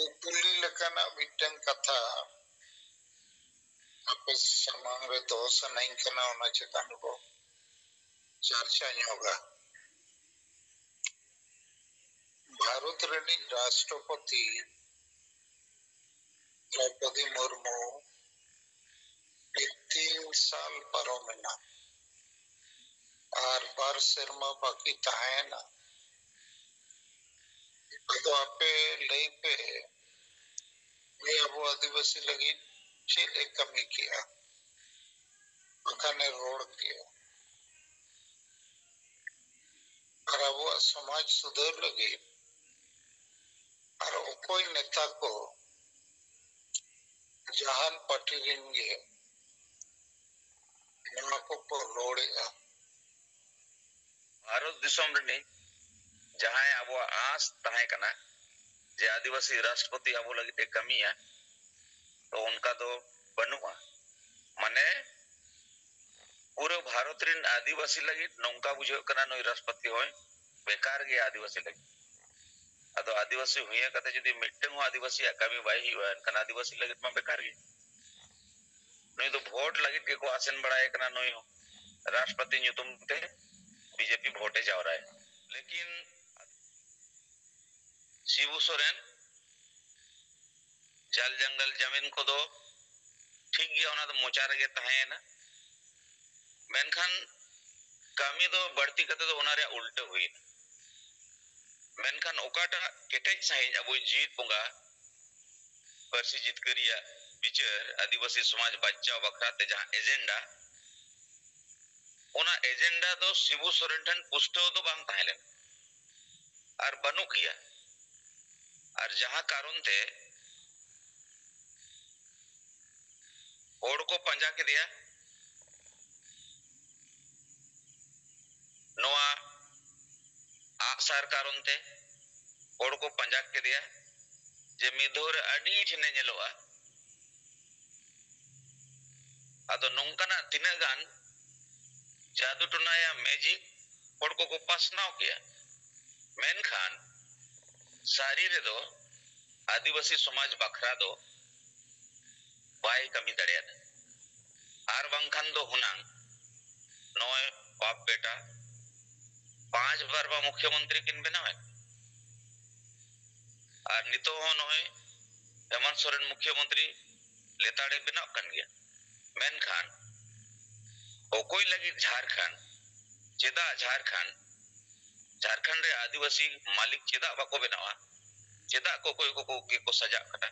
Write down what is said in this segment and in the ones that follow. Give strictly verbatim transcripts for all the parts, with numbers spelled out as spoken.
ᱠᱩᱠᱞᱤ ᱞᱮᱠᱟᱱᱟᱜ ᱢᱤᱫᱴᱟᱝ ᱠᱟᱛᱷᱟ ᱟᱯᱮ ᱥᱟᱢᱟᱝ ᱨᱮ ᱫᱚᱦᱚ ᱥᱟᱱᱟᱧ ᱠᱟᱱᱟ, ᱚᱱᱟ ᱪᱮᱛᱟᱱ ᱨᱮᱵᱚ ᱪᱟᱨᱪᱟ ᱧᱚᱜᱟ᱾ ᱵᱷᱟᱨᱚᱛ ᱨᱤᱱᱤᱡ ᱨᱟᱥᱴᱨᱚᱯᱚᱛᱤ ᱫᱨᱚᱯᱚᱫᱤ ᱢᱩᱨᱢᱩ ᱱᱤᱛ ᱛᱤᱱ ᱥᱟᱞ ᱯᱟᱨᱚᱢᱮᱱᱟ ᱟᱨ ᱵᱟᱨ ᱥᱮᱨᱢᱟ ᱵᱟᱹᱠᱤ ᱛᱟᱦᱮᱸᱭᱮᱱᱟ᱾ ᱟᱫᱚ ᱟᱯᱮ ᱞᱟᱹᱭ ᱯᱮ, ᱩᱱᱤ ᱟᱵᱚ ᱟᱹᱫᱤᱵᱟᱹᱥᱤ ᱞᱟᱹᱜᱤᱫ ᱪᱮᱫ ᱮ ᱠᱟᱹᱢᱤ ᱠᱮᱜᱼᱟ, ᱵᱟᱠᱷᱟᱱ ᱮ ᱨᱚᱲ ᱠᱮᱜᱼᱟ? ᱟᱨ ᱟᱵᱚᱣᱟᱜ ᱥᱚᱢᱟᱡᱽ ᱥᱩᱫᱷᱟᱹᱨ ᱞᱟᱹᱜᱤᱫ ᱟᱨ ᱚᱠᱚᱭ ᱱᱮᱛᱟ ᱠᱚ, ᱡᱟᱦᱟᱱ ᱯᱟᱨᱴᱤ ᱨᱤᱱ ᱜᱮ, ᱱᱚᱣᱟ ᱠᱚᱠᱚ ᱨᱚᱲᱮᱜᱼᱟ? ᱵᱷᱟᱨᱚᱛ ᱫᱤᱥᱚᱢ ᱨᱤᱱᱤᱡ ᱡᱟᱦᱟᱸᱭ ᱟᱵᱚᱣᱟᱜ ᱟᱸᱥ ᱛᱟᱦᱮᱸ ᱠᱟᱱᱟ ᱡᱮ ᱟᱹᱫᱤᱵᱟᱹᱥᱤ ᱨᱟᱥᱴᱨᱚᱯᱚᱛᱤ ᱟᱵᱚ ᱞᱟᱹᱜᱤᱫ ᱮ ᱠᱟᱹᱢᱤᱭᱟ, ᱛᱚ ᱚᱱᱠᱟ ᱫᱚ ᱵᱟᱹᱱᱩᱜᱼᱟ᱾ ᱢᱟᱱᱮ ᱯᱩᱨᱟᱹ ᱵᱷᱟᱨᱚᱛ ᱨᱤᱱ ᱟᱹᱫᱤᱵᱟᱹᱥᱤ ᱞᱟᱹᱜᱤᱫ ᱱᱚᱝᱠᱟ ᱵᱩᱡᱷᱟᱹᱜ ᱠᱟᱱᱟ ᱱᱩᱭ ᱨᱟᱥᱴᱨᱚᱯᱚᱛᱤ ᱦᱚᱸᱭ ᱵᱮᱠᱟᱨ ᱜᱮᱭᱟ ᱟᱹᱫᱤᱵᱟᱹᱥᱤ ᱞᱟᱹᱜᱤᱫ᱾ ᱟᱫᱚ ᱟᱹᱫᱤᱵᱟᱹᱥᱤ ᱦᱩᱭ ᱠᱟᱛᱮ ᱡᱩᱫᱤ ᱢᱤᱫᱴᱟᱝ ᱦᱚᱸ ᱟᱹᱫᱤᱵᱟᱹᱥᱤᱭᱟᱜ ᱠᱟᱹᱢᱤ ᱵᱟᱭ ᱦᱩᱭᱩᱜᱼᱟ, ᱮᱱᱠᱷᱟᱱ ᱟᱹᱫᱤᱵᱟᱹᱥᱤ ᱞᱟᱹᱜᱤᱫ ᱢᱟ ᱵᱮᱠᱟᱨ ᱜᱮ᱾ ᱱᱩᱭ ᱫᱚ ᱵᱷᱳᱴ ᱞᱟᱹᱜᱤᱫ ᱜᱮᱠᱚ ᱟᱥᱮᱱ ᱵᱟᱲᱟᱭᱮ ᱠᱟᱱᱟ, ᱱᱩᱭ ᱦᱚᱸ ᱨᱟᱥᱴᱨᱚᱯᱚᱛᱤ ᱧᱩᱛᱩᱢ ᱛᱮ ᱵᱤᱡᱮᱯᱤ ᱵᱷᱳᱴ ᱮ ᱡᱟᱣᱨᱟᱭᱟ᱾ ᱞᱮᱠᱤᱱ ᱥᱤᱵᱩ ᱥᱚᱨᱮᱱ ᱡᱟᱞ ᱡᱟᱝᱜᱟᱞ ᱡᱟᱢᱤᱱ ᱠᱚᱫᱚ ᱴᱷᱤᱠ ᱜᱮᱭᱟ, ᱚᱱᱟ ᱫᱚ ᱢᱚᱪᱟ ᱨᱮᱜᱮ ᱛᱟᱦᱮᱸᱭᱮᱱᱟ᱾ ᱢᱮᱱᱠᱷᱟᱱ ᱠᱟᱹᱢᱤ ᱫᱚ ᱵᱟᱹᱲᱛᱤ ᱠᱟᱛᱮ ᱫᱚ ᱚᱱᱟ ᱨᱮᱭᱟᱜ ᱩᱞᱴᱟᱹ ᱦᱩᱭᱱᱟ᱾ ᱢᱮᱱᱠᱷᱟᱱ ᱚᱠᱟᱴᱟᱜ ᱠᱮᱴᱮᱡ ᱥᱟᱺᱦᱤᱡ ᱟᱵᱚᱭᱤᱡ ᱡᱤᱣᱤᱫ ᱵᱚᱸᱜᱟ ᱯᱟᱹᱨᱥᱤ ᱡᱤᱛᱠᱟᱹᱨᱤᱭᱟᱜ ᱵᱤᱪᱟᱹᱨ ᱟᱹᱫᱤᱵᱟᱹᱥᱤ ᱥᱚᱢᱟᱡᱽ ᱵᱟᱧᱪᱟᱣ ᱵᱟᱠᱷᱨᱟ ᱛᱮ ᱡᱟᱦᱟᱸ ᱮᱡᱮᱱᱰᱟ, ᱚᱱᱟ ᱮᱡᱮᱱᱰᱟ ᱫᱚ ᱥᱤᱵᱩ ᱥᱚᱨᱮᱱ ᱴᱷᱮᱱ ᱯᱩᱥᱴᱟᱹᱣ ᱫᱚ ᱵᱟᱝ ᱛᱟᱦᱮᱸ ᱞᱮᱱᱟ ᱟᱨ ᱵᱟᱹᱱᱩᱜ ᱜᱮᱭᱟ᱾ ᱟᱨ ᱡᱟᱦᱟᱸ ᱠᱟᱨᱚᱱ ᱛᱮ ᱦᱚᱲ ᱠᱚ ᱯᱟᱸᱡᱟ ᱠᱮᱫᱮᱭᱟ, ᱱᱚᱣᱟ ᱟᱜᱼᱥᱟᱨ ᱠᱟᱨᱚᱱ ᱛᱮ ᱦᱚᱲ ᱠᱚ ᱯᱟᱸᱡᱟ ᱠᱮᱫᱮᱭᱟ, ᱡᱮ ᱢᱤᱫ ᱫᱷᱟᱣ ᱨᱮ ᱟᱹᱰᱤ ᱴᱷᱮᱱᱮ ᱧᱮᱞᱚᱜᱼᱟ᱾ ᱟᱫᱚ ᱱᱚᱝᱠᱟᱱᱟᱜ ᱛᱤᱱᱟᱹᱜ ᱜᱟᱱ ᱡᱟᱫᱩ ᱴᱚᱱᱟᱭᱟ ᱢᱮᱡᱤᱠ ᱦᱚᱲ ᱠᱚᱠᱚ ᱯᱟᱥᱱᱟᱣ ᱠᱮᱭᱟ, ᱢᱮᱱᱠᱷᱟᱱ ᱥᱟᱹᱨᱤ ᱨᱮᱫᱚ ᱟᱹᱫᱤᱵᱟᱹᱥᱤ ᱥᱚᱢᱟᱡᱽ ᱵᱟᱠᱷᱨᱟ ᱫᱚ ᱵᱟᱭ ᱠᱟᱹᱢᱤ ᱫᱟᱲᱮᱭᱟᱫᱟ᱾ ᱟᱨ ᱵᱟᱝᱠᱷᱟᱱ ᱫᱚ ᱦᱩᱱᱟᱝ ᱱᱚᱜᱼᱚᱭ ᱵᱟᱯ ᱵᱮᱴᱟ ᱯᱟᱸᱪ ᱵᱟᱨ ᱢᱟ ᱢᱩᱠᱷᱭᱚᱢᱚᱱᱛᱨᱤ ᱠᱤᱱ ᱵᱮᱱᱟᱣᱮᱱ᱾ ᱟᱨ ᱱᱤᱛᱚᱜ ᱦᱚᱸ ᱱᱚᱜᱼᱚᱭ ᱦᱮᱢᱚᱱᱛ ᱥᱚᱨᱮᱱ ᱢᱩᱠᱷᱭᱚᱢᱚᱱᱛᱨᱤ ᱞᱮᱛᱟᱲᱮ ᱵᱮᱱᱟᱜ ᱠᱟᱱ ᱜᱮᱭᱟ᱾ ᱢᱮᱱᱠᱷᱟᱱ ᱚᱠᱚᱭ ᱞᱟᱹᱜᱤᱫ ᱡᱷᱟᱲᱠᱷᱚᱸᱰ? ᱪᱮᱫᱟᱜ ᱡᱷᱟᱲᱠᱷᱚᱸᱰ? ᱡᱷᱟᱲᱠᱷᱚᱸᱰ ᱨᱮ ᱟᱹᱫᱤᱵᱟᱹᱥᱤ ᱢᱟᱹᱞᱤᱠ ᱪᱮᱫᱟᱜ ᱵᱟᱠᱚ ᱵᱮᱱᱟᱣᱟ? ᱪᱮᱫᱟᱜ ᱠᱚᱠᱚᱭ ᱠᱚᱠᱚ ᱜᱮᱠᱚ ᱥᱟᱡᱟᱜ ᱠᱟᱱᱟ?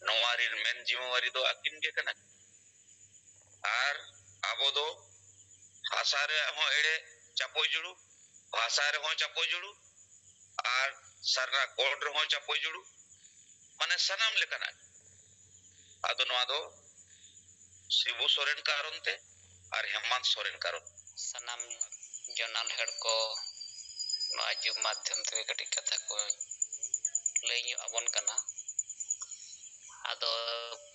ᱱᱚᱣᱟ ᱨᱮᱱ ᱢᱮᱱ ᱡᱤᱢᱟᱹᱣᱟᱨᱤ ᱫᱚ ᱟᱹᱠᱤᱱ ᱜᱮ ᱠᱟᱱᱟ᱾ ᱟᱨ ᱟᱵᱚ ᱫᱚ ᱦᱟᱥᱟ ᱨᱮᱭᱟᱜ ᱦᱚᱸ ᱮᱲᱮ ᱪᱟᱯᱚᱭ ᱡᱩᱲᱩ, ᱵᱷᱟᱥᱟ ᱨᱮᱦᱚᱸ ᱪᱟᱯᱚᱭ ᱡᱩᱲᱩ, ᱟᱨ ᱥᱟᱨᱱᱟ ᱠᱳᱰ ᱨᱮᱦᱚᱸ ᱪᱟᱯᱚᱭ ᱡᱩᱲᱩ, ᱢᱟᱱᱮ ᱥᱟᱱᱟᱢ ᱞᱮᱠᱟᱱᱟᱜ᱾ ᱟᱫᱚ ᱱᱚᱣᱟ ᱫᱚ ᱥᱤᱵᱩ ᱥᱚᱨᱮᱱ ᱠᱟᱨᱚᱱ ᱛᱮ ᱟᱨ ᱦᱮᱢᱟᱱᱛ ᱥᱚᱨᱮᱱ ᱠᱟᱨᱚᱱ᱾ ᱥᱟᱱᱟᱢ ᱡᱚᱱᱟᱞ ᱦᱚᱲ ᱠᱚ ᱱᱚᱣᱟ ᱡᱩᱜᱽ ᱢᱟᱫᱽᱫᱷᱚᱢ ᱛᱮ ᱠᱟᱹᱴᱤᱡ ᱠᱟᱛᱷᱟ ᱠᱚ ᱞᱟᱹᱭ ᱧᱚᱜ ᱟᱵᱚᱱ ᱠᱟᱱᱟ᱾ ᱟᱫᱚ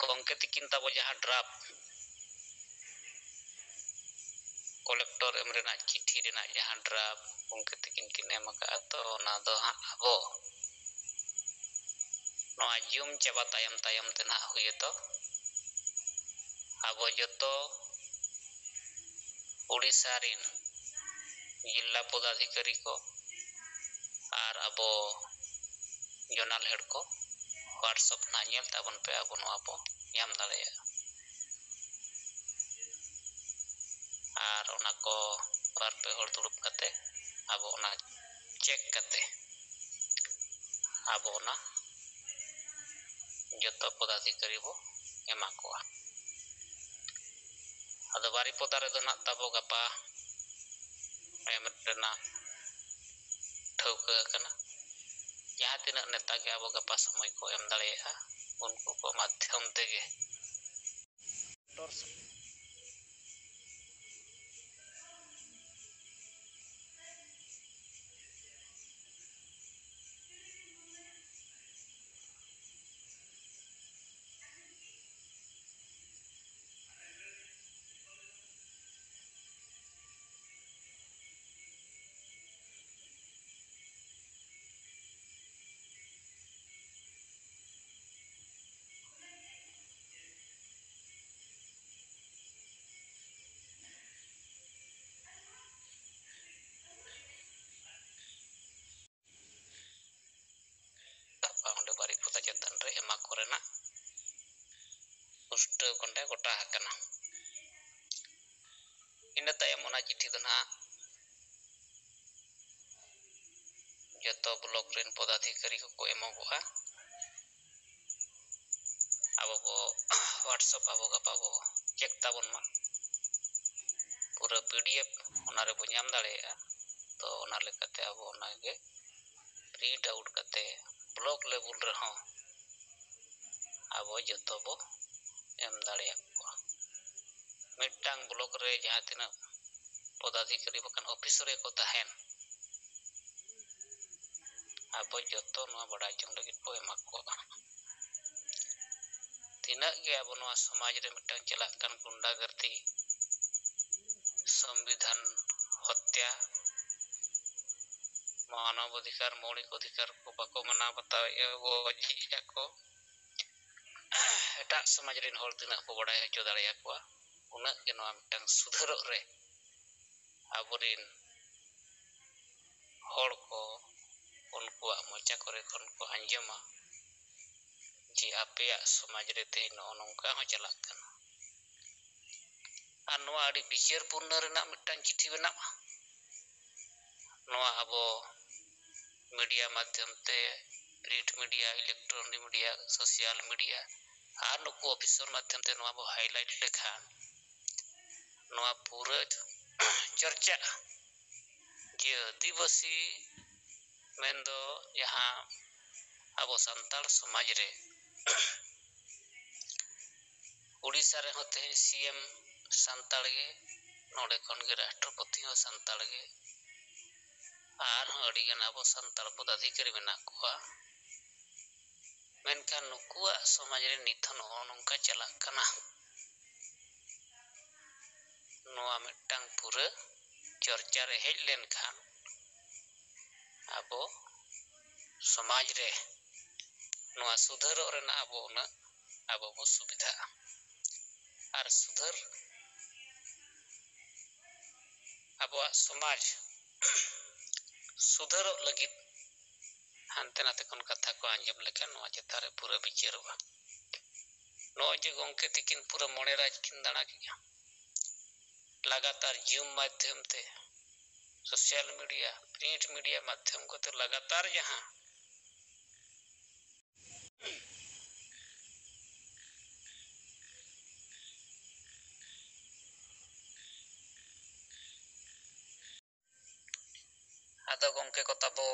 ᱜᱚᱢᱠᱮ ᱛᱤᱠᱤᱱ ᱛᱟᱵᱚ ᱡᱟᱦᱟᱸ ᱰᱨᱟᱯ ᱠᱚᱞᱮᱠᱴᱚᱨ ᱮᱢ ᱨᱮᱱᱟᱜ ᱪᱤᱴᱷᱤ ᱨᱮᱱᱟᱜ ᱡᱟᱦᱟᱸ ᱰᱨᱟᱯ ᱜᱚᱢᱠᱮ ᱛᱤᱠᱤᱱ ᱠᱤᱱ ᱮᱢ ᱟᱠᱟᱫᱼᱟ, ᱛᱚ ᱚᱱᱟ ᱫᱚ ᱦᱟᱸᱜ ᱟᱵᱚ ᱱᱚᱣᱟ ᱡᱩᱢ ᱪᱟᱵᱟ ᱛᱟᱭᱚᱢ ᱛᱟᱭᱚᱢ ᱛᱮ ᱱᱟᱦᱟᱜ ᱦᱩᱭᱩᱜᱼᱟ᱾ ᱛᱚ ᱟᱵᱚ ᱡᱚᱛᱚ ᱳᱰᱤᱥᱟ ᱨᱮᱱ ᱡᱤᱞᱟ ᱯᱚᱫᱟᱫᱷᱤᱠᱟᱨᱤ ᱠᱚ ᱟᱨ ᱟᱵᱚ ᱡᱚᱱᱟᱞ ᱦᱮᱰ ᱠᱚ WhatsApp ᱱᱟᱦᱟᱜ ᱧᱮᱞ ᱛᱟᱵᱚᱱ ᱯᱮ, ᱟᱵᱚ ᱱᱚᱣᱟ ᱵᱚ ᱧᱟᱢ ᱫᱟᱲᱮᱭᱟᱜᱼᱟ᱾ ᱟᱨ ᱚᱱᱟ ᱠᱚ ᱵᱟᱨ ᱯᱮ ᱦᱚᱲ ᱫᱩᱲᱩᱵ ᱠᱟᱛᱮ ᱟᱵᱚ ᱚᱱᱟ ᱪᱮᱠ ᱠᱟᱛᱮ ᱟᱵᱚ ᱚᱱᱟ ᱡᱚᱛᱚ ᱯᱚᱫᱟᱫᱷᱤᱠᱟᱨᱤ ᱵᱚ ᱮᱢᱟ ᱠᱚᱣᱟ᱾ ᱟᱫᱚ ᱵᱟᱨᱤᱯᱚᱫᱟ ᱨᱮᱫᱚ ᱱᱟᱜ ᱛᱟᱵᱚ ᱜᱟᱯᱟ ᱮᱢ ᱨᱮᱱᱟᱜ ᱴᱷᱟᱹᱣᱠᱟᱹ ᱟᱠᱟᱱᱟ᱾ ᱡᱟᱦᱟᱸ ᱛᱤᱱᱟᱹᱜ ᱱᱮᱛᱟ ᱜᱮ ᱟᱵᱚ ᱜᱟᱯᱟ ᱥᱚᱢᱚᱭ ᱠᱚ ᱮᱢ ᱫᱟᱲᱮᱭᱟᱜᱼᱟ, ᱩᱱᱠᱩ ᱠᱚ ᱢᱟᱫᱽᱫᱷᱚᱢ ᱛᱮᱜᱮ᱾ ᱯᱩᱨᱟᱹᱣ ᱠᱚᱸᱰᱮ ᱜᱚᱴᱟ ᱟᱠᱟᱱᱟ᱾ ᱤᱱᱟᱹ ᱛᱟᱭᱚᱢ ᱚᱱᱟ ᱪᱤᱴᱷᱤ ᱫᱚ ᱱᱟᱦᱟᱜ ᱡᱚᱛᱚ ᱵᱞᱚᱠ ᱨᱮᱱ ᱯᱚᱫᱟᱫᱷᱤᱠᱟᱨᱤ ᱠᱚᱠᱚ ᱮᱢᱚᱜᱚᱜᱼᱟ᱾ ᱟᱵᱚ ᱵᱚ WhatsApp ᱟᱵᱚ ᱜᱟᱯᱟ ᱵᱚ ᱪᱮᱠ ᱛᱟᱵᱚᱱ ᱢᱟ, ᱯᱩᱨᱟᱹ PDF ᱚᱱᱟ ᱨᱮᱵᱚ ᱧᱟᱢ ᱫᱟᱲᱮᱭᱟᱜᱼᱟ᱾ ᱛᱚ ᱚᱱᱟ ᱞᱮᱠᱟᱛᱮ ᱟᱵᱚ ᱚᱱᱟᱜᱮ print out ᱠᱟᱛᱮ ᱵᱞᱚᱠ ᱞᱮᱵᱮᱞ ᱨᱮᱦᱚᱸ ᱟᱵᱚ ᱡᱚᱛᱚ ᱵᱚ ᱮᱢ ᱫᱟᱲᱮᱭᱟᱠᱚᱣᱟ᱾ ᱢᱤᱫᱴᱟᱝ ᱵᱞᱚᱠ ᱨᱮ ᱡᱟᱦᱟᱸ ᱛᱤᱱᱟᱹᱜ ᱯᱚᱫᱟᱫᱷᱤᱠᱟᱨᱤ ᱵᱟᱠᱷᱟᱱ ᱚᱯᱷᱤᱥᱟᱨ ᱠᱚ ᱛᱟᱦᱮᱱ, ᱟᱵᱚ ᱡᱚᱛᱚ ᱱᱚᱣᱟ ᱵᱟᱰᱟᱭ ᱡᱚᱝ ᱞᱟᱹᱜᱤᱫ ᱵᱚ ᱮᱢᱟ ᱠᱚᱣᱟ᱾ ᱛᱤᱱᱟᱹᱜ ᱜᱮ ᱟᱵᱚ ᱱᱚᱣᱟ ᱥᱚᱢᱟᱡᱽ ᱨᱮ ᱢᱤᱫᱴᱟᱝ ᱪᱟᱞᱟᱜ ᱠᱟᱱ ᱜᱩᱱᱰᱟᱜᱟᱨᱫᱤ, ᱥᱚᱝᱵᱤᱫᱷᱟᱱ ᱦᱚᱛᱭᱟ, ᱢᱟᱱᱚᱵ ᱚᱫᱷᱤᱠᱟᱨ, ᱢᱳᱣᱞᱤᱠ ᱚᱫᱷᱤᱠᱟᱨ ᱠᱚ ᱵᱟᱠᱚ ᱢᱟᱱᱟᱣ ᱵᱟᱛᱟᱣᱮᱫᱼᱟ, ᱜᱚᱡᱮᱫᱼᱟ ᱠᱚ, ᱮᱴᱟᱜ ᱥᱚᱢᱟᱡᱽ ᱨᱮᱱ ᱦᱚᱲ ᱛᱤᱱᱟᱹᱜ ᱵᱚ ᱵᱟᱰᱟᱭ ᱦᱚᱪᱚ ᱫᱟᱲᱮᱭᱟᱠᱚᱣᱟ, ᱩᱱᱟᱹᱜ ᱜᱮ ᱱᱚᱣᱟ ᱢᱤᱫᱴᱟᱝ ᱥᱩᱫᱷᱟᱹᱨᱚᱜ ᱨᱮ ᱟᱵᱚᱨᱮᱱ ᱦᱚᱲ ᱠᱚ ᱩᱱᱠᱩᱣᱟᱜ ᱢᱚᱪᱟ ᱠᱚᱨᱮ ᱠᱷᱚᱱ ᱠᱚ ᱟᱸᱡᱚᱢᱟ ᱡᱮ ᱟᱯᱮᱭᱟᱜ ᱥᱚᱢᱟᱡᱽ ᱨᱮ ᱛᱮᱦᱮᱧ ᱱᱚᱜᱼᱚ ᱱᱚᱝᱠᱟ ᱦᱚᱸ ᱪᱟᱞᱟᱜ ᱠᱟᱱᱟ᱾ ᱟᱨ ᱱᱚᱣᱟ ᱟᱹᱰᱤ ᱵᱤᱪᱟᱹᱨ ᱯᱩᱨᱱᱚ ᱨᱮᱱᱟᱜ ᱢᱤᱫᱴᱟᱝ ᱪᱤᱴᱷᱤ ᱵᱮᱱᱟᱜᱼᱟ᱾ ᱱᱚᱣᱟ ᱟᱵᱚ ᱢᱤᱰᱤᱭᱟ ᱢᱟᱫᱽᱫᱷᱚᱢ ᱛᱮ, print media, electronic media, social media ᱟᱨ ᱱᱩᱠᱩ ᱚᱯᱷᱤᱥᱟᱨ ᱢᱟᱫᱽᱫᱷᱚᱢ ᱛᱮ ᱱᱚᱣᱟ ᱵᱚ ᱦᱟᱭᱞᱟᱭᱤᱴ ᱞᱮᱠᱷᱟᱱ ᱱᱚᱣᱟ ᱯᱩᱨᱟᱹ ᱪᱚᱨᱪᱟᱜᱼᱟ ᱡᱮ ᱟᱹᱫᱤᱵᱟᱹᱥᱤ ᱢᱮᱱᱫᱚ ᱡᱟᱦᱟᱸ ᱟᱵᱚ ᱥᱟᱱᱛᱟᱲ ᱥᱚᱢᱟᱡᱽ ᱨᱮ ᱩᱲᱤᱥᱥᱟ ᱨᱮᱦᱚᱸ ᱛᱮᱦᱮᱧ CM ᱥᱟᱱᱛᱟᱲ ᱜᱮ, ᱱᱚᱰᱮ ᱠᱷᱚᱱ ᱜᱮ ᱨᱟᱥᱴᱨᱚᱯᱚᱛᱤ ᱦᱚᱸ ᱥᱟᱱᱛᱟᱲ ᱜᱮ, ᱟᱨᱦᱚᱸ ᱟᱹᱰᱤᱜᱟᱱ ᱟᱵᱚ ᱥᱟᱱᱛᱟᱲ ᱯᱚᱫᱟᱫᱷᱤᱠᱟᱨᱤ ᱢᱮᱱᱟᱜ ᱠᱚᱣᱟ᱾ ᱢᱮᱱᱠᱷᱟᱱ ᱱᱩᱠᱩᱣᱟᱜ ᱥᱚᱢᱟᱡᱽ ᱨᱮ ᱱᱤᱛ ᱦᱚᱸ ᱱᱚᱜᱼᱚ ᱱᱚᱝᱠᱟ ᱪᱟᱞᱟᱜ ᱠᱟᱱᱟ᱾ ᱱᱚᱣᱟ ᱢᱤᱫᱴᱟᱝ ᱯᱩᱨᱟᱹ ᱪᱚᱨᱪᱟ ᱨᱮ ᱦᱮᱡ ᱞᱮᱱᱠᱷᱟᱱ ᱟᱵᱚ ᱥᱚᱢᱟᱡᱽ ᱨᱮ ᱱᱚᱣᱟ ᱥᱩᱫᱷᱟᱹᱨᱚᱜ ᱨᱮᱱᱟᱜ ᱟᱵᱚ ᱩᱱᱟᱹᱜ ᱟᱵᱚ ᱵᱚ ᱥᱩᱵᱤᱫᱷᱟᱜᱼᱟ᱾ ᱟᱨ ᱥᱩᱫᱷᱟᱹᱨ, ᱟᱵᱚᱣᱟᱜ ᱥᱚᱢᱟᱡᱽ ᱥᱩᱫᱷᱟᱹᱨᱚᱜ ᱞᱟᱹᱜᱤᱫ ᱦᱟᱱᱛᱮ ᱱᱟᱛᱮ ᱠᱷᱚᱱ ᱠᱟᱛᱷᱟ ᱠᱚ ᱟᱸᱡᱚᱢ ᱞᱮᱠᱷᱟᱱ ᱱᱚᱣᱟ ᱪᱮᱛᱟᱱ ᱨᱮ ᱯᱩᱨᱟᱹ ᱵᱤᱪᱟᱹᱨᱚᱜᱼᱟ᱾ ᱱᱚᱜᱼᱚᱭ ᱡᱮ ᱜᱚᱢᱠᱮ ᱛᱤᱠᱤᱱ ᱯᱩᱨᱟᱹ ᱢᱚᱬᱮ ᱨᱟᱡᱽ ᱠᱤᱱ ᱫᱟᱬᱟ ᱠᱮᱜᱼᱟ, ᱞᱟᱜᱟᱛᱟᱨ Zoom ᱢᱟᱫᱽᱫᱷᱚᱢ ᱛᱮ, social media, print media ᱢᱟᱫᱽᱫᱷᱚᱢ ᱠᱚᱛᱮ ᱞᱟᱜᱟᱛᱟᱨ ᱡᱟᱦᱟᱸ ᱟᱫᱚ ᱜᱚᱢᱠᱮ ᱠᱚ ᱛᱟᱵᱚ,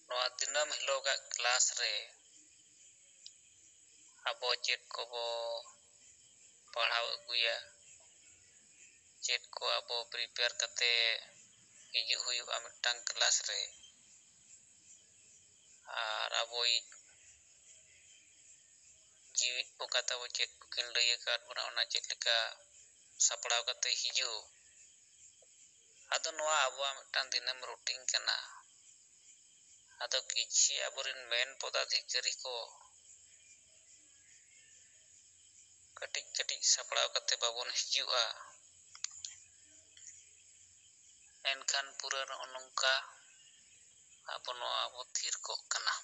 ᱱᱚᱣᱟ ᱫᱤᱱᱟᱹᱢ ᱦᱤᱞᱳᱜᱟᱜ class ᱨᱮ ᱟᱵᱚ ᱪᱮᱫ ᱠᱚᱵᱚ ᱯᱟᱲᱦᱟᱣ ᱟᱹᱜᱩᱭᱟ, ᱪᱮᱫ ᱠᱚ ᱟᱵᱚ prepare ᱠᱟᱛᱮ ᱦᱤᱡᱩᱜ ᱦᱩᱭᱩᱜᱼᱟ ᱢᱤᱫᱴᱟᱝ class ᱨᱮ, ᱟᱨ ᱟᱵᱚᱭᱤᱡ ᱡᱤᱣᱤᱫ ᱵᱚᱸᱜᱟ ᱛᱟᱵᱚ ᱪᱮᱫ ᱠᱚᱠᱤᱱ ᱞᱟᱹᱭ ᱟᱠᱟᱫ ᱵᱚᱱᱟ, ᱚᱱᱟ ᱪᱮᱫ ᱞᱮᱠᱟ ᱥᱟᱯᱲᱟᱣ ᱠᱟᱛᱮ ᱦᱤᱡᱩᱜ᱾ ᱟᱫᱚ ᱱᱚᱣᱟ ᱟᱵᱚᱣᱟᱜ ᱢᱤᱫᱴᱟᱝ ᱫᱤᱱᱟᱹᱢ routine ᱠᱟᱱᱟ᱾ ᱟᱫᱚ ᱠᱤᱪᱷᱤ ᱟᱵᱚᱨᱮᱱ ᱢᱮᱱ ᱯᱚᱫᱟᱫᱷᱤᱠᱟᱨᱤ ᱠᱚ ᱠᱟᱹᱴᱤᱡ ᱠᱟᱹᱴᱤᱡ ᱥᱟᱯᱲᱟᱣ ᱠᱟᱛᱮ ᱵᱟᱵᱚᱱ ᱦᱤᱡᱩᱜᱼᱟ, ᱮᱱᱠᱷᱟᱱ ᱯᱩᱨᱟᱹ ᱱᱚᱜᱼᱚ ᱱᱚᱝᱠᱟ ᱟᱵᱚ ᱱᱚᱣᱟ ᱵᱚ ᱛᱷᱤᱨ ᱠᱚᱜ ᱠᱟᱱᱟ᱾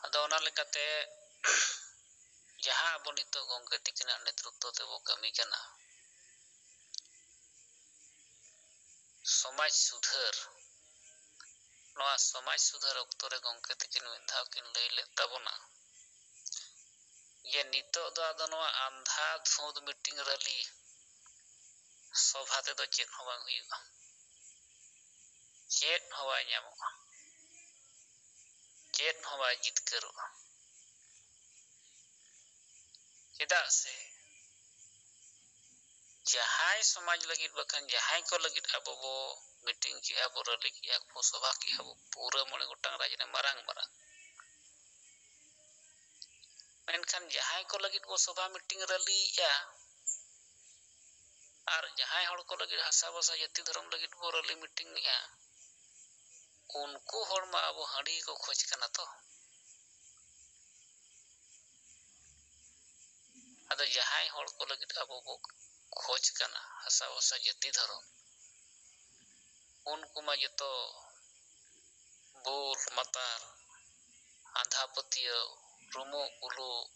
ᱟᱫᱚ ᱚᱱᱟ ᱞᱮᱠᱟᱛᱮ ᱡᱟᱦᱟᱸ ᱟᱵᱚ ᱱᱤᱛᱚᱜ ᱜᱚᱢᱠᱮ ᱛᱤᱠᱤᱱᱟᱜ ᱱᱮᱛᱨᱤᱛᱵ ᱛᱮᱵᱚ ᱠᱟᱹᱢᱤ ᱠᱟᱱᱟ, ᱥᱚᱢᱟᱡᱽ ᱥᱩᱫᱷᱟᱹᱨ, ᱱᱚᱣᱟ ᱥᱚᱢᱟᱡᱽ ᱥᱩᱫᱷᱟᱹᱨ ᱚᱠᱛᱚ ᱨᱮ ᱜᱚᱢᱠᱮ ᱛᱤᱠᱤᱱ ᱢᱤᱫ ᱫᱷᱟᱣ ᱠᱤᱱ ᱞᱟᱹᱭ ᱞᱮᱫ ᱛᱟᱵᱚᱱᱟ ᱡᱮ ᱱᱤᱛᱚᱜ ᱫᱚ ᱟᱫᱚ ᱱᱚᱣᱟ ᱟᱱᱫᱷᱟ ᱫᱷᱩᱸᱫ meeting rally ᱥᱚᱵᱷᱟ ᱛᱮᱫᱚ ᱪᱮᱫ ᱦᱚᱸ ᱵᱟᱝ ᱦᱩᱭᱩᱜᱼᱟ, ᱪᱮᱫ ᱦᱚᱸ ᱵᱟᱭ ᱧᱟᱢᱚᱜᱼᱟ, ᱪᱮᱫ ᱦᱚᱸ ᱵᱟᱭ ᱡᱤᱛᱠᱟᱹᱨᱚᱜᱼᱟ᱾ ᱪᱮᱫᱟᱜ ᱥᱮ ᱡᱟᱦᱟᱸᱭ ᱥᱚᱢᱟᱡᱽ ᱞᱟᱹᱜᱤᱫ ᱵᱟᱠᱷᱟᱱ ᱡᱟᱦᱟᱸᱭ ᱠᱚ ᱞᱟᱹᱜᱤᱫ ᱟᱵᱚ ᱵᱚ meeting ᱠᱮᱜᱼᱟ, ᱵᱚ rally ᱠᱮᱜᱼᱟ, ᱵᱚ ᱥᱚᱵᱷᱟ ᱠᱮᱜᱼᱟ, ᱵᱚ ᱯᱩᱨᱟᱹ ᱢᱚᱬᱮ ᱜᱚᱴᱟᱝ ᱨᱟᱡᱽ ᱨᱮ ᱢᱟᱨᱟᱝ ᱢᱟᱨᱟᱝ, ᱢᱮᱱᱠᱷᱟᱱ ᱡᱟᱦᱟᱸᱭ ᱠᱚ ᱞᱟᱹᱜᱤᱫ ᱵᱚ ᱥᱚᱵᱷᱟ meeting rally ᱮᱜᱼᱟ ᱟᱨ ᱡᱟᱦᱟᱸᱭ ᱦᱚᱲ ᱠᱚ ᱞᱟᱹᱜᱤᱫ ᱦᱟᱥᱟ ᱵᱷᱟᱥᱟ ᱡᱟᱹᱛᱤ ᱫᱷᱚᱨᱚᱢ ᱞᱟᱹᱜᱤᱫ ᱵᱚ rally meeting ᱮᱜᱼᱟ, ᱩᱱᱠᱩ ᱦᱚᱲ ᱢᱟ ᱟᱵᱚ ᱦᱟᱺᱰᱤ ᱜᱮᱠᱚ ᱠᱷᱚᱡᱽ ᱠᱟᱱᱟ ᱛᱚ᱾ ᱟᱫᱚ ᱡᱟᱦᱟᱸᱭ ᱦᱚᱲ ᱠᱚ ᱞᱟᱹᱜᱤᱫ ᱟᱵᱚ ᱵᱚ ᱠᱷᱚᱡᱽ ᱠᱟᱱᱟ ᱦᱟᱥᱟ ᱵᱷᱟᱥᱟ ᱡᱟᱹᱛᱤ ᱫᱷᱚᱨᱚᱢ, ᱩᱱᱠᱩ ᱢᱟ ᱡᱚᱛᱚ ᱵᱩᱞ ᱢᱟᱛᱟᱞ, ᱟᱸᱫᱷᱟ ᱯᱟᱹᱛᱭᱟᱹᱣ, ᱨᱩᱢᱩᱜ ᱵᱩᱞᱩᱜ,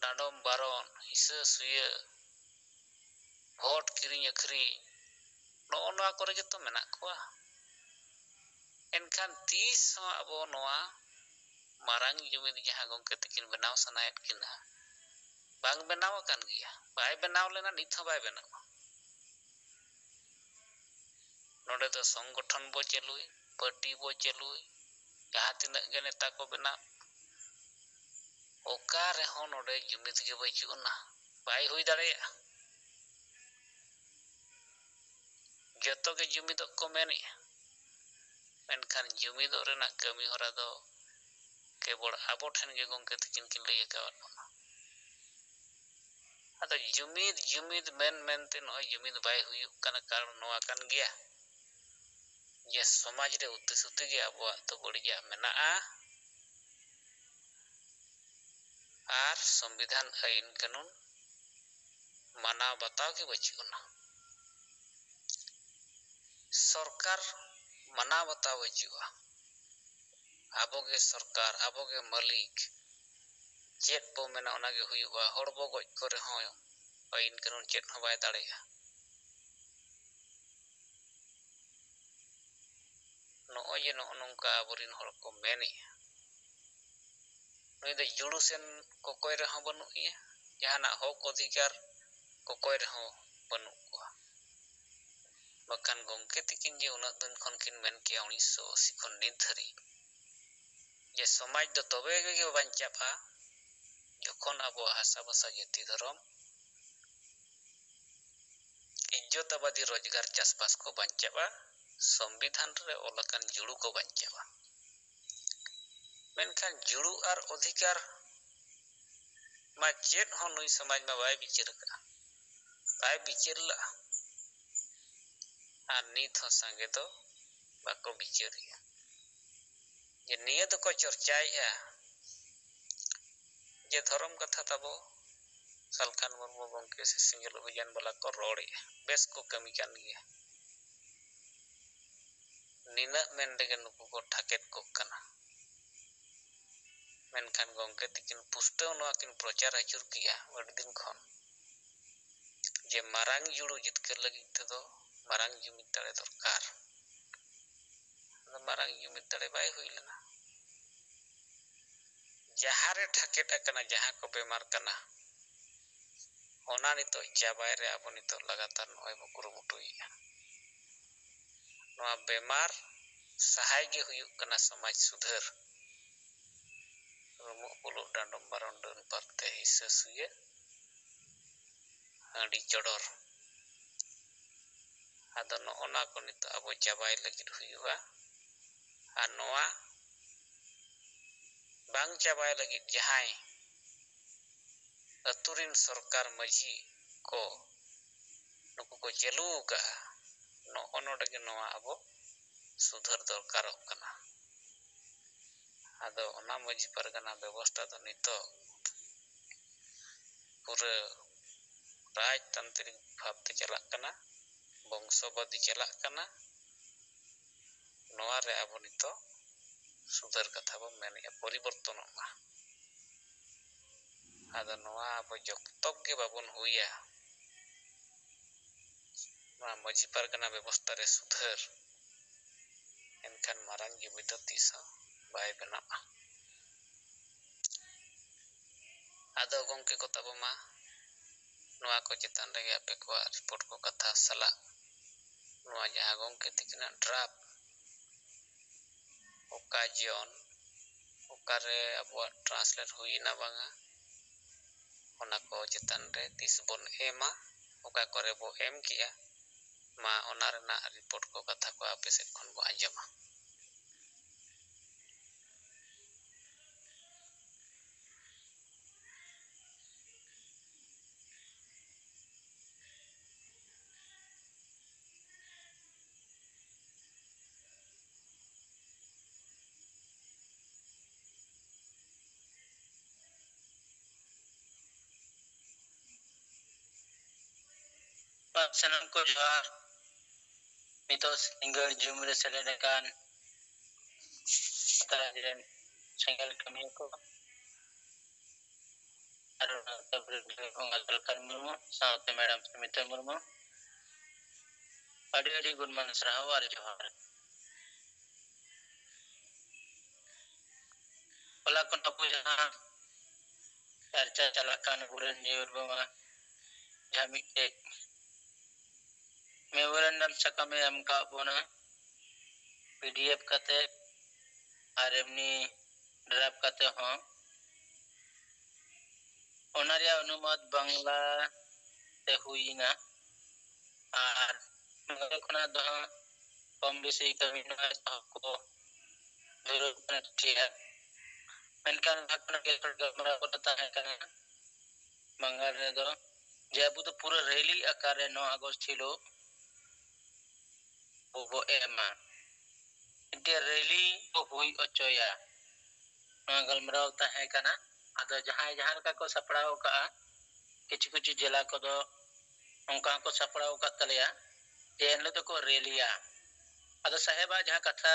ᱰᱟᱸᱰᱚᱢ ᱵᱟᱨᱚᱱ, ᱦᱤᱥᱟᱹ ᱥᱩᱭᱟᱹ, ᱵᱷᱳᱴ ᱠᱤᱨᱤᱧ ᱟᱹᱠᱷᱨᱤᱧ, ᱱᱚᱜᱼᱚ ᱱᱚᱣᱟ ᱠᱚᱨᱮ ᱜᱮᱛᱚ ᱢᱮᱱᱟᱜ ᱠᱚᱣᱟ᱾ ᱮᱱᱠᱷᱟᱱ ᱛᱤᱥ ᱦᱚᱸ ᱟᱵᱚ ᱱᱚᱣᱟ ᱢᱟᱨᱟᱝ ᱡᱩᱢᱤᱫ ᱡᱟᱦᱟᱸ ᱜᱚᱢᱠᱮ ᱛᱟᱹᱠᱤᱱ ᱵᱮᱱᱟᱣ ᱥᱟᱱᱟᱭᱮᱫ ᱠᱤᱱᱟ, ᱵᱟᱝ ᱵᱮᱱᱟᱣ ᱟᱠᱟᱱ ᱜᱮᱭᱟ᱾ ᱵᱟᱭ ᱵᱮᱱᱟᱣ ᱞᱮᱱᱟ, ᱱᱤᱛ ᱦᱚᱸ ᱵᱟᱭ ᱵᱮᱱᱟᱣᱟ᱾ ᱱᱚᱰᱮ ᱫᱚ ᱥᱚᱝᱜᱚᱴᱷᱚᱱ ᱵᱚ ᱪᱟᱹᱞᱩᱭ, ᱯᱟᱹᱴᱤ ᱵᱚ ᱪᱟᱹᱞᱩᱭ, ᱡᱟᱦᱟᱸ ᱛᱤᱱᱟᱹᱜ ᱜᱮ ᱱᱮᱛᱟ ᱠᱚ ᱵᱮᱱᱟᱣ, ᱚᱠᱟ ᱨᱮᱦᱚᱸ ᱱᱚᱰᱮ ᱡᱩᱢᱤᱫ ᱜᱮ ᱵᱟᱹᱪᱩᱜ ᱟᱱᱟ, ᱵᱟᱭ ᱦᱩᱭ ᱫᱟᱲᱮᱭᱟᱜᱼᱟ᱾ ᱡᱚᱛᱚ ᱜᱮ ᱡᱩᱢᱤᱫᱚᱜ ᱠᱚ ᱢᱮᱱᱮᱜᱼᱟ, ᱢᱮᱱᱠᱷᱟᱱ ᱡᱩᱢᱤᱫᱚᱜ ᱨᱮᱱᱟᱜ ᱠᱟᱹᱢᱤ ᱦᱚᱨᱟ ᱫᱚ ᱠᱮᱵᱚᱞ ᱟᱵᱚ ᱴᱷᱮᱱ ᱜᱮ ᱜᱚᱢᱠᱮ ᱛᱟᱹᱠᱤᱱ ᱠᱤᱱ ᱞᱟᱹᱭ ᱟᱠᱟᱣᱟᱫ ᱵᱚᱱᱟ᱾ ᱟᱫᱚ ᱡᱩᱢᱤᱫ ᱡᱩᱢᱤᱫ ᱢᱮᱱ ᱢᱮᱱᱛᱮ ᱱᱚᱜᱼᱚᱭ ᱡᱩᱢᱤᱫ ᱵᱟᱭ ᱦᱩᱭᱩᱜ ᱠᱟᱱᱟ, ᱠᱟᱨᱚᱱ ᱱᱚᱣᱟ ᱠᱟᱱ ᱜᱮᱭᱟ ᱡᱮ ᱥᱚᱢᱟᱡᱽ ᱨᱮ ᱩᱛᱤ ᱥᱩᱛᱤ ᱜᱮ ᱟᱵᱚᱣᱟᱜ ᱫᱚ ᱵᱟᱹᱲᱤᱡᱟᱜ ᱢᱮᱱᱟᱜᱼᱟ᱾ ᱟᱨ ᱥᱚᱝᱵᱤᱫᱷᱟᱱ ᱟᱹᱭᱤᱱ ᱠᱟᱹᱱᱩᱱ ᱢᱟᱱᱟᱣ ᱵᱟᱛᱟᱣ ᱜᱮ ᱵᱟᱹᱪᱩᱜ ᱟᱱᱟ᱾ ᱥᱚᱨᱠᱟᱨ ᱢᱟᱱᱟᱣ ᱵᱟᱛᱟᱣ ᱵᱟᱹᱪᱩᱜᱼᱟ᱾ ᱟᱵᱚᱜᱮ ᱥᱚᱨᱠᱟᱨ, ᱟᱵᱚᱜᱮ ᱢᱟᱹᱞᱤᱠ᱾ ᱪᱮᱫ ᱵᱚ ᱢᱮᱱᱟ, ᱚᱱᱟᱜᱮ ᱦᱩᱭᱩᱜᱼᱟ᱾ ᱦᱚᱲ ᱵᱚ ᱜᱚᱡ ᱠᱚ ᱨᱮᱦᱚᱸ ᱟᱹᱭᱤᱱ ᱠᱟᱹᱱᱩᱱ ᱪᱮᱫ ᱦᱚᱸ ᱵᱟᱭ ᱫᱟᱲᱮᱭᱟᱜᱼᱟ᱾ ᱱᱚᱜᱼᱚᱭ ᱡᱮ ᱱᱚᱜᱼᱚ ᱱᱚᱝᱠᱟ ᱟᱵᱚᱨᱮᱱ ᱦᱚᱲ ᱠᱚ ᱢᱮᱱᱮᱜᱼᱟ, ᱱᱩᱭ ᱫᱚ ᱡᱩᱲᱩ ᱥᱮᱱ ᱠᱚᱠᱚᱭ ᱨᱮᱦᱚᱸ ᱵᱟᱹᱱᱩᱜ ᱮᱭᱟ, ᱡᱟᱦᱟᱱᱟᱜ ᱦᱚᱠ ᱚᱫᱷᱤᱠᱟᱨ ᱠᱚᱠᱚᱭ ᱨᱮᱦᱚᱸ ᱵᱟᱹᱱᱩᱜ ᱠᱚᱣᱟ᱾ ᱵᱟᱠᱷᱟᱱ ᱜᱚᱢᱠᱮ ᱛᱤᱠᱤᱱ ᱡᱮ ᱩᱱᱟᱹᱜ ᱫᱤᱱ ᱠᱷᱚᱱ ᱠᱤᱱ ᱢᱮᱱ ᱠᱮᱜᱼᱟ, ᱩᱱᱤᱥᱥᱚ ᱟᱥᱤ ᱠᱷᱚᱱ ᱱᱤᱛ ᱫᱷᱟᱹᱨᱤᱡ, ᱡᱮ ᱥᱚᱢᱟᱡᱽ ᱫᱚ ᱛᱚᱵᱮ ᱜᱮ ᱵᱟᱧᱪᱟᱜᱼᱟ ᱡᱚᱠᱷᱚᱱ ᱟᱵᱚᱣᱟᱜ ᱦᱟᱥᱟ ᱵᱷᱟᱥᱟ ᱡᱟᱹᱛᱤ ᱫᱷᱚᱨᱚᱢ ᱤᱡᱽᱡᱚᱛ ᱟᱵᱟᱫᱤ ᱨᱳᱡᱽᱜᱟᱨ ᱪᱟᱥᱵᱟᱥ ᱠᱚ ᱵᱟᱧᱪᱟᱜᱼᱟ, ᱥᱚᱝᱵᱤᱫᱷᱟᱱ ᱨᱮ ᱚᱞ ᱟᱠᱟᱱ ᱡᱩᱲᱩ ᱠᱚ ᱵᱟᱧᱪᱟᱜᱼᱟ᱾ ᱢᱮᱱᱠᱷᱟᱱ ᱡᱩᱲᱩ ᱟᱨ ᱚᱫᱷᱤᱠᱟᱨ ᱢᱟ ᱪᱮᱫ ᱦᱚᱸ ᱱᱩᱭ ᱥᱚᱢᱟᱡᱽ ᱢᱟ ᱵᱟᱭ ᱵᱤᱪᱟᱹᱨ ᱟᱠᱟᱫᱼᱟ, ᱵᱟᱭ ᱵᱤᱪᱟᱹᱨ ᱞᱟᱜᱼᱟ᱾ ᱟᱨ ᱱᱤᱛ ᱦᱚᱸ ᱥᱟᱸᱜᱮ ᱫᱚ ᱵᱟᱠᱚ ᱵᱤᱪᱟᱹᱨᱮᱜᱼᱟ᱾ ᱡᱮ ᱱᱤᱭᱟᱹ ᱫᱚᱠᱚ ᱪᱚᱨᱪᱟᱭᱮᱜᱼᱟ ᱡᱮ ᱫᱷᱚᱨᱚᱢ ᱠᱟᱛᱷᱟ ᱛᱟᱵᱚ ᱥᱟᱞᱠᱷᱟᱱ ᱢᱩᱨᱢᱩ ᱜᱚᱢᱠᱮ ᱥᱮ ᱥᱮᱸᱜᱮᱞ ᱚᱵᱷᱤᱡᱟᱱ ᱵᱟᱞᱟ ᱠᱚ ᱨᱚᱲᱮᱜᱼᱟ, ᱵᱮᱥ ᱠᱚ ᱠᱟᱹᱢᱤ ᱠᱟᱱ ᱜᱮᱭᱟ᱾ ᱱᱤᱱᱟᱹᱜ ᱢᱮᱱ ᱨᱮᱜᱮ ᱱᱩᱠᱩ ᱠᱚ ᱴᱷᱟᱠᱮᱫ ᱠᱚᱜ ᱠᱟᱱᱟ᱾ ᱢᱮᱱᱠᱷᱟᱱ ᱜᱚᱢᱠᱮ ᱛᱤᱠᱤᱱ ᱯᱩᱥᱴᱟᱹᱣ ᱱᱚᱣᱟ ᱠᱤᱱ ᱯᱨᱚᱪᱟᱨ ᱟᱹᱪᱩᱨ ᱠᱮᱜᱼᱟ ᱟᱹᱰᱤ ᱫᱤᱱ ᱠᱷᱚᱱ, ᱡᱮ ᱢᱟᱨᱟᱝ ᱡᱩᱲᱩ ᱡᱤᱛᱠᱟᱹᱨ ᱞᱟᱹᱜᱤᱫ ᱛᱮᱫᱚ ᱢᱟᱨᱟᱝ ᱡᱩᱢᱤᱫ ᱫᱟᱲᱮ ᱫᱚᱨᱠᱟᱨ᱾ ᱟᱫᱚ ᱢᱟᱨᱟᱝ ᱡᱩᱢᱤᱫ ᱫᱟᱲᱮ ᱵᱟᱭ ᱦᱩᱭ ᱞᱮᱱᱟ᱾ ᱡᱟᱦᱟᱸ ᱨᱮ ᱴᱷᱟᱠᱮᱫ ᱟᱠᱟᱱᱟ, ᱡᱟᱦᱟᱸ ᱠᱚ ᱵᱮᱢᱟᱨ ᱠᱟᱱᱟ, ᱚᱱᱟ ᱱᱤᱛᱚᱜ ᱪᱟᱵᱟᱭ ᱨᱮ ᱟᱵᱚ ᱱᱤᱛᱚᱜ ᱞᱟᱜᱟᱛᱟᱨ ᱱᱚᱜᱼᱚᱭ ᱵᱚ ᱠᱩᱨᱩᱢᱩᱴᱩᱭᱮᱫᱼᱟ᱾ ᱱᱚᱣᱟ ᱵᱮᱢᱟᱨ ᱥᱟᱦᱟᱭ ᱜᱮ ᱦᱩᱭᱩᱜ ᱠᱟᱱᱟ ᱥᱚᱢᱟᱡᱽ ᱥᱩᱫᱷᱟᱹᱨ᱾ ᱨᱩᱢᱩᱜ ᱯᱩᱞᱩᱜ ᱰᱟᱸᱰᱚᱢ ᱵᱟᱨᱚᱱ ᱰᱟᱹᱱ ᱯᱟᱨᱛᱮ ᱦᱤᱥᱟᱹ ᱥᱩᱭᱟᱹ ᱦᱟᱺᱰᱤ ᱪᱚᱰᱚᱨ᱾ ᱟᱫᱚ ᱱᱚᱜᱼᱚ ᱱᱟ ᱠᱚ ᱱᱤᱛᱚᱜ ᱟᱵᱚ ᱪᱟᱵᱟᱭ ᱞᱟᱹᱜᱤᱫ ᱦᱩᱭᱩᱜᱼᱟ᱾ ᱟᱨ ᱱᱚᱣᱟ ᱵᱟᱝ ᱪᱟᱵᱟᱭ ᱞᱟᱹᱜᱤᱫ ᱡᱟᱦᱟᱸᱭ ᱟᱹᱛᱩ ᱨᱤᱱ ᱥᱚᱨᱠᱟᱨ ᱢᱟᱹᱡᱷᱤ ᱠᱚ ᱱᱩᱠᱩ ᱠᱚ ᱪᱟᱹᱞᱩ ᱟᱠᱟᱫᱼᱟ, ᱱᱚᱜᱼᱚ ᱱᱚᱰᱮ ᱜᱮ ᱱᱚᱣᱟ ᱟᱵᱚ ᱥᱩᱫᱷᱟᱹᱨ ᱫᱚᱨᱠᱟᱨᱚᱜ ᱠᱟᱱᱟ᱾ ᱟᱫᱚ ᱚᱱᱟ ᱢᱟᱹᱡᱷᱤ ᱯᱟᱨᱜᱟᱱᱟ ᱵᱮᱵᱚᱥᱛᱷᱟ ᱫᱚ ᱱᱤᱛᱚᱜ ᱯᱩᱨᱟᱹ ᱨᱟᱡᱽᱛᱟᱱᱛᱨᱤᱠ ᱵᱷᱟᱵᱽᱛᱮ ᱪᱟᱞᱟᱜ ᱠᱟᱱᱟ, ᱵᱚᱝᱥᱚᱵᱟᱫᱤ ᱪᱟᱞᱟᱜ ᱠᱟᱱᱟ᱾ ᱱᱚᱣᱟ ᱨᱮ ᱟᱵᱚ ᱱᱤᱛᱚᱜ ᱥᱩᱫᱷᱟᱹᱨ ᱠᱟᱛᱷᱟ ᱵᱚᱱ ᱢᱮᱱᱮᱫᱼᱟ, ᱯᱚᱨᱤᱵᱚᱨᱛᱚᱱᱚᱜ ᱢᱟ᱾ ᱟᱫᱚ ᱱᱚᱣᱟ ᱟᱵᱚ ᱡᱚᱛᱚ ᱜᱮ ᱵᱟᱵᱚᱱ ᱦᱩᱭᱟ, ᱱᱚᱣᱟ ᱢᱟᱹᱡᱷᱤ ᱯᱟᱨᱜᱟᱱᱟ ᱵᱮᱵᱚᱥᱛᱷᱟ ᱨᱮ ᱥᱩᱫᱷᱟᱹᱨ, ᱮᱱᱠᱷᱟᱱ ᱢᱟᱨᱟᱝ ᱡᱩᱢᱤᱫ ᱫᱚ ᱛᱤᱥ ᱦᱚᱸ ᱵᱟᱭ ᱵᱮᱱᱟᱜᱼᱟ᱾ ᱟᱫᱚ ᱜᱚᱢᱠᱮ ᱠᱚ ᱛᱟᱵᱚ ᱢᱟ, ᱱᱚᱣᱟ ᱠᱚ ᱪᱮᱛᱟᱱ ᱨᱮᱜᱮ ᱟᱯᱮ ᱠᱚᱣᱟᱜ ᱨᱤᱯᱳᱨᱴ ᱠᱚ ᱠᱟᱛᱷᱟ ᱥᱟᱞᱟᱜ ᱱᱚᱣᱟ ᱡᱟᱦᱟᱸ ᱜᱚᱢᱠᱮ ᱛᱤᱠᱤᱱᱟᱜ ᱰᱨᱟᱯᱷᱴ ᱚᱠᱟ ᱡᱤᱭᱚᱱ ᱚᱠᱟᱨᱮ ᱟᱵᱚᱣᱟᱜ ᱴᱨᱟᱱᱥᱞᱮᱴ ᱦᱩᱭ ᱮᱱᱟ ᱵᱟᱝᱟ, ᱚᱱᱟ ᱠᱚ ᱪᱮᱛᱟᱱ ᱨᱮ ᱛᱤᱥ ᱵᱚᱱ ᱮᱢᱟ, ᱚᱠᱟ ᱠᱚᱨᱮ ᱵᱚ ᱮᱢ ᱠᱮᱜᱼᱟ, ᱢᱟ ᱚᱱᱟ ᱨᱮᱱᱟᱜ ᱨᱤᱯᱳᱨᱴ ᱠᱚ ᱠᱟᱛᱷᱟ ᱠᱚ ᱟᱯᱮ ᱥᱮᱫ ᱠᱷᱚᱱ ᱵᱚ ᱟᱸᱡᱚᱢᱟ᱾ ᱥᱟᱱᱟᱢ ᱠᱚ ᱡᱚᱦᱟᱨ᱾ ᱱᱤᱛᱚᱜ ᱥᱤᱸᱜᱟᱹᱲ ᱡᱩᱢ ᱨᱮ ᱥᱮᱞᱮᱫ ᱟᱠᱟᱱ ᱥᱟᱶᱛᱟ ᱨᱮᱱ ᱥᱮᱸᱜᱮᱞ ᱠᱟᱹᱢᱤᱭᱟᱹ ᱠᱚ ᱟᱨ ᱚᱱᱟ ᱛᱟᱵᱽᱨᱤᱠ ᱨᱮ ᱵᱚᱸᱜᱟ ᱥᱟᱞᱠᱷᱟᱱ ᱢᱩᱨᱢᱩ ᱥᱟᱶᱛᱮ ᱢᱮᱰᱟᱢ ᱥᱩᱢᱤᱛᱨᱟ ᱢᱩᱨᱢᱩ ᱟᱹᱰᱤ ᱟᱹᱰᱤ ᱜᱩᱱᱢᱟᱱ ᱥᱟᱨᱦᱟᱣ ᱟᱨ ᱡᱚᱦᱟᱨ᱾ ᱦᱚᱞᱟ ᱠᱷᱚᱱ ᱟᱵᱚ ᱡᱟᱦᱟᱸ ᱪᱟᱨᱪᱟ ᱪᱟᱞᱟᱜ ᱠᱟᱱ ᱟᱵᱚᱨᱮᱱ ᱡᱤᱭᱚᱱ ᱵᱚᱸᱜᱟ ᱡᱟᱦᱟᱸ ᱢᱤᱫᱴᱮᱡ ᱢᱮᱢᱳᱨᱮᱱᱰᱟᱢ ᱥᱟᱠᱟᱢᱮ ᱮᱢ ᱠᱟᱜ ᱵᱚᱱᱟ ᱯᱤᱰᱤᱮᱯᱷ ᱠᱟᱛᱮ ᱟᱨ ᱮᱢᱱᱤ ᱰᱨᱟᱯ ᱠᱟᱛᱮ ᱦᱚᱸ᱾ ᱚᱱᱟ ᱨᱮᱭᱟᱜ ᱚᱱᱩᱵᱟᱫ ᱵᱟᱝᱞᱟ ᱛᱮ ᱦᱩᱭ ᱮᱱᱟ᱾ ᱟᱨ ᱱᱚᱰᱮ ᱠᱷᱚᱱᱟᱜ ᱫᱚ ᱦᱟᱸᱜ ᱠᱚᱢ ᱵᱮᱥᱤ ᱠᱟᱹᱢᱤ ᱱᱚᱣᱟ ᱮᱛᱚᱦᱚᱵ ᱠᱚ ᱫᱷᱩᱨᱟᱹᱣ ᱠᱟᱱᱟ, ᱴᱷᱤᱠ ᱜᱮᱭᱟ᱾ ᱢᱮᱱᱠᱷᱟᱱ ᱞᱟᱦᱟ ᱠᱷᱚᱱᱟᱜ ᱜᱮ ᱜᱟᱞᱢᱟᱨᱟᱣ ᱠᱚᱫᱚ ᱛᱟᱦᱮᱸ ᱠᱟᱱᱟ ᱵᱟᱝᱜᱟᱞ ᱨᱮᱫᱚ, ᱡᱮ ᱟᱵᱚ ᱫᱚ ᱯᱩᱨᱟᱹ ᱨᱮᱞᱤ ᱟᱠᱟᱨ ᱨᱮ ᱱᱚᱣᱟ ᱟᱜᱚᱥᱴ ᱦᱤᱞᱳᱜ ᱵᱚ ᱮᱢᱟ, ᱢᱤᱫᱴᱮᱱ ᱨᱮᱞᱤ ᱵᱚ ᱦᱩᱭ ᱦᱚᱪᱚᱭᱟ᱾ ᱱᱚᱣᱟ ᱜᱟᱞᱢᱟᱨᱟᱣ ᱛᱟᱦᱮᱸ ᱠᱟᱱᱟ᱾ ᱟᱫᱚ ᱡᱟᱦᱟᱸᱭ ᱡᱟᱦᱟᱸ ᱞᱮᱠᱟ ᱠᱚ ᱥᱟᱯᱲᱟᱣ ᱠᱟᱜᱼᱟ, ᱠᱤᱪᱷᱩ ᱠᱤᱪᱷᱩ ᱡᱮᱞᱟ ᱠᱚᱫᱚ ᱚᱱᱠᱟ ᱦᱚᱸᱠᱚ ᱥᱟᱯᱲᱟᱣ ᱟᱠᱟᱫ ᱛᱟᱞᱮᱭᱟ ᱡᱮ ᱮᱱᱦᱤᱞᱳᱜ ᱫᱚᱠᱚ ᱨᱮᱞᱤᱭᱟ᱾ ᱟᱫᱚ ᱥᱟᱦᱮᱵᱟᱜ ᱡᱟᱦᱟᱸ ᱠᱟᱛᱷᱟ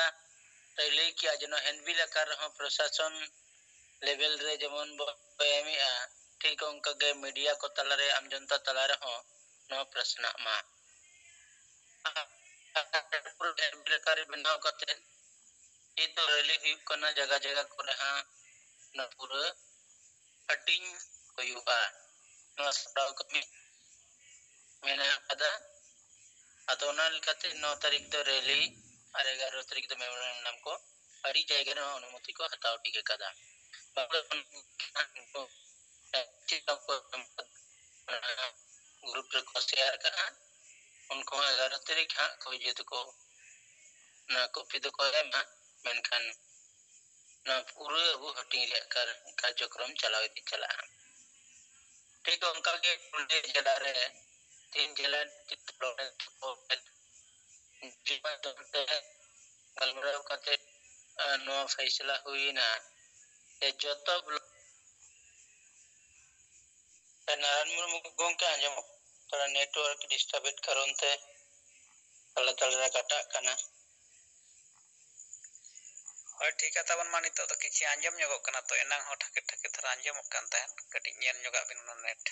ᱞᱟᱹᱭ ᱠᱮᱜᱼᱟ ᱡᱮ ᱱᱚᱣᱟ ᱦᱮᱱᱰᱵᱤᱞ ᱟᱠᱟᱨ ᱨᱮᱦᱚᱸ ᱯᱨᱚᱥᱟᱥᱚᱱ ᱞᱮᱵᱮᱞ ᱨᱮ ᱡᱮᱢᱚᱱ ᱵᱚ ᱮᱢᱮᱜᱼᱟ, ᱴᱷᱤᱠ ᱚᱱᱠᱟᱜᱮ ᱢᱤᱰᱤᱭᱟ ᱠᱚ ᱛᱟᱞᱟᱨᱮ, ᱟᱢ ᱡᱚᱱᱛᱟ ᱛᱟᱞᱟ ᱨᱮᱦᱚᱸ ᱱᱚᱣᱟ ᱯᱟᱥᱱᱟᱜ ᱢᱟ᱾ ᱯᱩᱨᱟᱹ ᱦᱮᱱᱰᱵᱤᱞ ᱟᱠᱟᱨ ᱨᱮ ᱵᱮᱱᱟᱣ ᱠᱟᱛᱮ ᱱᱤᱛ ᱫᱚ ᱨᱮᱞᱤ ᱦᱩᱭᱩᱜ ᱠᱟᱱᱟ, ᱡᱟᱭᱜᱟ ᱡᱟᱭᱜᱟ ᱠᱚᱨᱮ ᱦᱟᱸᱜ ᱱᱚᱣᱟ ᱯᱩᱨᱟᱹ ᱦᱟᱹᱴᱤᱧ ᱦᱩᱭᱩᱜᱼᱟ᱾ ᱱᱚᱣᱟ ᱥᱟᱯᱲᱟᱣ ᱠᱟᱹᱢᱤ ᱢᱮᱱᱟᱜ ᱟᱠᱟᱫᱟ᱾ ᱟᱫᱚ ᱚᱱᱟ ᱞᱮᱠᱟᱛᱮ ᱱᱚ ᱛᱟᱹᱨᱤᱠᱷ ᱫᱚ ᱨᱮᱞᱤ ᱟᱨ ᱮᱜᱟᱨᱚ ᱛᱟᱹᱨᱤᱠᱷ ᱫᱚ ᱢᱮᱢᱳᱨᱮᱱᱰᱟᱢ ᱠᱚ ᱟᱹᱰᱤ ᱡᱟᱭᱜᱟ ᱨᱮᱦᱚᱸ ᱚᱱᱩᱢᱚᱛᱤ ᱠᱚ ᱦᱟᱛᱟᱣ ᱴᱷᱤᱠ ᱟᱠᱟᱫᱟ᱾ ᱵᱟᱝᱞᱟ ᱪᱮᱫ ᱞᱮᱠᱟ ᱠᱚ ᱮᱢ ᱟᱠᱟᱫᱟ, ᱚᱱᱟ ᱜᱨᱩᱯ ᱨᱮᱠᱚ ᱥᱮᱭᱟᱨ ᱠᱟᱜᱼᱟ᱾ ᱩᱱᱠᱩ ᱦᱚᱸ ᱮᱜᱟᱨᱚ ᱛᱟᱹᱨᱤᱠᱷ ᱦᱟᱸᱜ ᱠᱚ ᱤᱭᱟᱹ ᱫᱚᱠᱚ, ᱚᱱᱟ ᱠᱚᱯᱤ ᱫᱚᱠᱚ ᱮᱢᱟ, ᱢᱮᱱᱠᱷᱟᱱ ᱱᱚᱣᱟ ᱯᱩᱨᱟᱹ ᱟᱵᱚ ᱦᱟᱹᱴᱤᱧ ᱨᱮᱭᱟᱜ ᱠᱟᱨ-, ᱠᱟᱨᱡᱚᱠᱨᱚᱢ ᱪᱟᱞᱟᱣ ᱤᱫᱤ ᱪᱟᱞᱟᱜᱼᱟ᱾ ᱴᱷᱤᱠ ᱚᱱᱠᱟᱜᱮ ᱱᱚᱰᱮ ᱡᱮᱞᱟ ᱨᱮ ᱛᱤᱱ ᱡᱮᱞᱟ ᱰᱤᱥᱴᱨᱤᱠᱴ ᱰᱮᱵᱷᱞᱚᱯᱢᱮᱱᱴ ᱵᱳᱨᱰ ᱢᱟᱫᱽᱫᱷᱚᱢ ᱛᱮ ᱜᱟᱞᱢᱟᱨᱟᱣ ᱠᱟᱛᱮ, ᱟᱨ ᱱᱚᱣᱟ ᱯᱷᱟᱭᱥᱟᱞᱟ ᱦᱩᱭᱮᱱᱟ ᱡᱮ ᱡᱚᱛᱚ ᱵᱞᱚᱠ ᱱᱟᱨᱟᱭᱚᱱ ᱢᱩᱨᱢᱩ ᱜᱚᱢᱠᱮ ᱟᱸᱡᱚᱢᱚᱜ ᱛᱷᱚᱲᱟ ᱱᱮᱴᱣᱟᱨᱠ ᱰᱤᱥᱴᱟᱨᱵ ᱮᱫ ᱠᱟᱨᱚᱱ ᱛᱮ ᱛᱟᱞᱟ ᱛᱟᱞᱟ ᱨᱮ ᱠᱟᱴᱟᱜ ᱠᱟᱱᱟ᱾ ᱦᱳᱭ, ᱴᱷᱤᱠ ᱜᱮᱭᱟ ᱛᱟᱵᱚᱱ ᱢᱟ, ᱱᱤᱛᱚᱜ ᱫᱚ ᱠᱤᱪᱷᱤ ᱟᱸᱡᱚᱢ ᱧᱚᱜᱚᱜ ᱠᱟᱱᱟ, ᱛᱚ ᱮᱱᱟᱝ ᱦᱚᱸ ᱴᱷᱟᱠᱮ ᱴᱷᱟᱠᱮ ᱫᱷᱟᱨᱟ ᱟᱸᱡᱚᱢᱚᱜ ᱠᱟᱱ ᱛᱟᱦᱮᱸᱫ, ᱠᱟᱹᱴᱤᱡ ᱧᱮᱞ ᱧᱚᱜᱟᱜ ᱵᱤᱱ ᱚᱱᱟ net᱾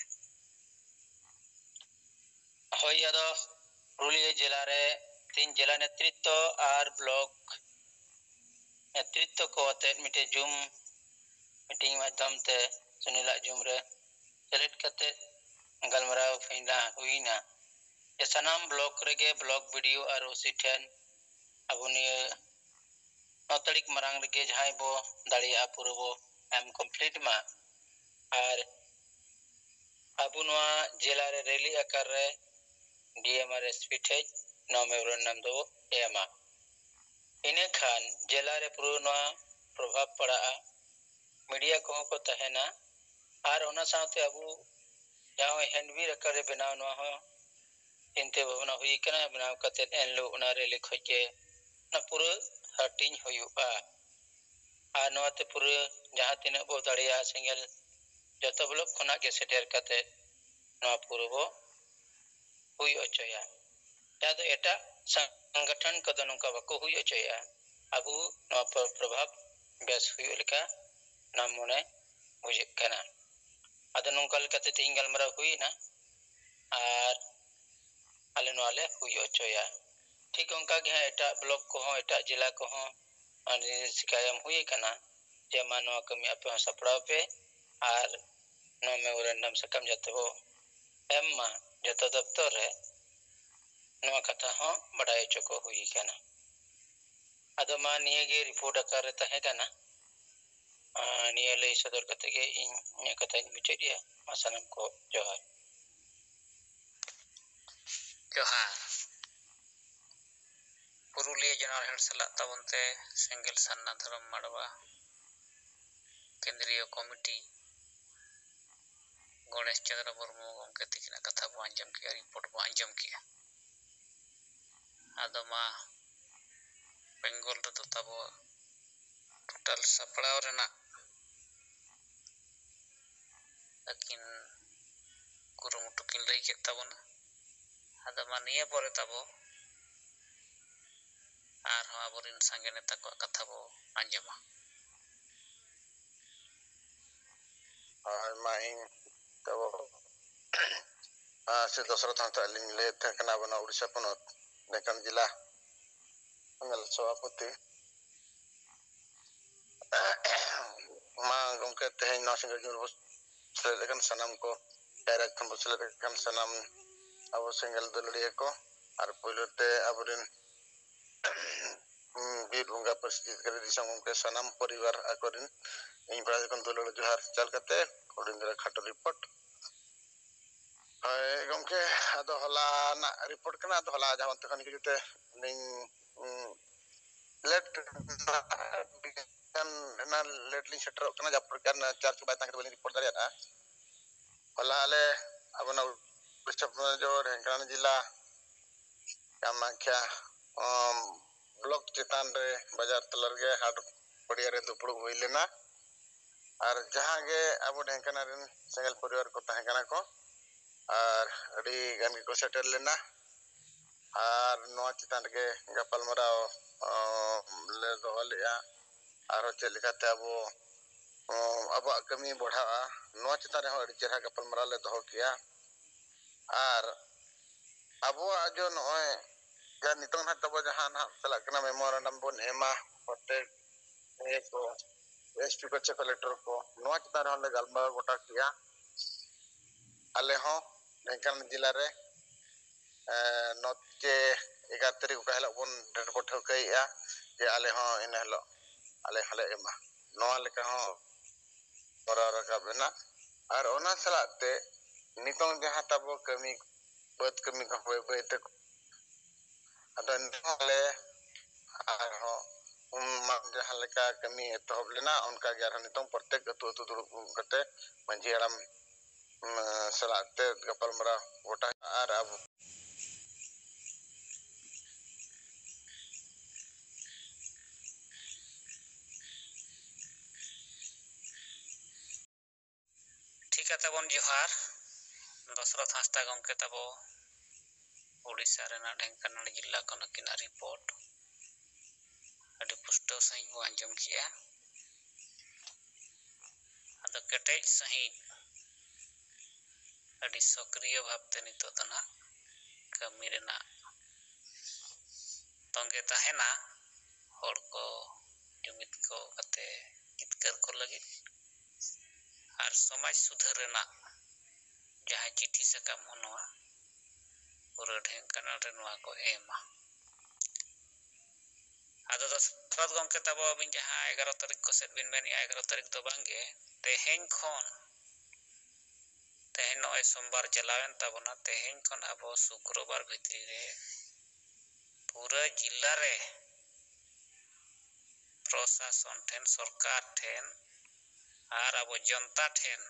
ᱦᱳᱭ, ᱟᱫᱚ ᱯᱩᱨᱩᱞᱤᱭᱟᱹ ᱡᱮᱞᱟ ᱨᱮ ᱛᱮᱦᱮᱧ ᱡᱮᱞᱟ ᱱᱮᱛᱨᱤᱛᱛᱚ ᱟᱨ block ᱱᱮᱛᱨᱤᱛᱛᱚ ᱠᱚ ᱟᱛᱮᱫ ᱢᱤᱫᱴᱮᱡ Zoom meeting ᱢᱟᱫᱽᱫᱷᱚᱢ ᱛᱮ ᱥᱩᱱᱤᱞᱟᱜ Zoom ᱨᱮ ᱥᱮᱞᱮᱫ ᱠᱟᱛᱮᱫ ᱜᱟᱞᱢᱟᱨᱟᱣ ᱦᱩᱭᱱᱟ, ᱦᱩᱭᱱᱟ ᱡᱮ ᱥᱟᱱᱟᱢ block ᱨᱮᱜᱮ block BDO ᱟᱨ OC ᱴᱷᱮᱱ ᱟᱵᱚ ᱱᱤᱭᱟᱹ ᱱᱚ ᱛᱟᱹᱨᱤᱠᱷ ᱢᱟᱲᱟᱝ ᱨᱮᱜᱮ ᱡᱟᱦᱟᱸᱭ ᱵᱚ ᱫᱟᱲᱮᱭᱟᱜᱼᱟ ᱯᱩᱨᱟᱹ ᱵᱚ ᱮᱢ complete ᱢᱟ᱾ ᱟᱨ ᱟᱵᱚ ᱱᱚᱣᱟ ᱡᱮᱞᱟ ᱨᱮ rally ᱟᱠᱟᱨ ᱨᱮ DM ᱟᱨ SP ᱴᱷᱮᱡ ᱱᱚᱣᱟ memorandum ᱫᱚ ᱮᱢᱟ᱾ ᱤᱱᱟᱹ ᱠᱷᱟᱱ ᱡᱮᱞᱟ ᱨᱮ ᱯᱩᱨᱟᱹ ᱱᱚᱣᱟ ᱯᱨᱚᱵᱷᱟᱵᱽ ᱯᱟᱲᱟᱜᱼᱟ, media ᱠᱚᱦᱚᱸ ᱠᱚ ᱛᱟᱦᱮᱱᱟ᱾ ᱟᱨ ᱚᱱᱟ ᱥᱟᱶᱛᱮ ᱟᱵᱚ ᱡᱟᱦᱟᱸ handbill ᱟᱠᱟᱨ ᱨᱮ ᱵᱮᱱᱟᱣ, ᱱᱚᱣᱟ ᱦᱚᱸ ᱪᱤᱱᱛᱟᱹ ᱵᱷᱟᱵᱽᱱᱟ ᱦᱩᱭ ᱟᱠᱟᱱᱟ, ᱵᱮᱱᱟᱣ ᱠᱟᱛᱮᱫ ᱮᱱᱦᱤᱞᱳᱜ ᱚᱱᱟ rally ᱠᱷᱚᱡ ᱜᱮ ᱚᱱᱟ ᱯᱩᱨᱟᱹ ᱦᱟᱹᱴᱤᱧ ᱦᱩᱭᱩᱜᱼᱟ᱾ ᱟᱨ ᱱᱚᱣᱟᱛᱮ ᱯᱩᱨᱟᱹ ᱡᱟᱦᱟᱸ ᱛᱤᱱᱟᱹᱜ ᱵᱚ ᱫᱟᱲᱮᱭᱟᱜᱼᱟ ᱥᱮᱸᱜᱮᱞ ᱡᱚᱛᱚ block ᱠᱷᱚᱱᱟᱜ ᱜᱮ ᱥᱮᱴᱮᱨ ᱠᱟᱛᱮᱫ ᱱᱚᱣᱟ ᱯᱩᱨᱟᱹ ᱵᱚ ᱦᱩᱭ ᱦᱚᱪᱚᱭᱟ᱾ ᱡᱟᱦᱟᱸ ᱫᱚ ᱮᱴᱟᱜ ᱥᱚᱝᱜᱚᱴᱷᱚᱱ ᱠᱚᱫᱚ ᱱᱚᱝᱠᱟ ᱵᱟᱠᱚ ᱦᱩᱭ ᱦᱚᱪᱚᱭᱟ᱾ ᱟᱵᱚ ᱱᱚᱣᱟ ᱯᱨᱚ-, ᱯᱨᱚᱵᱷᱟᱵᱽ ᱵᱮᱥ ᱦᱩᱭᱩᱜ ᱞᱮᱠᱟ ᱚᱱᱟ ᱢᱚᱱᱮ ᱵᱩᱡᱷᱟᱹᱜ ᱠᱟᱱᱟ᱾ ᱟᱫᱚ ᱱᱚᱝᱠᱟ ᱞᱮᱠᱟᱛᱮ ᱛᱮᱦᱮᱧ ᱜᱟᱞᱢᱟᱨᱟᱣ ᱦᱩᱭᱱᱟ ᱟᱨ ᱟᱞᱮ ᱱᱚᱣᱟ ᱞᱮ ᱦᱩᱭ ᱦᱚᱪᱚᱭᱟ᱾ ᱴᱷᱤᱠ ᱚᱱᱠᱟ ᱜᱮ ᱦᱟᱸᱜ ᱮᱴᱟᱜ block ᱠᱚᱦᱚᱸ, ᱮᱴᱟᱜ ᱡᱮᱞᱟ ᱠᱚᱦᱚᱸ ᱟᱹᱰᱤ ᱥᱤᱠᱟᱭ ᱮᱢ ᱦᱩᱭ ᱟᱠᱟᱱᱟ ᱡᱮ ᱢᱟ ᱱᱚᱣᱟ ᱠᱟᱹᱢᱤ ᱟᱯᱮ ᱦᱚᱸ ᱥᱟᱯᱲᱟᱣ ᱯᱮ ᱟᱨ ᱱᱚᱣᱟ memorandum ᱥᱟᱠᱟᱢ ᱡᱟᱛᱮ ᱵᱚ ᱮᱢ ᱢᱟ ᱡᱚᱛᱚ ᱫᱚᱯᱛᱚᱨ ᱨᱮ, ᱱᱚᱣᱟ ᱠᱟᱛᱷᱟ ᱦᱚᱸ ᱵᱟᱰᱟᱭ ᱦᱚᱪᱚ ᱠᱚ ᱦᱩᱭ ᱟᱠᱟᱱᱟ᱾ ᱟᱫᱚ ᱢᱟ ᱱᱤᱭᱟᱹ ᱜᱮ report ᱟᱠᱟᱨ ᱨᱮ ᱛᱟᱦᱮᱸ ᱠᱟᱱᱟ᱾ ᱟᱨ ᱱᱤᱭᱟᱹ ᱞᱟᱹᱭ ᱥᱚᱫᱚᱨ ᱠᱟᱛᱮ ᱜᱮ ᱤᱧ ᱤᱧᱟᱹᱜ ᱠᱟᱛᱷᱟᱧ ᱢᱩᱪᱟᱹᱫ ᱮᱜᱼᱟ᱾ ᱢᱟ ᱥᱟᱱᱟᱢ ᱠᱚ ᱡᱚᱦᱟᱨ᱾ ᱡᱚᱦᱟᱨ᱾ ᱯᱩᱨᱩᱞᱤᱭᱟᱹ ᱡᱚᱱᱚᱜ ᱦᱮᱲ ᱥᱟᱞᱟᱜ ᱛᱟᱵᱚᱱ ᱛᱮ ᱥᱮᱸᱜᱮᱞ ᱥᱟᱨᱱᱟ ᱫᱷᱚᱨᱚᱢ ᱢᱟᱰᱣᱟ ᱠᱮᱱᱫᱨᱤᱭᱚ ᱠᱚᱢᱤᱴᱤ ᱜᱚᱬᱮᱥ ᱪᱚᱸᱫᱽᱨᱚ ᱢᱩᱨᱢᱩ ᱜᱚᱢᱠᱮ ᱛᱤᱠᱤᱱᱟᱜ ᱠᱟᱛᱷᱟ ᱵᱚ ᱟᱸᱡᱚᱢ ᱠᱮᱜᱼᱟ, report ᱵᱚ ᱟᱸᱡᱚᱢ ᱠᱮᱜᱼᱟ᱾ ᱟᱫᱚ ᱢᱟ ᱵᱮᱝᱜᱚᱞ ᱨᱮᱫᱚ ᱛᱟᱵᱚ total ᱥᱟᱯᱲᱟᱣ ᱨᱮᱱᱟᱜ ᱟᱹᱠᱤᱱ ᱠᱩᱨᱩᱢᱩᱴᱩ ᱠᱤᱱ ᱞᱟᱹᱭ ᱠᱮᱫ ᱛᱟᱵᱚᱱᱟ᱾ ᱟᱫᱚ ᱢᱟ ᱱᱤᱭᱟᱹ ᱯᱚᱨᱮ ᱛᱟᱵᱚ ᱟᱨᱦᱚᱸ ᱟᱵᱚᱨᱮᱱ ᱥᱟᱸᱜᱮ ᱱᱮᱛᱟ ᱠᱚᱣᱟᱜ ᱠᱟᱛᱷᱟ ᱵᱚ ᱟᱸᱡᱚᱢᱟ᱾ ᱦᱳᱭ, ᱢᱟ ᱤᱧ ᱛᱟᱵᱚ, ᱟᱨ ᱥᱨᱤ ᱫᱚᱥᱨᱚᱛᱷ ᱦᱟᱸᱥᱫᱟ ᱞᱤᱧ ᱞᱟᱹᱭᱮᱫ ᱛᱟᱦᱮᱸ ᱠᱟᱱᱟ, ᱟᱵᱚ ᱱᱚᱣᱟ ᱩᱲᱤᱥᱥᱟ ᱯᱚᱱᱚᱛ ᱰᱷᱮᱱᱠᱟᱱ ᱡᱮᱞᱟ ᱥᱮᱸᱜᱮᱞ ᱥᱚᱵᱷᱟᱯᱚᱛᱤ᱾ ᱢᱟ ᱜᱚᱢᱠᱮ, ᱛᱮᱦᱮᱧ ᱱᱚᱣᱟ ᱥᱮᱸᱜᱮᱞ ᱡᱩᱞ ᱵᱚ ᱥᱮᱞᱮᱫ ᱟᱠᱟᱱ ᱥᱟᱱᱟᱢ ᱠᱚ, ᱡᱟᱭᱨᱟᱜ ᱠᱷᱚᱱ ᱵᱚ ᱥᱮᱞᱮᱫ ᱟᱠᱟᱱ ᱥᱟᱱᱟᱢ ᱟᱵᱚ ᱥᱮᱸᱜᱮᱞ ᱫᱟᱹᱞᱟᱹᱲᱤᱭᱟᱹ ᱠᱚ, ᱟᱨ ᱯᱳᱭᱞᱳ ᱛᱮ ᱟᱵᱚᱨᱮᱱ ᱵᱤᱨ ᱵᱚᱸᱜᱟ ᱯᱟᱹᱨᱥᱤ ᱡᱤᱛᱠᱟᱹᱨᱤ ᱫᱤᱥᱚᱢ ᱜᱚᱢᱠᱮ ᱥᱟᱱᱟᱢ ᱯᱚᱨᱤᱵᱟᱨ ᱟᱠᱚᱨᱮᱱ ᱤᱧ ᱯᱟᱦᱴᱟ ᱠᱷᱚᱱ ᱫᱩᱞᱟᱹᱲ ᱡᱚᱦᱟᱨ ᱪᱟᱞ ᱠᱟᱛᱮ ᱦᱩᱰᱤᱧ ᱫᱷᱟᱨᱟ ᱠᱷᱟᱴᱚ ᱨᱤᱯᱳᱨᱴ᱾ ᱦᱳᱭ ᱜᱚᱢᱠᱮ, ᱟᱫᱚ ᱦᱚᱞᱟᱱᱟᱜ ᱨᱤᱯᱳᱨᱴ ᱠᱟᱱᱟ, ᱟᱫᱚ ᱦᱚᱞᱟ ᱡᱟᱦᱟᱸ ᱚᱱᱛᱮ ᱠᱷᱚᱱ ᱜᱮ ᱡᱩᱫᱤ ᱞᱤᱧ, ᱩᱸ, ᱞᱮᱴ ᱮᱱᱟ, ᱞᱮᱴ ᱞᱤᱧ ᱥᱮᱴᱮᱨᱚᱜ ᱠᱟᱱᱟ, ᱡᱟᱦᱟᱸ ᱯᱨᱚᱠᱟᱨ ᱪᱟᱨᱡᱽ ᱵᱟᱭ ᱛᱟᱦᱮᱸ ᱠᱟᱛᱮ ᱵᱟᱹᱞᱤᱧ ᱨᱤᱯᱳᱨᱴ ᱫᱟᱲᱮᱭᱟᱫᱼᱟ᱾ ᱦᱚᱞᱟ ᱟᱞᱮ ᱟᱵᱚᱱᱟᱜ ᱩᱲᱤᱥᱥᱟ ᱯᱚᱱᱚᱛ ᱡᱮᱞᱟ ᱰᱷᱮᱱᱠᱟᱱᱟᱞ ᱡᱮᱞᱟ ᱠᱟᱢᱟᱠᱷᱭᱟ, ᱩᱸ, ᱵᱞᱚᱠ ᱪᱮᱛᱟᱱ ᱨᱮ ᱵᱟᱡᱟᱨ ᱛᱟᱞᱟ ᱨᱮᱜᱮ ᱦᱟᱴ ᱯᱟᱹᱲᱤᱭᱟᱹ ᱨᱮ ᱫᱩᱯᱲᱩᱵ ᱦᱩᱭ ᱞᱮᱱᱟ᱾ ᱟᱨ ᱡᱟᱦᱟᱸ ᱜᱮ ᱟᱵᱚ ᱰᱷᱮᱱᱠᱟᱱᱟᱞ ᱨᱮᱱ ᱥᱮᱸᱜᱮᱞ ᱯᱚᱨᱤᱵᱟᱨ ᱠᱚ ᱛᱟᱦᱮᱸ ᱠᱟᱱᱟ ᱠᱚ, ᱟᱨ ᱟᱹᱰᱤ ᱜᱟᱱ ᱜᱮᱠᱚ ᱥᱮᱴᱮᱨ ᱞᱮᱱᱟ᱾ ᱟᱨ ᱱᱚᱣᱟ ᱪᱮᱛᱟᱱ ᱨᱮᱜᱮ ᱜᱟᱯᱟᱞᱢᱟᱨᱟᱣ, ᱚ, ᱞᱮ ᱫᱚᱦᱚ ᱞᱮᱫᱼᱟ᱾ ᱟᱨᱦᱚᱸ ᱪᱮᱫ ᱞᱮᱠᱟᱛᱮ ᱟᱵᱚ, ᱚ, ᱟᱵᱚᱣᱟᱜ ᱠᱟᱹᱢᱤ ᱵᱚᱲᱦᱟᱜᱼᱟ, ᱱᱚᱣᱟ ᱪᱮᱛᱟᱱ ᱨᱮᱦᱚᱸ ᱟᱹᱰᱤ ᱪᱮᱦᱨᱟ ᱜᱟᱯᱟᱞᱢᱟᱨᱟᱣ ᱞᱮ ᱫᱚᱦᱚ ᱠᱮᱜᱼᱟ᱾ ᱟᱨ ᱟᱵᱚᱣᱟᱜ ᱡᱚ ᱱᱚᱜᱼᱚᱭ ᱡᱟᱦᱟᱸ ᱱᱤᱛᱚᱝ ᱱᱟᱦᱟᱜ ᱛᱟᱵᱚ ᱡᱟᱦᱟᱸ ᱱᱟᱦᱟᱜ ᱪᱟᱞᱟᱜ ᱠᱟᱱᱟ, ᱢᱮᱢᱳᱨᱮᱱᱰᱟᱢ ᱵᱚᱱ ᱮᱢᱟ ᱯᱨᱚᱛᱮᱠ ᱤᱭᱟᱹ ᱠᱚ, ᱮᱥ ᱯᱤ ᱠᱚ ᱪᱮ ᱠᱚᱞᱮᱠᱴᱚᱨ ᱠᱚ, ᱱᱚᱣᱟ ᱪᱮᱛᱟᱱ ᱨᱮᱦᱚᱸ ᱞᱮ ᱜᱟᱞᱢᱟᱨᱟᱣ ᱜᱚᱴᱟ ᱠᱮᱜᱼᱟ᱾ ᱟᱞᱮ ᱦᱚᱸ ᱰᱷᱮᱱᱠᱟᱱᱟᱞ ᱡᱮᱞᱟ ᱨᱮ, ᱮ, ᱱᱚ ᱪᱮ ᱮᱜᱟᱨᱚ ᱛᱟᱹᱨᱤᱠᱷ ᱚᱠᱟ ᱦᱤᱞᱳᱜ ᱵᱚᱱ ᱰᱮᱴ ᱵᱚ ᱴᱷᱟᱹᱣᱠᱟᱹᱭᱮᱜᱼᱟ, ᱡᱮ ᱟᱞᱮ ᱦᱚᱸ ᱤᱱᱟᱹ ᱦᱤᱞᱳᱜ ᱟᱞᱮ ᱦᱚᱸᱞᱮ ᱮᱢᱟ, ᱱᱚᱣᱟ ᱞᱮᱠᱟ ᱦᱚᱸ ᱠᱚᱨᱟᱣ ᱨᱟᱠᱟᱵ ᱮᱱᱟ᱾ ᱟᱨ ᱚᱱᱟ ᱥᱟᱞᱟᱜ ᱛᱮ ᱱᱤᱛᱚᱝ ᱡᱟᱦᱟᱸ ᱛᱟᱵᱚ ᱠᱟᱹᱢᱤ, ᱵᱟᱹᱫᱽ ᱠᱟᱹᱢᱤ ᱠᱚ ᱵᱟᱹᱭ ᱵᱟᱹᱭ ᱛᱮ, ᱟᱫᱚ ᱱᱤᱛᱚᱝ ᱞᱮ ᱟᱨᱦᱚᱸ ᱩᱱ ᱢᱟᱲᱟᱝ ᱡᱟᱦᱟᱸ ᱞᱮᱠᱟ ᱠᱟᱹᱢᱤ ᱮᱛᱚᱦᱚᱵ ᱞᱮᱱᱟ, ᱚᱱᱠᱟ ᱜᱮ ᱟᱨᱦᱚᱸ ᱱᱤᱛᱚᱝ ᱯᱨᱚᱛᱮᱠ ᱟᱹᱛᱩ ᱟᱹᱛᱩ ᱫᱩᱲᱩᱵ ᱠᱟᱛᱮ ᱢᱟᱹᱡᱷᱤ ᱦᱟᱲᱟᱢ, ᱩᱢ, ᱥᱟᱞᱟᱜ ᱛᱮ ᱜᱟᱯᱟᱞᱢᱟᱨᱟᱣ ᱜᱚᱴᱟ ᱟᱨ ᱟᱵᱚ ᱴᱷᱤᱠᱟ ᱛᱟᱵᱚᱱ ᱡᱚᱦᱟᱨ᱾ ᱫᱚᱥᱨᱚᱛᱷ ᱦᱟᱸᱥᱫᱟ ᱜᱚᱢᱠᱮ ᱛᱟᱵᱚ, ᱩᱲᱤᱥᱥᱟ ᱨᱮᱱᱟᱜ ᱰᱷᱮᱱᱠᱟᱱᱟᱞ ᱡᱮᱞᱟ ᱠᱷᱚᱱ ᱟᱹᱠᱤᱱᱟᱜ ᱨᱤᱯᱳᱨᱴ᱾ ᱯᱩᱥᱴᱟᱹᱣ ᱥᱟᱺᱦᱤᱡ ᱵᱚ ᱟᱸᱡᱚᱢ ᱠᱮᱜᱼᱟ᱾ ᱟᱫᱚ ᱠᱮᱴᱮᱡ ᱥᱟᱺᱦᱤᱡ ᱟᱹᱰᱤ ᱥᱚᱠᱨᱤᱭᱚ ᱵᱷᱟᱵᱽᱛᱮ ᱱᱤᱛᱚᱜ ᱫᱚ ᱱᱟᱜ ᱠᱟᱹᱢᱤ ᱨᱮᱱᱟᱜ ᱛᱚᱸᱜᱮ ᱛᱟᱦᱮᱱᱟ, ᱦᱚᱲ ᱠᱚ ᱡᱩᱢᱤᱫ ᱠᱚ ᱠᱟᱛᱮ ᱡᱤᱛᱠᱟᱹᱨ ᱠᱚ ᱞᱟᱹᱜᱤᱫ᱾ ᱟᱨ ᱥᱚᱢᱟᱡᱽ ᱥᱩᱫᱷᱟᱹᱨ ᱨᱮᱱᱟᱜ ᱡᱟᱦᱟᱸ ᱪᱤᱴᱷᱤ ᱥᱟᱠᱟᱢ ᱦᱚᱸ ᱱᱚᱣᱟ ᱯᱩᱨᱟᱹ ᱰᱷᱮᱝᱠᱟᱱᱟᱞ ᱨᱮ ᱱᱚᱣᱟ ᱠᱚ ᱮᱢᱟ᱾ ᱟᱫᱚ ᱫᱚᱥᱨᱚᱛ ᱜᱚᱢᱠᱮ ᱛᱟᱵᱚ, ᱟᱹᱵᱤᱱ ᱡᱟᱦᱟᱸ ᱮᱜᱟᱨᱚ ᱛᱟᱹᱨᱤᱠᱷ ᱠᱚ ᱥᱮᱫ ᱵᱤᱱ ᱢᱮᱱᱮᱜᱼᱟ, ᱮᱜᱟᱨᱚ ᱛᱟᱹᱨᱤᱠᱷ ᱫᱚ ᱵᱟᱝᱜᱮ, ᱛᱮᱦᱮᱧ ᱠᱷᱚᱱ, ᱛᱮᱦᱮᱧ ᱱᱚᱜᱼᱚᱭ ᱥᱳᱢᱵᱟᱨ ᱪᱟᱞᱟᱣᱮᱱ ᱛᱟᱵᱚᱱᱟ, ᱛᱮᱦᱮᱧ ᱠᱷᱚᱱ ᱟᱵᱚ ᱥᱩᱠᱨᱚᱵᱟᱨ ᱵᱷᱤᱛᱨᱤ ᱨᱮ ᱯᱩᱨᱟᱹ ᱡᱤᱞᱟ ᱨᱮ ᱯᱨᱚᱥᱟᱥᱚᱱ ᱴᱷᱮᱱ, ᱥᱚᱨᱠᱟᱨ ᱴᱷᱮᱱ ᱟᱨ ᱟᱵᱚ ᱡᱚᱱᱛᱟ ᱴᱷᱮᱱ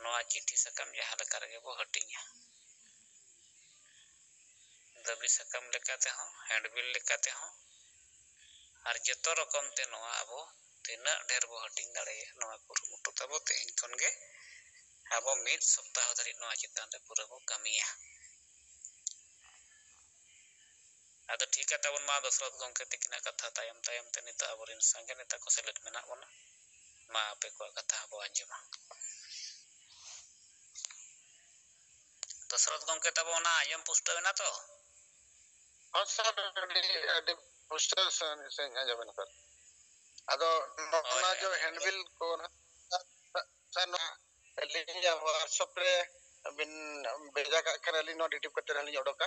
ᱱᱚᱣᱟ ᱪᱤᱴᱷᱤ ᱥᱟᱠᱟᱢ ᱡᱟᱦᱟᱸ ᱞᱮᱠᱟ ᱨᱮᱜᱮ ᱵᱚ ᱦᱟᱹᱴᱤᱧᱟ᱾ ᱫᱟᱹᱵᱤ ᱥᱟᱠᱟᱢ ᱞᱮᱠᱟ ᱛᱮᱦᱚᱸ, ᱦᱮᱱᱰᱵᱤᱞ ᱞᱮᱠᱟ ᱛᱮᱦᱚᱸ, ᱟᱨ ᱡᱚᱛᱚ ᱨᱚᱠᱚᱢ ᱛᱮ ᱱᱚᱣᱟ ᱟᱵᱚ ᱛᱤᱱᱟᱹᱜ ᱰᱷᱮᱨ ᱵᱚ ᱦᱟᱹᱴᱤᱧ ᱫᱟᱲᱮᱭᱟᱜᱼᱟ, ᱱᱚᱣᱟ ᱠᱩᱨᱩᱢᱩᱴᱩ ᱛᱟᱵᱚ ᱛᱮᱦᱮᱧ ᱠᱷᱚᱱ ᱜᱮ ᱟᱵᱚ ᱢᱤᱫ ᱥᱚᱯᱛᱟᱦᱚ ᱫᱷᱟᱹᱨᱤᱡ ᱱᱚᱣᱟ ᱪᱮᱛᱟᱱ ᱨᱮ ᱯᱩᱨᱟᱹ ᱵᱚ ᱠᱟᱹᱢᱤᱭᱟ᱾ ᱟᱫᱚ ᱴᱷᱤᱠᱟ ᱛᱟᱵᱚᱱ ᱢᱟ ᱫᱚᱥᱨᱚᱛ ᱜᱚᱢᱠᱮ ᱛᱤᱠᱤᱱᱟᱜ ᱠᱟᱛᱷᱟ ᱛᱟᱭᱚᱢ ᱛᱟᱭᱚᱢ ᱛᱮ, ᱱᱤᱛᱚᱜ ᱟᱵᱚᱨᱮᱱ ᱥᱟᱸᱜᱮ ᱱᱮᱛᱟ ᱠᱚ ᱥᱮᱞᱮᱫ ᱢᱮᱱᱟᱜ ᱵᱚᱱᱟ, ᱢᱟ ᱟᱯᱮ ᱠᱚᱣᱟᱜ ᱠᱟᱛᱷᱟ ᱦᱚᱸᱵᱚ ᱟᱸᱡᱚᱢᱟ᱾ ᱫᱚᱥᱨᱚᱛ ᱜᱚᱢᱠᱮ ᱛᱟᱵᱚ ᱚᱱᱟ ᱟᱸᱡᱚᱢ ᱯᱩᱥᱴᱟᱹᱣ ᱮᱱᱟ ᱛᱚ? ᱦᱚᱸ ᱥᱟᱨ, ᱟᱹᱰᱤ, ᱟᱹᱰᱤ ᱯᱩᱥᱴᱟᱹᱣ ᱥᱟᱺᱦᱤᱡ ᱟᱸᱡᱚᱢ ᱮᱱᱟ ᱥᱟᱨ᱾ ᱟᱫᱚ ᱱᱚᱜᱼᱚ ᱦᱳᱭ, ᱱᱟ ᱦᱳᱭ, ᱡᱮ ᱦᱳᱭ᱾ ᱦᱮᱱᱰᱵᱤᱞ ᱠᱚ ᱱᱟᱦᱟᱜ, ᱥᱟᱨ, ᱱᱚᱣᱟ ᱟᱹᱞᱤᱧᱟᱜ WhatsApp ᱨᱮ ᱵᱤᱱ ᱵᱷᱮᱡᱟ ᱠᱟᱜ ᱠᱷᱟᱱ ᱟᱹᱞᱤᱧ ᱱᱚᱣᱟ ᱰᱤᱴᱤᱯ ᱠᱟᱛᱮ ᱱᱟᱦᱟᱜ ᱞᱤᱧ ᱚᱰᱚᱠᱟ᱾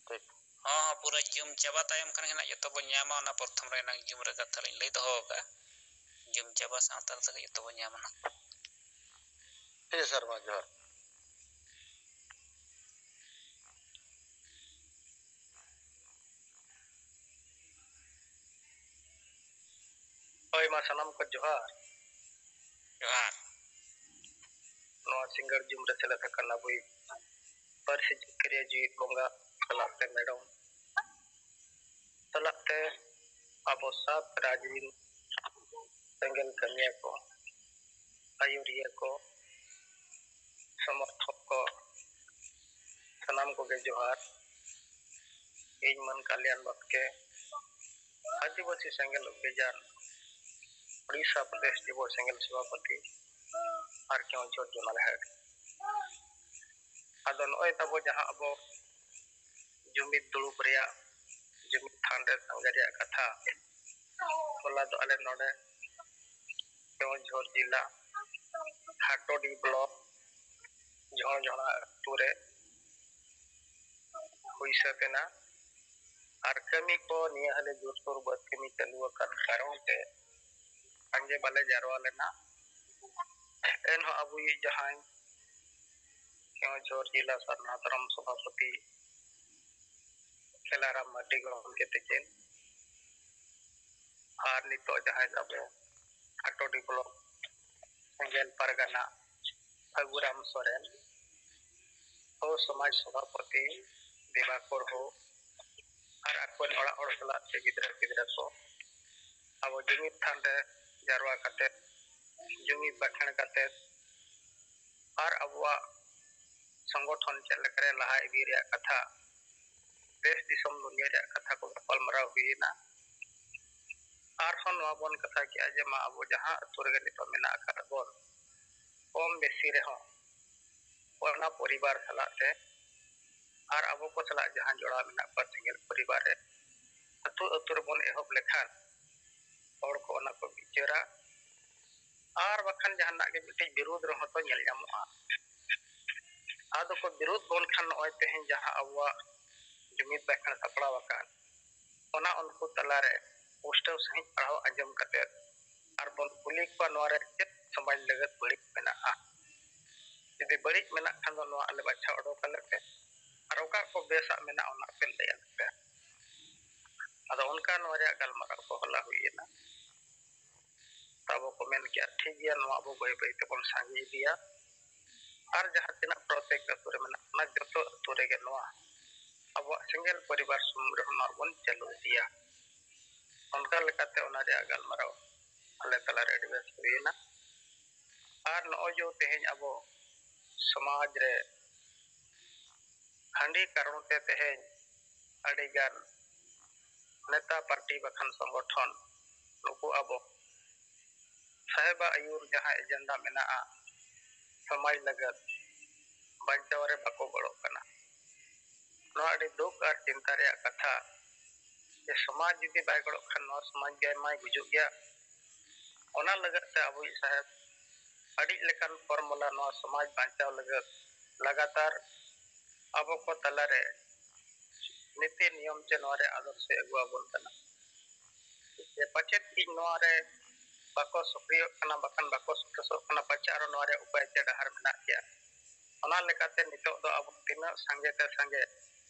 ᱴᱷᱤᱠ᱾ ᱦᱚᱸ, ᱦᱚᱸ, ᱯᱩᱨᱟᱹ ᱡᱩᱢ ᱪᱟᱵᱟ ᱛᱟᱭᱚᱢ ᱠᱷᱟᱱ ᱜᱮ ᱱᱟᱦᱟᱜ ᱡᱚᱛᱚ ᱵᱚᱱ ᱧᱟᱢᱟ᱾ ᱚᱱᱟ ᱯᱨᱚᱛᱷᱚᱢ ᱨᱮ ᱮᱱᱟᱝ ᱡᱩᱢ ᱨᱮ ᱠᱟᱛᱷᱟ ᱞᱤᱧ ᱞᱟᱹᱭ ᱫᱚᱦᱚ ᱟᱠᱟᱫᱼᱟ᱾ ᱡᱩᱢ ᱪᱟᱵᱟ ᱥᱟᱶᱛᱟ ᱨᱮ ᱛᱮᱜᱮ ᱡᱚᱛᱚ ᱵᱚᱱ ᱧᱟᱢᱟ ᱱᱟᱦᱟᱜ᱾ ᱴᱷᱤᱠ ᱜᱮᱭᱟ ᱥᱟᱨ, ᱢᱟ ᱡᱚᱦᱟᱨ᱾ ᱦᱳᱭ, ᱢᱟ ᱥᱟᱱᱟᱢ ᱠᱚ ᱡᱚᱦᱟᱨ᱾ ᱡᱚᱦᱟᱨ᱾ ᱱᱚᱣᱟ ᱥᱤᱸᱜᱟᱹᱲ ᱡᱩᱢ ᱨᱮ ᱥᱮᱞᱮᱫ ᱟᱠᱟᱱ ᱟᱵᱚᱭᱤᱡ ᱯᱟᱹᱨᱥᱤ ᱡᱤᱛᱠᱟᱹᱨᱤᱭᱟᱹ ᱡᱤᱣᱤᱫ ᱵᱚᱸᱜᱟ ᱥᱟᱞᱟᱜ ᱛᱮ ᱢᱮᱰᱚᱢ ᱥᱟᱞᱟᱜ ᱛᱮ ᱟᱵᱚ ᱥᱟᱛ ᱨᱟᱡᱽ ᱨᱤᱱ ᱥᱮᱸᱜᱮᱞ ᱠᱟᱹᱢᱤᱭᱟᱹ ᱠᱚ, ᱟᱹᱭᱩᱨᱤᱭᱟᱹ ᱠᱚ, ᱥᱚᱢᱚᱨᱛᱷᱚᱠ ᱠᱚ, ᱥᱟᱱᱟᱢ ᱠᱚᱜᱮ ᱡᱚᱦᱟᱨ᱾ ᱤᱧ ᱢᱟᱹᱱ ᱠᱟᱞᱭᱟᱱ ᱵᱟᱥᱠᱮ, ᱟᱹᱫᱤᱵᱟᱹᱥᱤ ᱥᱮᱸᱜᱮᱞ ᱚᱵᱷᱤᱡᱟᱱ ᱳᱰᱤᱥᱟ ᱯᱨᱚᱫᱮᱥ ᱡᱩᱵᱚ ᱥᱮᱸᱜᱮᱞ ᱥᱚᱵᱷᱟᱯᱚᱛᱤ ᱟᱨ ᱠᱮᱣᱚᱱᱡᱷᱚᱨ ᱡᱚᱱᱟ ᱞᱮᱦᱮᱫ᱾ ᱟᱫᱚ ᱱᱚᱜᱼᱚᱭ ᱛᱟᱵᱚ ᱡᱟᱦᱟᱸ ᱟᱵᱚ ᱡᱩᱢᱤᱫ ᱫᱩᱲᱩᱵ ᱨᱮᱭᱟᱜ, ᱡᱩᱢᱤᱫ ᱛᱷᱟᱱ ᱨᱮ ᱥᱟᱸᱜᱮ ᱨᱮᱭᱟᱜ ᱠᱟᱛᱷᱟ, ᱦᱚᱞᱟ ᱫᱚ ᱟᱞᱮ ᱱᱚᱰᱮ ᱠᱮᱣᱚᱱᱡᱷᱚᱨ ᱡᱮᱞᱟ ᱦᱟᱴᱳᱰᱤ ᱵᱞᱚᱠ ᱡᱷᱚᱲᱡᱷᱚᱲᱟ ᱟᱹᱛᱩ ᱨᱮ ᱦᱩᱭ ᱥᱟᱹᱛ ᱮᱱᱟ᱾ ᱟᱨ ᱠᱟᱹᱢᱤ ᱠᱚ ᱱᱤᱭᱟᱹ ᱦᱟᱹᱞᱤ ᱡᱳᱨᱥᱳᱨ ᱵᱟᱹᱫᱽ ᱠᱟᱹᱢᱤ ᱪᱟᱹᱞᱩ ᱟᱠᱟᱱ ᱠᱟᱨᱚᱱ ᱛᱮ ᱥᱟᱸᱜᱮ ᱵᱟᱞᱮ ᱡᱟᱨᱣᱟ ᱞᱮᱱᱟ᱾ ᱮᱱᱦᱚᱸ ᱟᱵᱚᱭᱤᱡ ᱡᱟᱦᱟᱸᱭ ᱠᱮᱣᱚᱱᱡᱷᱚᱨ ᱡᱮᱞᱟ ᱥᱟᱨᱱᱟ ᱫᱷᱚᱨᱚᱢ ᱥᱚᱵᱷᱟᱯᱚᱛᱤ ᱠᱷᱮᱞᱟᱨᱟᱢ ᱢᱟᱨᱰᱤ ᱜᱚᱢᱠᱮ ᱛᱤᱠᱤᱱ ᱟᱨ ᱱᱤᱛᱚᱜ ᱡᱟᱦᱟᱸᱭ ᱟᱵᱚ ᱦᱟᱴᱳᱰᱤ ᱵᱞᱚᱠ ᱥᱮᱸᱜᱮᱞ ᱯᱟᱨᱜᱟᱱᱟ ᱯᱷᱟᱹᱜᱩᱨᱟᱢ ᱥᱚᱨᱮᱱ, ᱦᱚ ᱥᱚᱢᱟᱡᱽ ᱥᱚᱵᱷᱟᱯᱚᱛᱤ ᱫᱮᱵᱟᱠᱚᱨ ᱦᱚ ᱟᱨ ᱟᱠᱚᱨᱮᱱ ᱚᱲᱟᱜ ᱦᱚᱲ ᱥᱟᱞᱟᱜ ᱥᱮ ᱜᱤᱫᱽᱨᱟᱹ ᱯᱤᱫᱽᱨᱟᱹ ᱠᱚ ᱟᱵᱚ ᱡᱩᱢᱤᱫ ᱛᱷᱟᱱ ᱨᱮ ᱡᱟᱨᱣᱟ ᱠᱟᱛᱮ, ᱡᱩᱢᱤᱫ ᱵᱟᱠᱷᱮᱬ ᱠᱟᱛᱮ ᱟᱨ ᱟᱵᱚᱣᱟᱜ ᱥᱚᱝᱜᱚᱴᱷᱚᱱ ᱪᱮᱫ ᱞᱮᱠᱟᱨᱮ ᱞᱟᱦᱟ ᱤᱫᱤ ᱨᱮᱭᱟᱜ ᱠᱟᱛᱷᱟ, ᱫᱮᱥ ᱫᱤᱥᱚᱢ ᱫᱩᱱᱤᱭᱟᱹ ᱨᱮᱭᱟᱜ ᱠᱟᱛᱷᱟ ᱠᱚ ᱜᱟᱯᱟᱞ ᱢᱟᱨᱟᱣ ᱦᱩᱭᱮᱱᱟ᱾ ᱟᱨᱦᱚᱸ ᱱᱚᱣᱟ ᱵᱚᱱ ᱠᱟᱛᱷᱟ ᱠᱮᱜᱼᱟ ᱡᱮ ᱢᱟ ᱟᱵᱚ ᱡᱟᱦᱟᱸ ᱟᱹᱛᱩ ᱨᱮᱜᱮ ᱱᱤᱛᱚᱜ ᱢᱮᱱᱟᱜ ᱟᱠᱟᱫ ᱵᱚᱱ, ᱠᱚᱢ ᱵᱮᱥᱤ ᱨᱮᱦᱚᱸ ᱚᱱᱟ ᱯᱚᱨᱤᱵᱟᱨ ᱥᱟᱞᱟᱜ ᱛᱮ ᱟᱨ ᱟᱵᱚ ᱠᱚ ᱥᱟᱞᱟᱜ ᱡᱟᱦᱟᱸ ᱡᱚᱲᱟᱣ ᱢᱮᱱᱟᱜ ᱠᱚᱣᱟ ᱥᱮᱸᱜᱮᱞ ᱯᱚᱨᱤᱵᱟᱨ ᱨᱮ, ᱟᱹᱛᱩ ᱟᱹᱛᱩ ᱨᱮᱵᱚᱱ ᱮᱦᱚᱵ ᱞᱮᱠᱷᱟᱱ ᱦᱚᱲ ᱠᱚ ᱚᱱᱟ ᱠᱚ ᱵᱤᱪᱟᱹᱨᱟ᱾ ᱟᱨ ᱵᱟᱠᱷᱟᱱ ᱡᱟᱦᱟᱱᱟᱜ ᱜᱮ ᱢᱤᱫᱴᱤᱡ ᱵᱤᱨᱩᱫᱷ ᱨᱮᱦᱚᱸ ᱛᱚ ᱧᱮᱞ ᱧᱟᱢᱚᱜᱼᱟ᱾ ᱟᱫᱚ ᱠᱚ ᱵᱤᱨᱩᱫᱷ ᱵᱚᱱ ᱠᱷᱟᱱ ᱱᱚᱜᱼᱚᱭ ᱛᱮᱦᱮᱧ ᱡᱟᱦᱟᱸ ᱟᱵᱚᱣᱟᱜ ᱡᱩᱢᱤᱫ ᱵᱟᱠᱷᱮᱬ ᱥᱟᱯᱲᱟᱣ ᱟᱠᱟᱱ, ᱚᱱᱟ ᱩᱱᱠᱩ ᱛᱟᱞᱟᱨᱮ ᱯᱩᱥᱴᱟᱹᱣ ᱥᱟᱺᱦᱤᱡ ᱯᱟᱲᱦᱟᱣ ᱟᱸᱡᱚᱢ ᱠᱟᱛᱮ ᱟᱨ ᱵᱚᱱ ᱠᱩᱞᱤ ᱠᱚᱣᱟ ᱱᱚᱣᱟ ᱨᱮ ᱪᱮᱫ ᱥᱚᱢᱟᱡᱽ ᱞᱟᱹᱜᱤᱫ ᱵᱟᱹᱲᱤᱡ ᱢᱮᱱᱟᱜᱼᱟ᱾ ᱡᱩᱫᱤ ᱵᱟᱹᱲᱤᱡ ᱢᱮᱱᱟᱜ ᱠᱷᱟᱱ ᱫᱚ ᱱᱚᱣᱟ ᱟᱞᱮ ᱵᱟᱪᱷᱟᱣ ᱚᱰᱚᱠ ᱟᱞᱮ ᱯᱮ, ᱟᱨ ᱚᱠᱟ ᱠᱚ ᱵᱮᱥᱟᱜ ᱢᱮᱱᱟᱜᱼᱟ ᱚᱱᱟ ᱯᱮ ᱞᱟᱹᱭ ᱟᱞᱮ ᱯᱮ᱾ ᱟᱫᱚ ᱚᱱᱠᱟ ᱱᱚᱣᱟ ᱨᱮᱭᱟᱜ ᱜᱟᱞᱢᱟᱨᱟᱣ ᱠᱚ ᱦᱚᱞᱟ ᱦᱩᱭ ᱮᱱᱟ᱾ ᱟᱵᱚ ᱠᱚ ᱢᱮᱱ ᱠᱮᱜᱼᱟ, ᱴᱷᱤᱠ ᱜᱮᱭᱟ, ᱱᱚᱣᱟ ᱟᱵᱚ ᱵᱟᱹᱭ ᱵᱟᱹᱭ ᱛᱮᱵᱚᱱ ᱥᱟᱸᱜᱮ ᱤᱫᱤᱭᱟ᱾ ᱟᱨ ᱡᱟᱦᱟᱸ ᱛᱤᱱᱟᱹᱜ ᱯᱨᱚᱛᱮᱠ ᱟᱹᱛᱩ ᱨᱮ ᱢᱮᱱᱟᱜ ᱚᱱᱟ ᱡᱚᱛᱚ ᱟᱹᱛᱩ ᱨᱮᱜᱮ ᱱᱚᱣᱟ ᱟᱵᱚᱣᱟᱜ ᱥᱮᱸᱜᱮᱞ ᱯᱚᱨᱤᱵᱟᱨ ᱥᱩᱢᱩᱝ ᱨᱮᱦᱚᱸ ᱱᱚᱣᱟ ᱵᱚᱱ ᱪᱟᱹᱞᱩ ᱤᱫᱤᱭᱟ᱾ ᱚᱱᱠᱟ ᱞᱮᱠᱟᱛᱮ ᱚᱱᱟ ᱨᱮᱭᱟᱜ ᱜᱟᱞᱢᱟᱨᱟᱣ ᱟᱞᱮ ᱛᱟᱞᱟᱨᱮ ᱟᱹᱰᱤ ᱵᱮᱥ ᱦᱩᱭᱮᱱᱟ᱾ ᱟᱨ ᱱᱚᱜᱼᱚᱭ ᱡᱮ ᱛᱮᱦᱮᱧ ᱟᱵᱚ ᱥᱚᱢᱟᱡᱽ ᱨᱮ ᱦᱟᱺᱰᱤ ᱠᱟᱨᱚᱱ ᱛᱮ ᱛᱮᱦᱮᱧ ᱟᱹᱰᱤᱜᱟᱱ ᱱᱮᱛᱟ ᱯᱟᱨᱴᱤ ᱵᱟᱠᱷᱟᱱ ᱥᱚᱝᱜᱚᱴᱷᱚᱱ ᱱᱩᱠᱩ ᱟᱵᱚ ᱥᱟᱦᱮᱵᱟᱜ ᱟᱹᱭᱩᱨ ᱡᱟᱦᱟᱸ ᱮᱡᱮᱱᱰᱟ ᱢᱮᱱᱟᱜᱼᱟ ᱥᱚᱢᱟᱡᱽ ᱞᱟᱹᱜᱤᱫ ᱵᱟᱧᱪᱟᱣ ᱨᱮ ᱵᱟᱠᱚ ᱜᱚᱲᱚᱜ ᱠᱟᱱᱟ᱾ ᱱᱚᱣᱟ ᱟᱹᱰᱤ ᱫᱩᱠ ᱟᱨ ᱪᱤᱱᱛᱟ ᱨᱮᱭᱟᱜ ᱠᱟᱛᱷᱟ ᱡᱮ ᱥᱚᱢᱟᱡᱽ ᱡᱩᱫᱤ ᱵᱟᱭ ᱜᱚᱲᱚᱜ ᱠᱷᱟᱱ ᱱᱚᱣᱟ ᱥᱚᱢᱟᱡᱽ ᱜᱮ ᱢᱟᱭ ᱜᱩᱡᱩᱜ ᱜᱮᱭᱟ᱾ ᱚᱱᱟ ᱞᱟᱹᱜᱤᱫ ᱛᱮ ᱟᱵᱚᱭᱤᱡ ᱥᱟᱦᱮᱵᱽ ᱟᱹᱰᱤ ᱞᱮᱠᱟᱱ ᱯᱷᱚᱨᱢᱩᱞᱟ ᱱᱚᱣᱟ ᱥᱚᱢᱟᱡᱽ ᱵᱟᱧᱪᱟᱣ ᱞᱟᱹᱜᱤᱫ ᱞᱟᱜᱟᱛᱟᱨ ᱟᱵᱚ ᱠᱚ ᱛᱟᱞᱟᱨᱮ ᱱᱤᱛᱤ ᱱᱤᱭᱚᱢ ᱪᱮ ᱱᱚᱣᱟ ᱨᱮ ᱟᱫᱚᱨᱥᱮ ᱟᱹᱜᱩ ᱟᱵᱚᱱ ᱠᱟᱱᱟ᱾ ᱡᱮ ᱯᱟᱪᱮᱫ ᱤᱧ ᱱᱚᱣᱟ ᱨᱮ ᱵᱟᱠᱚ ᱥᱚᱠᱨᱤᱭᱚᱜ ᱠᱟᱱᱟ, ᱵᱟᱠᱷᱟᱱ ᱵᱟᱠᱚ ᱥᱚᱫᱚᱥᱚᱜ ᱠᱟᱱᱟ, ᱯᱟᱪᱮᱫ ᱟᱨᱚ ᱱᱚᱣᱟ ᱨᱮ ᱩᱯᱟᱭ ᱛᱮ ᱰᱟᱦᱟᱨ ᱢᱮᱱᱟᱜ ᱜᱮᱭᱟ᱾ ᱚᱱᱟ ᱞᱮᱠᱟᱛᱮ ᱱᱤᱛᱚᱜ ᱫᱚ ᱟᱵᱚ ᱛᱤᱱᱟᱹᱜ ᱥᱟᱸᱜᱮ ᱛᱮ ᱥᱟᱸᱜᱮ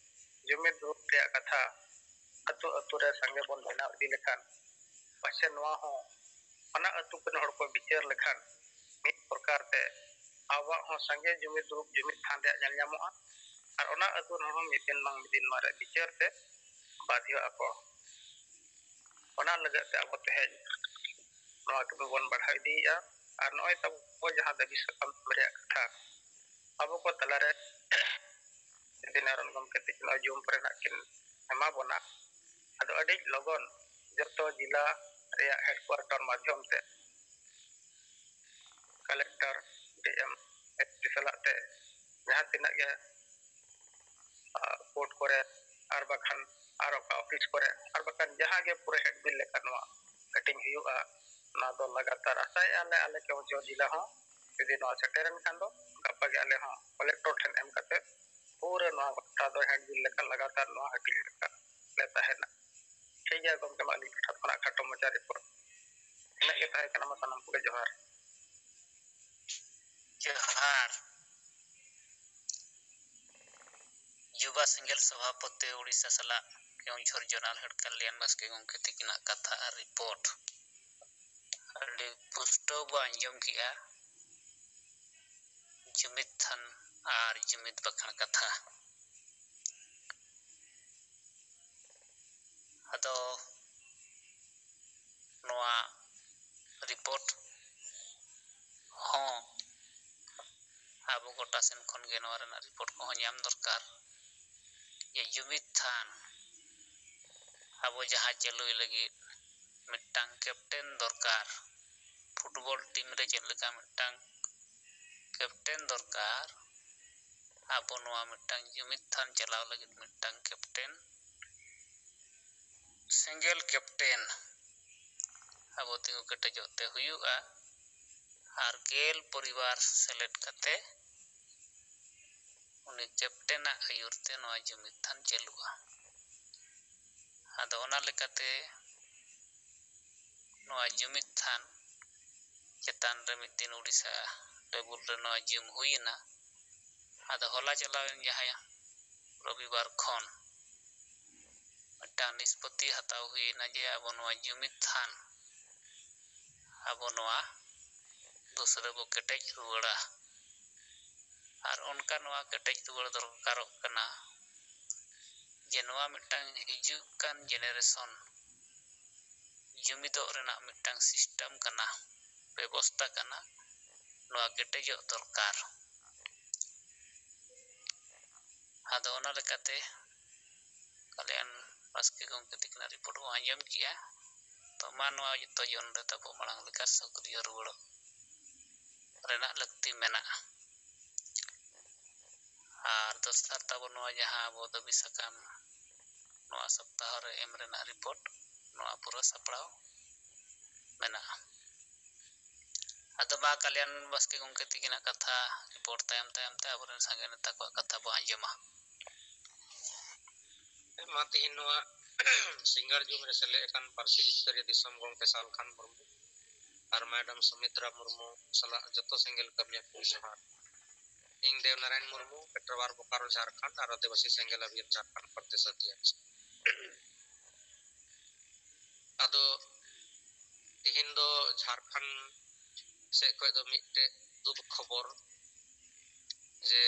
ᱡᱩᱢᱤᱫ ᱫᱩᱲᱩᱵ ᱨᱮᱭᱟᱜ ᱠᱟᱛᱷᱟ ᱟᱹᱛᱩ ᱟᱹᱛᱩ ᱨᱮ ᱥᱟᱸᱜᱮ ᱵᱚᱱ ᱵᱮᱱᱟᱣ ᱤᱫᱤ ᱞᱮᱠᱷᱟᱱ ᱯᱟᱪᱮ ᱱᱚᱣᱟ ᱦᱚᱸ ᱚᱱᱟ ᱟᱹᱛᱩ ᱠᱚᱨᱮᱱ ᱦᱚᱲ ᱠᱚ ᱵᱤᱪᱟᱹᱨ ᱞᱮᱠᱷᱟᱱ ᱢᱤᱫ ᱯᱨᱚᱠᱟᱨ ᱛᱮ ᱟᱵᱚᱣᱟᱜ ᱦᱚᱸ ᱥᱟᱸᱜᱮ ᱡᱩᱢᱤᱫ ᱫᱩᱲᱩᱵ ᱡᱩᱢᱤᱫ ᱛᱷᱟᱱ ᱨᱮᱭᱟᱜ ᱧᱮᱞ ᱧᱟᱢᱚᱜᱼᱟ᱾ ᱟᱨ ᱚᱱᱟ ᱟᱹᱛᱩ ᱨᱮᱱ ᱦᱚᱲ ᱦᱚᱸ ᱢᱤᱫ ᱫᱤᱱ ᱵᱟᱝ ᱢᱤᱫ ᱫᱤᱱ ᱱᱚᱣᱟ ᱨᱮ ᱵᱤᱪᱟᱹᱨ ᱛᱮ ᱵᱟᱫᱷᱭᱚᱜ ᱟᱠᱚ᱾ ᱚᱱᱟ ᱞᱟᱹᱜᱤᱫ ᱛᱮ ᱟᱵᱚ ᱛᱮᱦᱮᱧ ᱱᱚᱣᱟ ᱠᱟᱹᱢᱤ ᱵᱚᱱ ᱵᱟᱲᱦᱟᱣ ᱤᱫᱤᱭᱮᱫᱼᱟ᱾ ᱟᱨ ᱱᱚᱜᱼᱚᱭ ᱛᱟᱵᱚ ᱡᱟᱦᱟᱸ ᱫᱟᱹᱵᱤ ᱥᱟᱠᱟᱢ ᱨᱮᱭᱟᱜ ᱠᱟᱛᱷᱟ, ᱟᱵᱚ ᱠᱚ ᱛᱟᱞᱟᱨᱮ ᱡᱩᱫᱤ ᱱᱟᱨᱚᱱ ᱜᱚᱢᱠᱮ ᱛᱟᱹᱠᱤᱱ ᱱᱚᱣᱟ ᱡᱩᱢ ᱨᱮᱱᱟᱜ ᱠᱤᱱ ᱮᱢᱟ ᱵᱚᱱᱟ, ᱟᱫᱚ ᱟᱹᱰᱤ ᱞᱚᱜᱚᱱ ᱡᱚᱛᱚ ᱡᱮᱞᱟ ᱨᱮᱭᱟᱜ ᱦᱮᱰᱠᱩᱣᱟᱴᱚᱨ ᱢᱟᱫᱽᱫᱷᱚᱢ ᱛᱮ ᱠᱟᱞᱮᱠᱴᱚᱨ, ᱰᱤ ᱮᱢ, ᱮᱥ ᱯᱤ ᱥᱟᱞᱟᱜ ᱛᱮ ᱡᱟᱦᱟᱸ ᱛᱤᱱᱟᱹᱜ ᱜᱮ ᱠᱳᱨᱴ ᱠᱚᱨᱮ ᱟᱨ ᱵᱟᱠᱷᱟᱱ ᱟᱨ ᱚᱠᱟ ᱚᱯᱷᱤᱥ ᱠᱚᱨᱮ ᱟᱨ ᱵᱟᱠᱷᱟᱱ ᱡᱟᱦᱟᱸ ᱜᱮ ᱯᱩᱨᱟᱹ ᱦᱮᱰ ᱵᱤᱞ ᱞᱮᱠᱟ ᱱᱚᱣᱟ ᱦᱟᱹᱴᱤᱧ ᱦᱩᱭᱩᱜᱼᱟ, ᱚᱱᱟ ᱫᱚ ᱞᱟᱜᱟᱛᱟᱨ ᱟᱥᱟᱭᱮᱫᱼᱟ ᱞᱮ ᱟᱞᱮ ᱠᱮᱣᱚᱱᱡᱷᱚᱨ ᱡᱮᱞᱟ ᱦᱚᱸ ᱡᱩᱫᱤ ᱱᱚᱣᱟ ᱥᱮᱴᱮᱨᱮᱱ ᱠᱷᱟᱱ ᱫᱚ ᱜᱟᱯᱟ ᱜᱮ ᱟᱞᱮ ᱦᱚᱸ ᱠᱟᱞᱮᱠᱴᱚᱨ ᱴᱷᱮᱱ ᱮᱢ ᱠᱟᱛᱮ ᱯᱩᱨᱟᱹ ᱱᱚᱣᱟ ᱜᱚᱴᱟ ᱫᱚ ᱦᱮᱰ ᱵᱤᱞ ᱞᱮᱠᱟ ᱞᱟᱜᱟᱛᱟᱨ ᱱᱚᱣᱟ ᱦᱟᱹᱴᱤᱧ ᱞᱮᱠᱟ ᱞᱮ ᱛᱟᱦᱮᱱᱟ᱾ ᱴᱷᱤᱠ ᱜᱮᱭᱟ ᱜᱚᱢᱠᱮ, ᱢᱟ ᱟᱹᱞᱤᱧ ᱯᱟᱦᱴᱟ ᱠᱷᱚᱱᱟᱜ ᱠᱷᱟᱴᱚ ᱢᱟᱪᱷᱟ ᱨᱤᱯᱳᱨᱴ ᱤᱱᱟᱹᱜ ᱜᱮ ᱛᱟᱦᱮᱸ ᱠᱟᱱᱟ᱾ ᱢᱟ ᱥᱟᱱᱟᱢ ᱠᱚᱜᱮ ᱡᱚᱦᱟᱨ᱾ ᱡᱚᱦᱟᱨ᱾ ᱡᱩᱵᱟ ᱥᱮᱸᱜᱮᱞ ᱥᱚᱵᱷᱟᱯᱚᱛᱤ ᱩᱲᱤᱥᱥᱟ ᱥᱟᱞᱟᱜ ᱠᱮᱣᱚᱱᱡᱷᱚᱨ ᱡᱚᱱᱟᱞ ᱦᱮᱰ ᱠᱟᱞᱭᱟᱱ ᱵᱟᱥᱠᱮ ᱜᱚᱢᱠᱮ ᱛᱤᱠᱤᱱᱟᱜ ᱠᱟᱛᱷᱟ ᱟᱨ ᱨᱤᱯᱳᱨᱴ ᱟᱹᱰᱤ ᱯᱩᱥᱴᱟᱹᱣ ᱵᱚ ᱟᱸᱡᱚᱢ ᱠᱮᱜᱼᱟ᱾ ᱡᱩᱢᱤᱫ ᱛᱷᱟᱱ ᱟᱨ ᱡᱩᱢᱤᱫ ᱵᱟᱠᱷᱟᱱ ᱠᱟᱛᱷᱟ᱾ ᱟᱫᱚ ᱱᱚᱣᱟ ᱨᱤᱯᱳᱨᱴ ᱦᱚᱸ ᱟᱵᱚ ᱜᱚᱴᱟ ᱥᱮᱱ ᱠᱷᱚᱱ ᱜᱮ ᱱᱚᱣᱟ ᱨᱮᱱᱟᱜ ᱨᱤᱯᱳᱨᱴ ᱠᱚᱦᱚᱸ ᱧᱟᱢ ᱫᱚᱨᱠᱟᱨ᱾ ᱡᱮ ᱡᱩᱢᱤᱫ ᱛᱷᱟᱱ ᱟᱵᱚ ᱡᱟᱦᱟᱸ ᱪᱟᱹᱞᱩᱭ ᱞᱟᱹᱜᱤᱫ ᱢᱤᱫᱴᱟᱝ ᱠᱮᱯᱴᱮᱱ ᱫᱚᱨᱠᱟᱨ᱾ ᱯᱷᱩᱴᱵᱚᱞ ᱴᱤᱢ ᱨᱮ ᱪᱮᱫ ᱞᱮᱠᱟ ᱢᱤᱫᱴᱟᱝ ᱠᱮᱯᱴᱮᱱ ᱫᱚᱨᱠᱟᱨ, ᱟᱵᱚ ᱱᱚᱣᱟ ᱢᱤᱫᱴᱟᱝ ᱡᱩᱢᱤᱫ ᱛᱷᱟᱱ ᱪᱟᱞᱟᱣ ᱞᱟᱹᱜᱤᱫ ᱢᱤᱫᱴᱟᱝ ᱠᱮᱯᱴᱮᱱ, ᱥᱮᱸᱜᱮᱞ ᱠᱮᱯᱴᱮᱱ ᱟᱵᱚ ᱛᱤᱸᱜᱩ ᱠᱮᱴᱮᱡᱚᱜ ᱛᱮ ᱦᱩᱭᱩᱜᱼᱟ᱾ ᱟᱨ ᱜᱮᱞ ᱯᱚᱨᱤᱵᱟᱨ ᱥᱮᱞᱮᱫ ᱠᱟᱛᱮ ᱩᱱᱤ ᱠᱮᱯᱴᱮᱱᱟᱜ ᱟᱹᱭᱩᱨ ᱛᱮ ᱱᱚᱣᱟ ᱡᱩᱢᱤᱫ ᱛᱷᱟᱱ ᱪᱟᱹᱞᱩᱜᱼᱟ᱾ ᱟᱫᱚ ᱚᱱᱟ ᱞᱮᱠᱟᱛᱮ ᱱᱚᱣᱟ ᱡᱩᱢᱤᱫ ᱛᱷᱟᱱ ᱪᱮᱛᱟᱱ ᱨᱮ ᱢᱤᱫ ᱫᱤᱱ ᱩᱲᱤᱥᱥᱟ ᱞᱮᱵᱩᱞ ᱨᱮ ᱱᱚᱣᱟ ᱡᱩᱢ ᱦᱩᱭᱮᱱᱟ᱾ ᱟᱫᱚ ᱦᱚᱞᱟ ᱪᱟᱞᱟᱣᱮᱱ ᱡᱟᱦᱟᱸ ᱨᱚᱵᱤᱵᱟᱨ ᱠᱷᱚᱱ ᱢᱤᱫᱴᱟᱝ ᱱᱤᱥᱯᱚᱛᱤ ᱦᱟᱛᱟᱣ ᱦᱩᱭᱮᱱᱟ ᱡᱮ ᱟᱵᱚ ᱱᱚᱣᱟ ᱡᱩᱢᱤᱫ ᱛᱷᱟᱱ ᱟᱵᱚ ᱱᱚᱣᱟ ᱫᱩᱥᱨᱟᱹ ᱵᱚ ᱠᱮᱴᱮᱡ ᱨᱩᱣᱟᱹᱲᱟ᱾ ᱟᱨ ᱚᱱᱠᱟ ᱱᱚᱣᱟ ᱠᱮᱴᱮᱡ ᱨᱩᱣᱟᱹᱲ ᱫᱚᱨᱠᱟᱨᱚᱜ ᱠᱟᱱᱟ ᱡᱮ ᱱᱚᱣᱟ ᱢᱤᱫᱴᱟᱝ ᱦᱤᱡᱩᱜ ᱠᱟᱱ ᱡᱮᱱᱟᱨᱮᱥᱚᱱ ᱡᱩᱢᱤᱫᱚᱜ ᱨᱮᱱᱟᱜ ᱢᱤᱫᱴᱟᱝ ᱥᱤᱥᱴᱮᱢ ᱠᱟᱱᱟ, ᱵᱮᱵᱚᱥᱛᱟ ᱠᱟᱱᱟ, ᱱᱚᱣᱟ ᱠᱮᱴᱮᱡᱚᱜ ᱫᱚᱨᱠᱟᱨ᱾ ᱟᱫᱚ ᱚᱱᱟ ᱞᱮᱠᱟᱛᱮ ᱠᱟᱞᱭᱟᱱ ᱵᱟᱥᱠᱮ ᱜᱚᱢᱠᱮ ᱛᱤᱠᱤᱱᱟᱜ ᱨᱤᱯᱳᱨᱴ ᱵᱚᱱ ᱟᱸᱡᱚᱢ ᱠᱮᱜᱼᱟ᱾ ᱛᱚ ᱢᱟ ᱱᱚᱣᱟ ᱡᱚᱛᱚ ᱡᱚᱱ ᱨᱮ ᱛᱟᱵᱚ ᱢᱟᱲᱟᱝ ᱞᱮᱠᱟ ᱥᱚᱠᱨᱤᱭᱚ ᱨᱩᱣᱟᱹᱲᱚᱜ ᱨᱮᱱᱟᱜ ᱞᱟᱹᱠᱛᱤ ᱢᱮᱱᱟᱜᱼᱟ᱾ ᱟᱨ ᱫᱚᱥᱟᱨ ᱛᱟᱵᱚ ᱱᱚᱣᱟ ᱡᱟᱦᱟᱸ ᱟᱵᱚ ᱫᱟᱹᱵᱤ ᱥᱟᱠᱟᱢ ᱱᱚᱣᱟ ᱥᱚᱯᱛᱟᱦᱚ ᱨᱮ ᱮᱢ ᱨᱮᱱᱟᱜ ᱨᱤᱯᱳᱨᱴ, ᱱᱚᱣᱟ ᱯᱩᱨᱟᱹ ᱥᱟᱯᱲᱟᱣ ᱢᱮᱱᱟᱜᱼᱟ᱾ ᱟᱫᱚ ᱢᱟ ᱠᱟᱞᱭᱟᱱ ᱵᱟᱥᱠᱮ ᱜᱚᱢᱠᱮ ᱛᱤᱠᱤᱱᱟᱜ ᱠᱟᱛᱷᱟ ᱨᱤᱯᱳᱨᱴ ᱛᱟᱭᱚᱢ ᱛᱟᱭᱚᱢ ᱛᱮ ᱟᱵᱚᱨᱮᱱ ᱥᱟᱸᱜᱮ ᱱᱮᱛᱟ ᱠᱚᱣᱟᱜ ᱠᱟᱛᱷᱟ ᱵᱚ ᱟᱸᱡᱚᱢᱟ᱾ ᱢᱟ ᱛᱮᱦᱮᱧ ᱱᱚᱣᱟ ᱥᱤᱸᱜᱟᱲ ᱡᱩᱢ ᱨᱮ ᱥᱮᱞᱮᱫ ᱟᱠᱟᱱ ᱯᱟᱹᱨᱥᱤ ᱡᱤᱛᱠᱟᱹᱨᱤᱭᱟᱹ ᱫᱤᱥᱚᱢ ᱜᱚᱢᱠᱮ ᱥᱟᱞ ᱠᱷᱟᱱ ᱢᱩᱨᱢᱩ ᱟᱨ ᱢᱮᱰᱟᱢ ᱥᱩᱢᱤᱛᱨᱟ ᱢᱩᱨᱢᱩ ᱥᱟᱞᱟᱜ ᱡᱚᱛᱚ ᱥᱮᱸᱜᱮᱞ ᱠᱟᱹᱢᱤᱭᱟᱹ ᱠᱚ ᱡᱚᱦᱟᱨ᱾ ᱤᱧ ᱫᱮᱣᱱᱟᱨᱟᱭᱚᱱ ᱢᱩᱨᱢᱩ, ᱯᱮᱴᱨᱟᱣᱟᱨ ᱵᱳᱠᱟᱨᱳ, ᱡᱷᱟᱲᱠᱷᱚᱸᱰ ᱟᱨ ᱟᱹᱫᱤᱵᱟᱹᱥᱤ ᱥᱮᱸᱜᱮᱞ ᱟᱹᱵᱷᱤᱭᱟᱱ ᱡᱷᱟᱲᱠᱷᱚᱸᱰ ᱯᱨᱚᱫᱮᱥ ᱚᱫᱷᱭᱚᱠᱥ᱾ ᱟᱫᱚ ᱛᱮᱦᱮᱧ ᱫᱚ ᱡᱷᱟᱲᱠᱷᱚᱸᱰ ᱥᱮᱫ ᱠᱷᱚᱱ ᱫᱚ ᱢᱤᱫᱴᱮᱡ ᱫᱩᱠ ᱠᱷᱚᱵᱚᱨ ᱡᱮ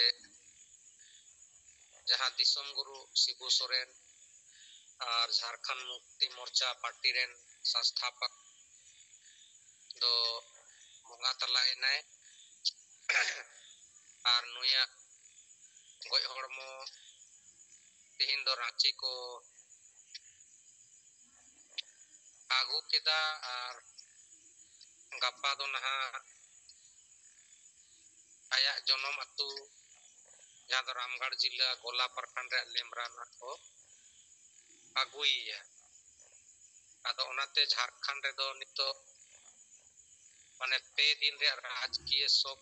ᱡᱟᱦᱟᱸ ᱫᱤᱥᱚᱢ ᱜᱩᱨᱩ ᱥᱤᱵᱩ ᱥᱚᱨᱮᱱ ᱟᱨ ᱡᱷᱟᱲᱠᱷᱚᱸᱰ ᱢᱩᱠᱛᱤ ᱢᱳᱨᱪᱟ ᱯᱟᱨᱴᱤ ᱨᱮᱱ ᱥᱚᱝᱥᱛᱷᱟᱯᱚᱠ ᱫᱚ ᱵᱚᱸᱜᱟ ᱛᱟᱞᱟᱭᱮᱱᱟᱭ᱾ ᱟᱨ ᱱᱩᱭᱟᱜ ᱜᱚᱡ ᱦᱚᱲᱢᱚ ᱛᱮᱦᱮᱧ ᱫᱚ ᱨᱟᱸᱪᱤ ᱠᱚ ᱟᱹᱜᱩ ᱠᱮᱫᱟ᱾ ᱟᱨ ᱜᱟᱯᱟ ᱫᱚ ᱱᱟᱦᱟᱜ ᱟᱭᱟᱜ ᱡᱚᱱᱚᱢ ᱟᱹᱛᱩ, ᱡᱟᱦᱟᱸ ᱫᱚ ᱨᱟᱢᱜᱟᱲ ᱡᱤᱞᱟ ᱜᱚᱞᱟ ᱯᱨᱚᱠᱷᱚᱸᱰ ᱨᱮᱭᱟᱜ ᱞᱮᱢᱨᱟ ᱱᱟᱦᱟᱜ ᱠᱚ ᱟᱹᱜᱩᱭᱮᱭᱟ᱾ ᱟᱫᱚ ᱚᱱᱟᱛᱮ ᱡᱷᱟᱲᱠᱷᱚᱸᱰ ᱨᱮᱫᱚ ᱱᱤᱛᱚᱜ ᱢᱟᱱᱮ ᱯᱮ ᱫᱤᱱ ᱨᱮᱭᱟᱜ ᱨᱟᱡᱽᱠᱤᱭᱟᱹ ᱥᱳᱠ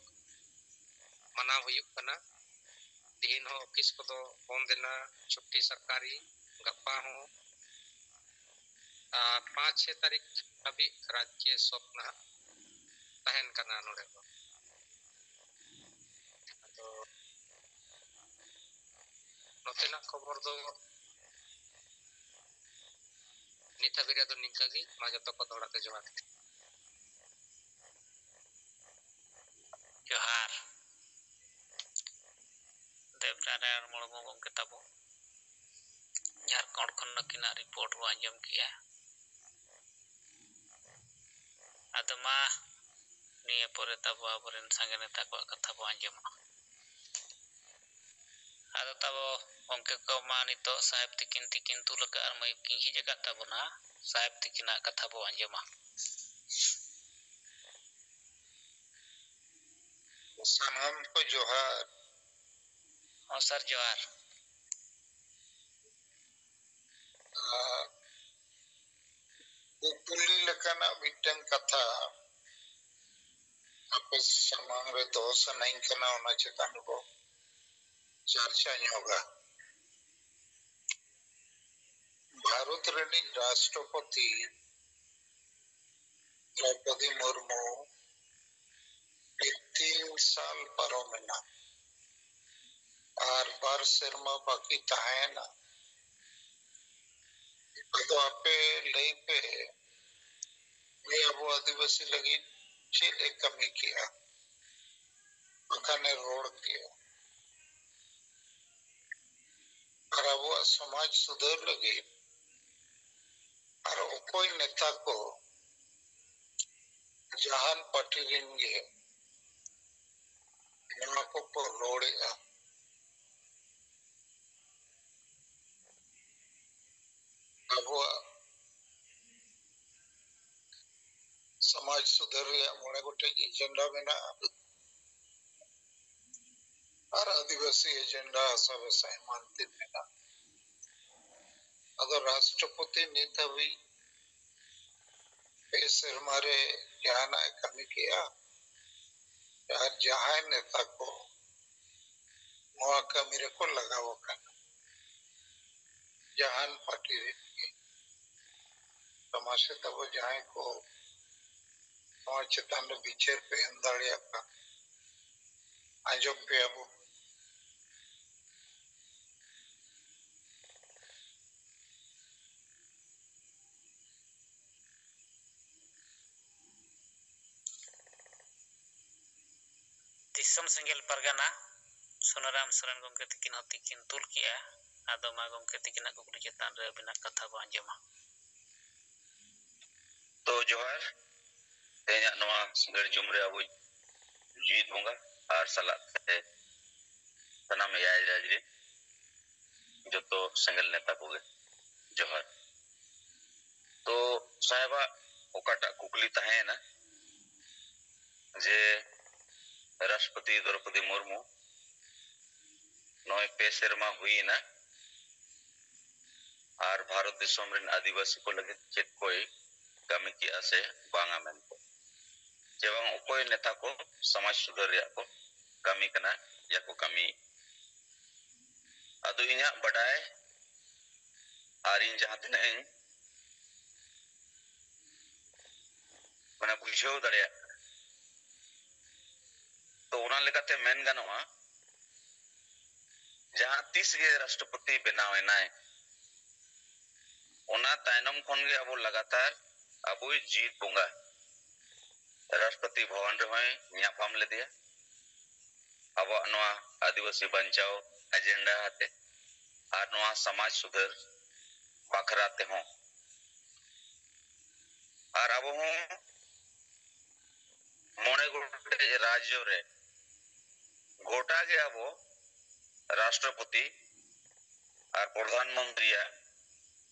ᱢᱟᱱᱟᱣ ᱦᱩᱭᱩᱜ ᱠᱟᱱᱟ᱾ ᱛᱤᱦᱤᱧ ᱦᱚᱸ ᱚᱯᱷᱤᱥ ᱠᱚᱫᱚ ᱵᱚᱱᱫ ᱮᱱᱟ, ᱪᱷᱩᱴᱤ ᱥᱚᱨᱠᱟᱨᱤ᱾ ᱜᱟᱯᱟ ᱦᱚᱸ, ᱟᱨ, ᱯᱟᱸᱪ ᱪᱷᱮ ᱛᱟᱹᱨᱤᱠᱷ ᱦᱟᱹᱵᱤᱡ ᱨᱟᱡᱽᱠᱤᱭᱟᱹ ᱥᱳᱠ ᱱᱟᱦᱟᱜ ᱛᱟᱦᱮᱱ ᱠᱟᱱᱟ ᱱᱚᱰᱮ ᱫᱚ᱾ ᱟᱫᱚ ᱱᱚᱛᱮᱱᱟᱜ ᱠᱷᱚᱵᱚᱨ ᱫᱚ ᱱᱤᱛ ᱦᱟᱹᱵᱤᱡ ᱨᱮ ᱫᱚ ᱱᱤᱝᱠᱟᱹ ᱜᱮ᱾ ᱢᱟ ᱡᱚᱛᱚ ᱠᱚ ᱫᱚᱦᱲᱟ ᱛᱮ ᱡᱚᱦᱟᱨ᱾ ᱡᱚᱦᱟᱨ᱾ ᱫᱮᱵᱽᱱᱟᱨᱟᱭᱚᱬ ᱢᱩᱨᱢᱩ ᱜᱚᱢᱠᱮ ᱛᱟᱵᱚ, ᱡᱷᱟᱲᱠᱷᱚᱸᱰ ᱠᱷᱚᱱ ᱱᱩᱠᱤᱱᱟᱜ ᱨᱤᱯᱳᱨᱴ ᱵᱚ ᱟᱸᱡᱚᱢ ᱠᱮᱜᱼᱟ᱾ ᱟᱫᱚ ᱢᱟ, ᱱᱤᱭᱟᱹ ᱯᱚᱨᱮ ᱛᱟᱵᱚ ᱟᱵᱚᱨᱮᱱ ᱥᱟᱸᱜᱮ ᱱᱮᱛᱟ ᱠᱚᱣᱟᱜ ᱠᱟᱛᱷᱟ ᱵᱚ ᱟᱸᱡᱚᱢᱟ᱾ ᱟᱫᱚ ᱛᱟᱵᱚ ᱜᱚᱢᱠᱮ ᱠᱚ ᱢᱟ ᱱᱤᱛᱚᱜ ᱥᱟᱦᱮᱵᱽ ᱛᱤᱠᱤᱱ ᱛᱤᱠᱤᱱ ᱛᱩᱞ ᱟᱠᱟᱫ ᱟᱨ ᱢᱟᱹᱭᱤᱠ ᱠᱤᱱ ᱡᱷᱤᱡ ᱟᱠᱟᱫ ᱛᱟᱵᱚᱱᱟ᱾ ᱥᱟᱦᱮᱵᱽ ᱛᱤᱠᱤᱱᱟᱜ ᱠᱟᱛᱷᱟ ᱵᱚ ᱟᱸᱡᱚᱢᱟ᱾ ᱥᱟᱱᱟᱢ ᱠᱚ ᱡᱚᱦᱟᱨ᱾ ᱦᱚᱸ ᱥᱟᱨ, ᱡᱚᱦᱟᱨ᱾ ᱟᱨ ᱠᱩᱠᱞᱤ ᱞᱮᱠᱟᱱᱟᱜ ᱢᱤᱫᱴᱟᱝ ᱠᱟᱛᱷᱟ ᱟᱯᱮ ᱥᱟᱢᱟᱝ ᱨᱮ ᱫᱚᱦᱚ ᱥᱟᱱᱟᱧ ᱠᱟᱱᱟ, ᱚᱱᱟ ᱪᱮᱛᱟᱱ ᱨᱮᱵᱚ ᱪᱟᱨᱪᱟ ᱧᱚᱜᱟ᱾ ᱵᱷᱟᱨᱚᱛ ᱨᱤᱱᱤᱡ ᱨᱟᱥᱴᱨᱚᱯᱚᱛᱤ ᱫᱨᱚᱯᱚᱫᱤ ᱢᱩᱨᱢᱩ ᱱᱤᱛ ᱛᱤᱱ ᱥᱟᱞ ᱯᱟᱨᱚᱢᱮᱱᱟ ᱟᱨ ᱵᱟᱨ ᱥᱮᱨᱢᱟ ᱵᱟᱹᱠᱤ ᱛᱟᱦᱮᱸᱭᱮᱱᱟ᱾ ᱟᱫᱚ ᱟᱯᱮ ᱞᱟᱹᱭ ᱯᱮ, ᱱᱩᱭ ᱟᱵᱚ ᱟᱹᱫᱤᱵᱟᱹᱥᱤ ᱞᱟᱹᱜᱤᱫ ᱪᱮᱫ ᱮ ᱠᱟᱹᱢᱤ ᱠᱮᱜᱼᱟ, ᱵᱟᱠᱷᱟᱱ ᱮ ᱨᱚᱲ ᱠᱮᱜᱼᱟ? ᱟᱨ ᱟᱵᱚᱣᱟᱜ ᱥᱚᱢᱟᱡᱽ ᱥᱩᱫᱷᱟᱹᱨ ᱞᱟᱹᱜᱤᱫ ᱟᱨ ᱚᱠᱚᱭ ᱱᱮᱛᱟ ᱠᱚ, ᱡᱟᱦᱟᱱ ᱯᱟᱨᱴᱤ ᱨᱤᱱ ᱜᱮ, ᱱᱚᱣᱟ ᱠᱚᱠᱚ ᱨᱚᱲᱮᱜᱼᱟ? ᱟᱵᱚᱣᱟᱜ ᱥᱚᱢᱟᱡᱽ ᱥᱩᱫᱷᱟᱹᱨ ᱨᱮᱭᱟᱜ ᱢᱚᱬᱮ ᱜᱚᱴᱮᱡ ᱮᱡᱮᱱᱰᱟ ᱢᱮᱱᱟᱜᱼᱟ ᱟᱨ ᱟᱹᱫᱤᱵᱟᱹᱥᱤ ᱮᱡᱮᱱᱰᱟ ᱦᱟᱥᱟ ᱵᱷᱟᱥᱟ ᱮᱢᱟᱱ ᱛᱮ ᱢᱮᱱᱟᱜᱼᱟ᱾ ᱟᱫᱚ ᱨᱟᱥᱴᱨᱚᱯᱚᱛᱤ ᱱᱤᱛ ᱦᱟᱹᱵᱤᱡ ᱯᱮ ᱥᱮᱨᱢᱟ ᱨᱮ ᱡᱟᱦᱟᱱᱟᱜ ᱮ ᱠᱟᱹᱢᱤ ᱠᱮᱜᱼᱟ? ᱟᱨ ᱡᱟᱦᱟᱸᱭ ᱱᱮᱛᱟ ᱠᱚ ᱱᱚᱣᱟ ᱠᱟᱹᱢᱤ ᱨᱮᱠᱚ ᱞᱟᱜᱟᱣ ᱟᱠᱟᱱᱟ, ᱡᱟᱦᱟᱱ ᱯᱟᱨᱴᱤ ᱨᱮᱱ ᱜᱮ, ᱥᱚᱢᱟᱡᱽ ᱥᱮᱫ ᱟᱵᱚ ᱡᱟᱦᱟᱸᱭ ᱠᱚ ᱱᱚᱣᱟ ᱪᱮᱛᱟᱱ ᱨᱮ ᱵᱤᱪᱟᱹᱨ ᱯᱮ ᱮᱢ ᱫᱟᱲᱮᱭᱟᱜ ᱠᱟᱱ, ᱟᱸᱡᱚᱢ ᱯᱮᱭᱟ ᱵᱚᱱ᱾ ᱫᱤᱥᱚᱢ ᱥᱮᱸᱜᱮᱞ ᱯᱟᱨᱜᱟᱱᱟ ᱥᱩᱱᱟᱨᱟᱢ ᱥᱚᱨᱮᱱ ᱜᱚᱢᱠᱮ ᱛᱤᱠᱤᱱ ᱦᱚᱸ ᱛᱤᱠᱤᱱ ᱛᱩᱞ ᱠᱮᱜᱼᱟ᱾ ᱟᱫᱚ ᱢᱟ ᱜᱚᱢᱠᱮ ᱛᱤᱠᱤᱱᱟᱜ ᱠᱩᱠᱞᱤ ᱪᱮᱛᱟᱱ ᱨᱮ ᱟᱹᱵᱤᱱᱟᱜ ᱠᱟᱛᱷᱟ ᱵᱚ ᱟᱸᱡᱚᱢᱟ᱾ ᱛᱚ ᱡᱚᱦᱟᱨ, ᱛᱮᱦᱮᱧᱟᱜ ᱱᱚᱣᱟ ᱥᱤᱸᱜᱟᱹᱲ ᱡᱩᱢ ᱨᱮ ᱟᱵᱚ ᱡᱤᱣᱤᱫ ᱵᱚᱸᱜᱟ ᱟᱨ ᱥᱟᱞᱟᱜ ᱛᱮ ᱥᱟᱱᱟᱢ ᱮᱭᱟᱭ ᱨᱟᱡᱽ ᱨᱮ ᱡᱚᱛᱚ ᱥᱮᱸᱜᱮᱞ ᱱᱮᱛᱟ ᱠᱚᱜᱮ ᱡᱚᱦᱟᱨ᱾ ᱛᱚ ᱥᱟᱦᱮᱵᱟᱜ ᱚᱠᱟᱴᱟᱜ ᱠᱩᱠᱞᱤ ᱛᱟᱦᱮᱸᱭᱮᱱᱟ ᱡᱮ ᱨᱟᱥᱴᱨᱚᱯᱚᱛᱤ ᱫᱨᱚᱯᱚᱫᱤ ᱢᱩᱨᱢᱩ ᱱᱚᱜᱼᱚᱭ ᱯᱮ ᱥᱮᱨᱢᱟ ᱦᱩᱭᱮᱱᱟ ᱟᱨ ᱵᱷᱟᱨᱚᱛ ᱫᱤᱥᱚᱢ ᱨᱮᱱ ᱟᱹᱫᱤᱵᱟᱹᱥᱤ ᱠᱚ ᱞᱟᱹᱜᱤᱫ ᱪᱮᱫ ᱠᱚᱭ ᱠᱟᱹᱢᱤ ᱠᱮᱜᱼᱟ ᱥᱮ ᱵᱟᱝᱟ ᱢᱮᱱᱛᱮ, ᱡᱮ ᱵᱟᱝ ᱚᱠᱚᱭ ᱱᱮᱛᱟ ᱠᱚ ᱥᱚᱢᱟᱡᱽ ᱥᱩᱫᱷᱟᱹᱨ ᱨᱮᱭᱟᱜ ᱠᱚ ᱠᱟᱹᱢᱤ ᱠᱟᱱᱟ ᱭᱟ ᱠᱚ ᱠᱟᱹᱢᱤ᱾ ᱟᱫᱚ ᱤᱧᱟᱹᱜ ᱵᱟᱰᱟᱭ ᱟᱨ ᱤᱧ ᱡᱟᱦᱟᱸ ᱛᱤᱱᱟᱹᱜ ᱤᱧ ᱢᱟᱱᱮ ᱵᱩᱡᱷᱟᱹᱣ ᱫᱟᱲᱮᱭᱟᱜ ᱠᱟᱱᱟ, ᱛᱚ ᱚᱱᱟ ᱞᱮᱠᱟᱛᱮ ᱢᱮᱱ ᱜᱟᱱᱚᱜᱼᱟ, ᱡᱟᱦᱟᱸ ᱛᱤᱥ ᱜᱮ ᱨᱟᱥᱴᱨᱚᱯᱚᱛᱤ ᱵᱮᱱᱟᱣ ᱮᱱᱟᱭ, ᱚᱱᱟ ᱛᱟᱭᱱᱚᱢ ᱠᱷᱚᱱ ᱜᱮ ᱟᱵᱚ ᱞᱟᱜᱟᱛᱟᱨ ᱟᱵᱚᱭᱤᱡ ᱡᱤᱣᱤᱫ ᱵᱚᱸᱜᱟ ᱨᱟᱥᱴᱨᱚᱯᱚᱛᱤ ᱵᱷᱚᱵᱚᱱ ᱨᱮᱦᱚᱸᱭ ᱧᱟᱯᱟᱢ ᱞᱮᱫᱮᱭᱟ ᱟᱵᱚᱣᱟᱜ ᱱᱚᱣᱟ ᱟᱹᱫᱤᱵᱟᱹᱥᱤ ᱵᱟᱧᱪᱟᱣ ᱮᱡᱮᱱᱰᱟ ᱟᱛᱮ ᱟᱨ ᱱᱚᱣᱟ ᱥᱚᱢᱟᱡᱽ ᱥᱩᱫᱷᱟᱹᱨ ᱵᱟᱠᱷᱨᱟ ᱛᱮᱦᱚᱸ᱾ ᱟᱨ ᱟᱵᱚ ᱦᱚᱸ ᱢᱚᱬᱮ ᱜᱚᱴᱮᱡ ᱨᱟᱡᱽᱡᱚ ᱨᱮ ᱜᱚᱴᱟ ᱜᱮ ᱟᱵᱚ ᱨᱟᱥᱴᱨᱚᱯᱚᱛᱤ ᱟᱨ ᱯᱨᱚᱫᱷᱟᱱ ᱢᱚᱱᱛᱨᱤᱭᱟᱜ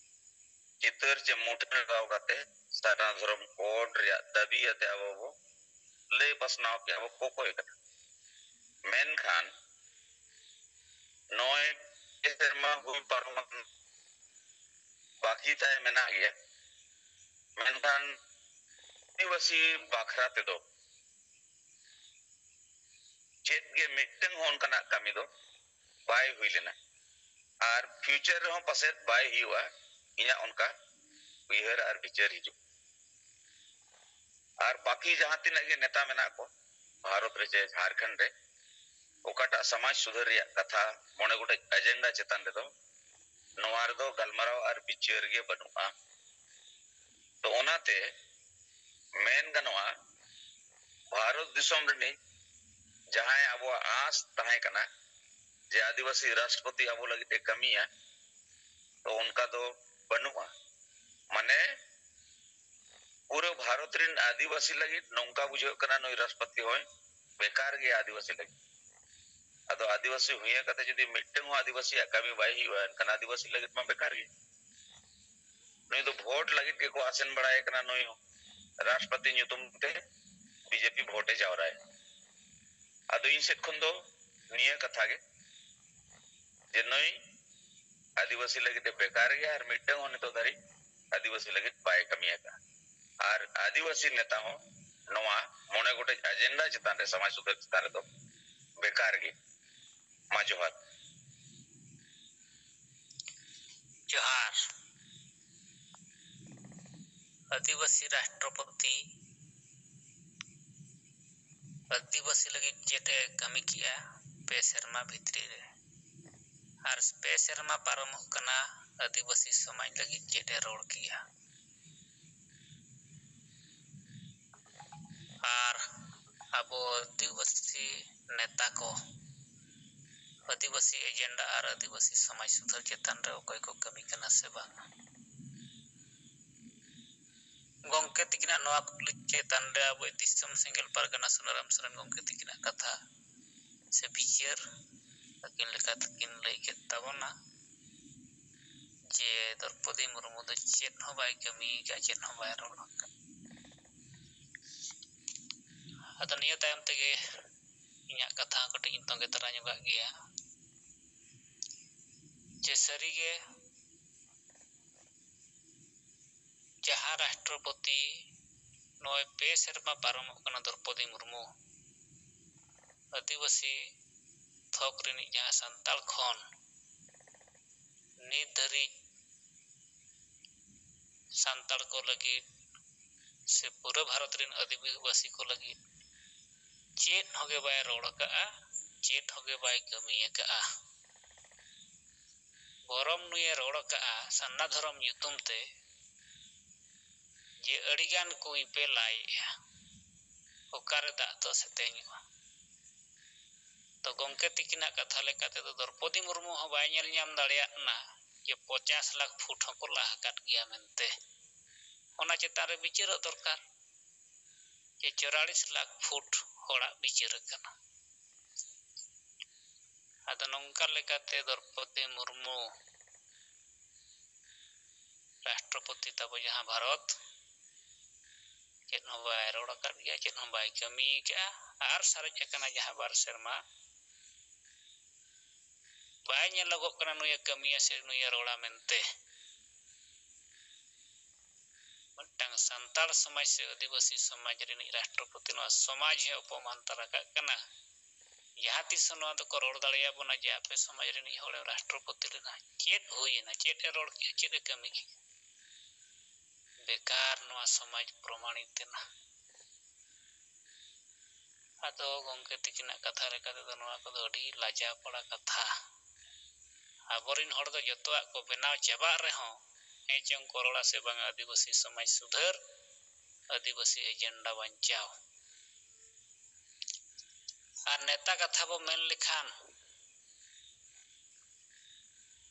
ᱪᱤᱛᱟᱹᱨ ᱪᱮ ᱢᱩᱴᱷᱟᱹᱱ ᱞᱟᱜᱟᱣ ᱠᱟᱛᱮ ᱥᱟᱨᱱᱟ ᱫᱷᱚᱨᱚᱢ ᱠᱳᱰ ᱨᱮᱭᱟᱜ ᱫᱟᱹᱵᱤ ᱟᱛᱮ ᱟᱵᱚ ᱵᱚ ᱞᱟᱹᱭ ᱯᱟᱥᱱᱟᱣ ᱠᱮᱜᱼᱟ, ᱵᱚ ᱠᱚᱠᱚᱭ ᱠᱟᱱᱟ᱾ ᱢᱮᱱᱠᱷᱟᱱ ᱱᱚᱜᱼᱚᱭ ᱯᱮ ᱥᱮᱨᱢᱟ ᱦᱩᱭ ᱯᱟᱨᱚᱢ ᱟᱠᱟᱱ, ᱵᱟᱹᱠᱤ ᱛᱟᱭ ᱢᱮᱱᱟᱜ ᱜᱮᱭᱟ᱾ ᱢᱮᱱᱠᱷᱟᱱ ᱟᱹᱫᱤᱵᱟᱹᱥᱤ ᱵᱟᱠᱷᱨᱟ ᱛᱮᱫᱚ ᱪᱮᱫ ᱜᱮ ᱢᱤᱫᱴᱟᱝ ᱦᱚᱸ ᱚᱱᱠᱟᱱᱟᱜ ᱠᱟᱹᱢᱤ ᱫᱚ ᱵᱟᱭ ᱦᱩᱭ ᱞᱮᱱᱟ, ᱟᱨ ᱯᱷᱤᱭᱩᱪᱟᱨ ᱨᱮᱦᱚᱸ ᱯᱟᱥᱮᱡ ᱵᱟᱭ ᱦᱩᱭᱩᱜᱼᱟ, ᱤᱧᱟᱹᱜ ᱚᱱᱠᱟ ᱩᱭᱦᱟᱹᱨ ᱟᱨ ᱵᱤᱪᱟᱹᱨ ᱦᱤᱡᱩᱜ᱾ ᱟᱨ ᱵᱟᱹᱠᱤ ᱡᱟᱦᱟᱸ ᱛᱤᱱᱟᱹᱜ ᱜᱮ ᱱᱮᱛᱟ ᱢᱮᱱᱟᱜ ᱠᱚ ᱵᱷᱟᱨᱚᱛ ᱨᱮ ᱪᱮ ᱡᱷᱟᱲᱠᱷᱚᱸᱰ ᱨᱮ, ᱚᱠᱟᱴᱟᱜ ᱥᱚᱢᱟᱡᱽ ᱥᱩᱫᱷᱟᱹᱨ ᱨᱮᱭᱟᱜ ᱠᱟᱛᱷᱟ ᱢᱚᱬᱮ ᱜᱚᱴᱮᱡ ᱮᱡᱮᱱᱰᱟ ᱪᱮᱛᱟᱱ ᱨᱮᱫᱚ ᱱᱚᱣᱟ ᱨᱮᱫᱚ ᱜᱟᱞᱢᱟᱨᱟᱣ ᱟᱨ ᱵᱤᱪᱟᱹᱨ ᱜᱮ ᱵᱟᱹᱱᱩᱜᱼᱟ᱾ ᱛᱚ ᱚᱱᱟᱛᱮ ᱢᱮᱱ ᱜᱟᱱᱚᱜᱼᱟ, ᱵᱷᱟᱨᱚᱛ ᱫᱤᱥᱚᱢ ᱨᱤᱱᱤᱡ ᱡᱟᱦᱟᱸᱭ ᱟᱵᱚᱣᱟᱜ ᱟᱸᱥ ᱛᱟᱦᱮᱸ ᱠᱟᱱᱟ ᱡᱮ ᱟᱹᱫᱤᱵᱟᱹᱥᱤ ᱨᱟᱥᱴᱨᱚᱯᱚᱛᱤ ᱟᱵᱚ ᱞᱟᱹᱜᱤᱫ ᱮ ᱠᱟᱹᱢᱤᱭᱟ, ᱛᱚ ᱚᱱᱠᱟ ᱫᱚ ᱵᱟᱹᱱᱩᱜᱼᱟ᱾ ᱢᱟᱱᱮ ᱯᱩᱨᱟᱹ ᱵᱷᱟᱨᱚᱛ ᱨᱤᱱ ᱟᱹᱫᱤᱵᱟᱹᱥᱤ ᱞᱟᱹᱜᱤᱫ ᱱᱚᱝᱠᱟ ᱵᱩᱡᱷᱟᱹᱜ ᱠᱟᱱᱟ ᱱᱩᱭ ᱨᱟᱥᱴᱨᱚᱯᱚᱛᱤ ᱦᱚᱸᱭ ᱵᱮᱠᱟᱨ ᱜᱮᱭᱟ ᱟᱹᱫᱤᱵᱟᱹᱥᱤ ᱞᱟᱹᱜᱤᱫ᱾ ᱟᱫᱚ ᱟᱹᱫᱤᱵᱟᱹᱥᱤ ᱦᱩᱭ ᱠᱟᱛᱮ ᱡᱩᱫᱤ ᱢᱤᱫᱴᱟᱝ ᱦᱚᱸ ᱟᱹᱫᱤᱵᱟᱹᱥᱤᱭᱟᱜ ᱠᱟᱹᱢᱤ ᱵᱟᱭ ᱦᱩᱭᱩᱜᱼᱟ, ᱮᱱᱠᱷᱟᱱ ᱟᱹᱫᱤᱵᱟᱹᱥᱤ ᱞᱟᱹᱜᱤᱫ ᱢᱟ ᱵᱮᱠᱟᱨ ᱜᱮ᱾ ᱱᱩᱭ ᱫᱚ ᱵᱷᱳᱴ ᱞᱟᱹᱜᱤᱫ ᱜᱮᱠᱚ ᱟᱥᱮᱱ ᱵᱟᱲᱟᱭᱮ ᱠᱟᱱᱟ, ᱱᱩᱭ ᱦᱚᱸ ᱨᱟᱥᱴᱨᱚᱯᱚᱛᱤ ᱧᱩᱛᱩᱢ ᱛᱮ ᱵᱤᱡᱮᱯᱤ ᱵᱷᱳᱴ ᱮ ᱡᱟᱣᱨᱟᱭᱟ᱾ ᱟᱫᱚ ᱤᱧ ᱥᱮᱫ ᱠᱷᱚᱱ ᱫᱚ ᱱᱤᱭᱟᱹ ᱠᱟᱛᱷᱟ ᱜᱮ ᱡᱮ ᱱᱩᱭ ᱟᱹᱫᱤᱵᱟᱹᱥᱤ ᱞᱟᱹᱜᱤᱫ ᱮ ᱵᱮᱠᱟᱨ ᱜᱮᱭᱟ ᱟᱨ ᱢᱤᱫᱴᱟᱝ ᱦᱚᱸ ᱱᱤᱛᱚᱜ ᱫᱷᱟᱹᱨᱤᱡ ᱟᱹᱫᱤᱵᱟᱹᱥᱤ ᱞᱟᱹᱜᱤᱫ ᱵᱟᱭ ᱠᱟᱹᱢᱤ ᱟᱠᱟᱫᱼᱟ᱾ ᱟᱨ ᱟᱹᱫᱤᱵᱟᱹᱥᱤ ᱱᱮᱛᱟ ᱦᱚᱸ ᱱᱚᱣᱟ ᱢᱚᱬᱮ ᱜᱚᱴᱮᱡ ᱮᱡᱮᱱᱰᱟ ᱪᱮᱛᱟᱱ ᱨᱮ, ᱥᱚᱢᱟᱡᱽ ᱥᱩᱫᱷᱟᱹᱨ ᱪᱮᱛᱟᱱ ᱨᱮᱫᱚ ᱵᱮᱠᱟᱨ ᱜᱮ᱾ ᱢᱟ ᱡᱚᱦᱟᱨ᱾ ᱡᱚᱦᱟᱨ᱾ ᱟᱹᱫᱤᱵᱟᱹᱥᱤ ᱨᱟᱥᱴᱨᱚᱯᱚᱛᱤ ᱟᱹᱫᱤᱵᱟᱹᱥᱤ ᱞᱟᱹᱜᱤᱫ ᱪᱮᱫ ᱮ ᱠᱟᱹᱢᱤ ᱠᱮᱜᱼᱟ ᱯᱮ ᱥᱮᱨᱢᱟ ᱵᱷᱤᱛᱨᱤ ᱨᱮ? ᱟᱨ ᱯᱮ ᱥᱮᱨᱢᱟ ᱯᱟᱨᱚᱢᱚᱜ ᱠᱟᱱᱟ, ᱟᱹᱫᱤᱵᱟᱹᱥᱤ ᱥᱚᱢᱟᱡᱽ ᱞᱟᱹᱜᱤᱫ ᱪᱮᱫ ᱮ ᱨᱚᱲ ᱠᱮᱜᱼᱟ? ᱟᱨ ᱟᱵᱚ ᱟᱹᱫᱤᱵᱟᱹᱥᱤ ᱱᱮᱛᱟ ᱠᱚ ᱟᱹᱫᱤᱵᱟᱹᱥᱤ ᱮᱡᱮᱱᱰᱟ ᱟᱨ ᱟᱹᱫᱤᱵᱟᱹᱥᱤ ᱥᱚᱢᱟᱡᱽ ᱥᱩᱫᱷᱟᱹᱨ ᱪᱮᱛᱟᱱ ᱨᱮ ᱚᱠᱚᱭ ᱠᱚ ᱠᱟᱹᱢᱤ ᱠᱟᱱᱟ ᱥᱮ ᱵᱟᱝ? ᱜᱚᱢᱠᱮ ᱛᱤᱠᱤᱱᱟᱜ ᱱᱚᱣᱟ ᱠᱩᱠᱞᱤ ᱪᱮᱛᱟᱱ ᱨᱮ ᱟᱵᱚᱭᱤᱡ ᱫᱤᱥᱚᱢ ᱥᱮᱸᱜᱮᱞ ᱯᱟᱨᱜᱟᱱᱟ ᱥᱩᱱᱟᱨᱟᱢ ᱥᱚᱨᱮᱱ ᱜᱚᱢᱠᱮ ᱛᱤᱠᱤᱱᱟᱜ ᱠᱟᱛᱷᱟ ᱥᱮ ᱵᱤᱪᱟᱹᱨ ᱟᱹᱠᱤᱱ ᱞᱮᱠᱟ ᱛᱮᱠᱤᱱ ᱞᱟᱹᱭ ᱠᱮᱫ ᱛᱟᱵᱚᱱᱟ᱾ ᱡᱮ ᱫᱨᱚᱯᱚᱫᱤ ᱢᱩᱨᱢᱩ ᱫᱚ ᱪᱮᱫ ᱦᱚᱸ ᱵᱟᱭ ᱠᱟᱹᱢᱤ ᱟᱠᱟᱫ, ᱪᱮᱫ ᱦᱚᱸ ᱵᱟᱭ ᱨᱚᱲ ᱟᱠᱟᱫ᱾ ᱟᱫᱚ ᱱᱤᱭᱟᱹ ᱛᱟᱭᱚᱢ ᱛᱮᱜᱮ ᱤᱧᱟᱹᱜ ᱠᱟᱛᱷᱟ ᱦᱚᱸ ᱠᱟᱹᱴᱤᱡ ᱤᱧ ᱛᱚᱸᱜᱮ ᱛᱟᱨᱟ ᱧᱚᱜᱟᱜ ᱜᱮᱭᱟ, ᱡᱮ ᱥᱟᱹᱨᱤᱜᱮ ᱡᱟᱦᱟᱸ ᱨᱟᱥᱴᱨᱚᱯᱚᱛᱤ ᱱᱚᱜᱼᱚᱭ ᱯᱮ ᱥᱮᱨᱢᱟ ᱯᱟᱨᱚᱢᱚᱜ ᱠᱟᱱᱟ, ᱫᱨᱚᱯᱚᱫᱤ ᱢᱩᱨᱢᱩ ᱟᱹᱫᱤᱵᱟᱹᱥᱤ ᱛᱷᱚᱠ ᱨᱤᱱᱤᱡ ᱡᱟᱦᱟᱸ ᱥᱟᱱᱛᱟᱲ ᱠᱷᱚᱱ ᱱᱤᱛ ᱫᱷᱟᱹᱨᱤᱡ ᱥᱟᱱᱛᱟᱲ ᱠᱚ ᱞᱟᱹᱜᱤᱫ ᱥᱮ ᱯᱩᱨᱟᱹ ᱵᱷᱟᱨᱚᱛ ᱨᱮᱱ ᱟᱹᱫᱤᱵᱟᱹᱥᱤ ᱠᱚ ᱞᱟᱹᱜᱤᱫ ᱪᱮᱫ ᱦᱚᱸᱜᱮ ᱵᱟᱭ ᱨᱚᱲ ᱟᱠᱟᱫᱼᱟ, ᱪᱮᱫ ᱦᱚᱸᱜᱮ ᱵᱟᱭ ᱠᱟᱹᱢᱤ ᱟᱠᱟᱫᱼᱟ᱾ ᱵᱚᱨᱚᱢ ᱱᱩᱭᱮ ᱨᱚᱲ ᱟᱠᱟᱫᱼᱟ ᱥᱟᱨᱱᱟ ᱫᱷᱚᱨᱚᱢ ᱧᱩᱛᱩᱢ ᱛᱮ ᱡᱮ ᱟᱹᱰᱤᱜᱟᱱ ᱠᱩᱸᱭ ᱯᱮ ᱞᱟᱭᱮᱜᱼᱟ, ᱚᱠᱟᱨᱮ ᱫᱟᱜ ᱫᱚ ᱥᱮᱛᱮᱧᱚᱜᱼᱟ? ᱛᱚ ᱜᱚᱢᱠᱮ ᱛᱤᱠᱤᱱᱟᱜ ᱠᱟᱛᱷᱟ ᱞᱮᱠᱟ ᱛᱮᱫᱚ ᱫᱨᱚᱯᱚᱫᱤ ᱢᱩᱨᱢᱩ ᱦᱚᱸ ᱵᱟᱭ ᱧᱮᱞ ᱧᱟᱢ ᱫᱟᱲᱮᱭᱟᱜ ᱠᱟᱱᱟ ᱡᱮ ᱯᱚᱪᱟᱥ ᱞᱟᱠᱷ ᱯᱷᱩᱴ ᱦᱚᱸᱠᱚ ᱞᱟ ᱟᱠᱟᱫ ᱜᱮᱭᱟ ᱢᱮᱱᱛᱮ᱾ ᱚᱱᱟ ᱪᱮᱛᱟᱱ ᱨᱮ ᱵᱤᱪᱟᱹᱨᱚᱜ ᱫᱚᱨᱠᱟᱨ ᱡᱮ ᱪᱩᱣᱟᱞᱤᱥ ᱞᱟᱠᱷ ᱯᱷᱩᱴ ᱦᱚᱲᱟᱜ ᱵᱤᱪᱟᱹᱨ ᱟᱠᱟᱱᱟ᱾ ᱟᱫᱚ ᱱᱚᱝᱠᱟ ᱞᱮᱠᱟᱛᱮ ᱫᱨᱚᱯᱚᱫᱤ ᱢᱩᱨᱢᱩ ᱨᱟᱥᱴᱨᱚᱯᱚᱛᱤ ᱛᱟᱵᱚ ᱡᱟᱦᱟᱸ ᱵᱷᱟᱨᱚᱛ, ᱪᱮᱫ ᱦᱚᱸ ᱵᱟᱭ ᱨᱚᱲ ᱟᱠᱟᱫ ᱜᱮᱭᱟ, ᱪᱮᱫ ᱦᱚᱸ ᱵᱟᱭ ᱠᱟᱹᱢᱤ ᱟᱠᱟᱫᱼᱟ᱾ ᱟᱨ ᱥᱟᱨᱮᱡ ᱟᱠᱟᱱᱟ ᱡᱟᱦᱟᱸ ᱵᱟᱨ ᱥᱮᱨᱢᱟ, ᱵᱟᱭ ᱧᱮᱞᱚᱜᱚᱜ ᱠᱟᱱᱟ ᱱᱩᱭᱮ ᱠᱟᱹᱢᱤᱭᱟ ᱥᱮ ᱱᱩᱭᱮ ᱨᱚᱲᱟ ᱢᱮᱱᱛᱮ᱾ ᱢᱤᱫᱴᱟᱝ ᱥᱟᱱᱛᱟᱲ ᱥᱚᱢᱟᱡᱽ ᱥᱮ ᱟᱹᱫᱤᱵᱟᱹᱥᱤ ᱥᱚᱢᱟᱡᱽ ᱨᱤᱱᱤᱡ ᱨᱟᱥᱴᱨᱚᱯᱚᱛᱤ ᱱᱚᱣᱟ ᱥᱚᱢᱟᱡᱽ ᱦᱚᱸ ᱚᱯᱚᱢᱟᱱ ᱛᱟᱨᱟ ᱠᱟᱜ ᱠᱟᱱᱟ᱾ ᱡᱟᱦᱟᱸ ᱛᱤᱥ ᱦᱚᱸ ᱱᱚᱣᱟ ᱫᱚᱠᱚ ᱨᱚᱲ ᱫᱟᱲᱮᱭᱟᱵᱚᱱᱟ ᱡᱮ ᱟᱯᱮ ᱥᱚᱢᱟᱡᱽ ᱨᱤᱱᱤᱡ ᱦᱚᱲᱮ ᱨᱟᱥᱴᱨᱚᱯᱚᱛᱤ ᱞᱮᱱᱟ, ᱪᱮᱫ ᱦᱩᱭᱮᱱᱟ, ᱪᱮᱫ ᱮ ᱨᱚᱲ ᱠᱮᱜᱼᱟ, ᱪᱮᱫ ᱮ ᱠᱟᱹᱢᱤ ᱠᱮᱜᱼᱟ? ᱵᱮᱠᱟᱨ ᱱᱚᱣᱟ ᱥᱚᱢᱟᱡᱽ ᱯᱨᱚᱢᱟᱱᱤᱛ ᱮᱱᱟ᱾ ᱟᱫᱚ ᱜᱚᱢᱠᱮ ᱛᱤᱠᱤᱱᱟᱜ ᱠᱟᱛᱷᱟ ᱞᱮᱠᱟ ᱛᱮᱫᱚ ᱱᱚᱣᱟ ᱠᱚᱫᱚ ᱟᱹᱰᱤ ᱞᱟᱡᱟᱣ ᱯᱟᱲᱟ ᱠᱟᱛᱷᱟ᱾ ᱟᱵᱚᱨᱤᱱ ᱦᱚᱲ ᱫᱚ ᱡᱚᱛᱚᱣᱟᱜ ᱠᱚ ᱵᱮᱱᱟᱣ ᱪᱟᱵᱟᱜ ᱨᱮᱦᱚᱸ, ᱦᱮᱸ ᱪᱚᱝ ᱠᱚ ᱨᱚᱲᱟ ᱥᱮ ᱵᱟᱝᱟ ᱟᱹᱫᱤᱵᱟᱹᱥᱤ ᱥᱚᱢᱟᱡᱽ ᱥᱩᱫᱷᱟᱹᱨ, ᱟᱹᱫᱤᱵᱟᱹᱥᱤ ᱮᱡᱮᱱᱰᱟ ᱵᱟᱧᱪᱟᱣ᱾ ᱟᱨ ᱱᱮᱛᱟ ᱠᱟᱛᱷᱟ ᱵᱚ ᱢᱮᱱ ᱞᱮᱠᱷᱟᱱ,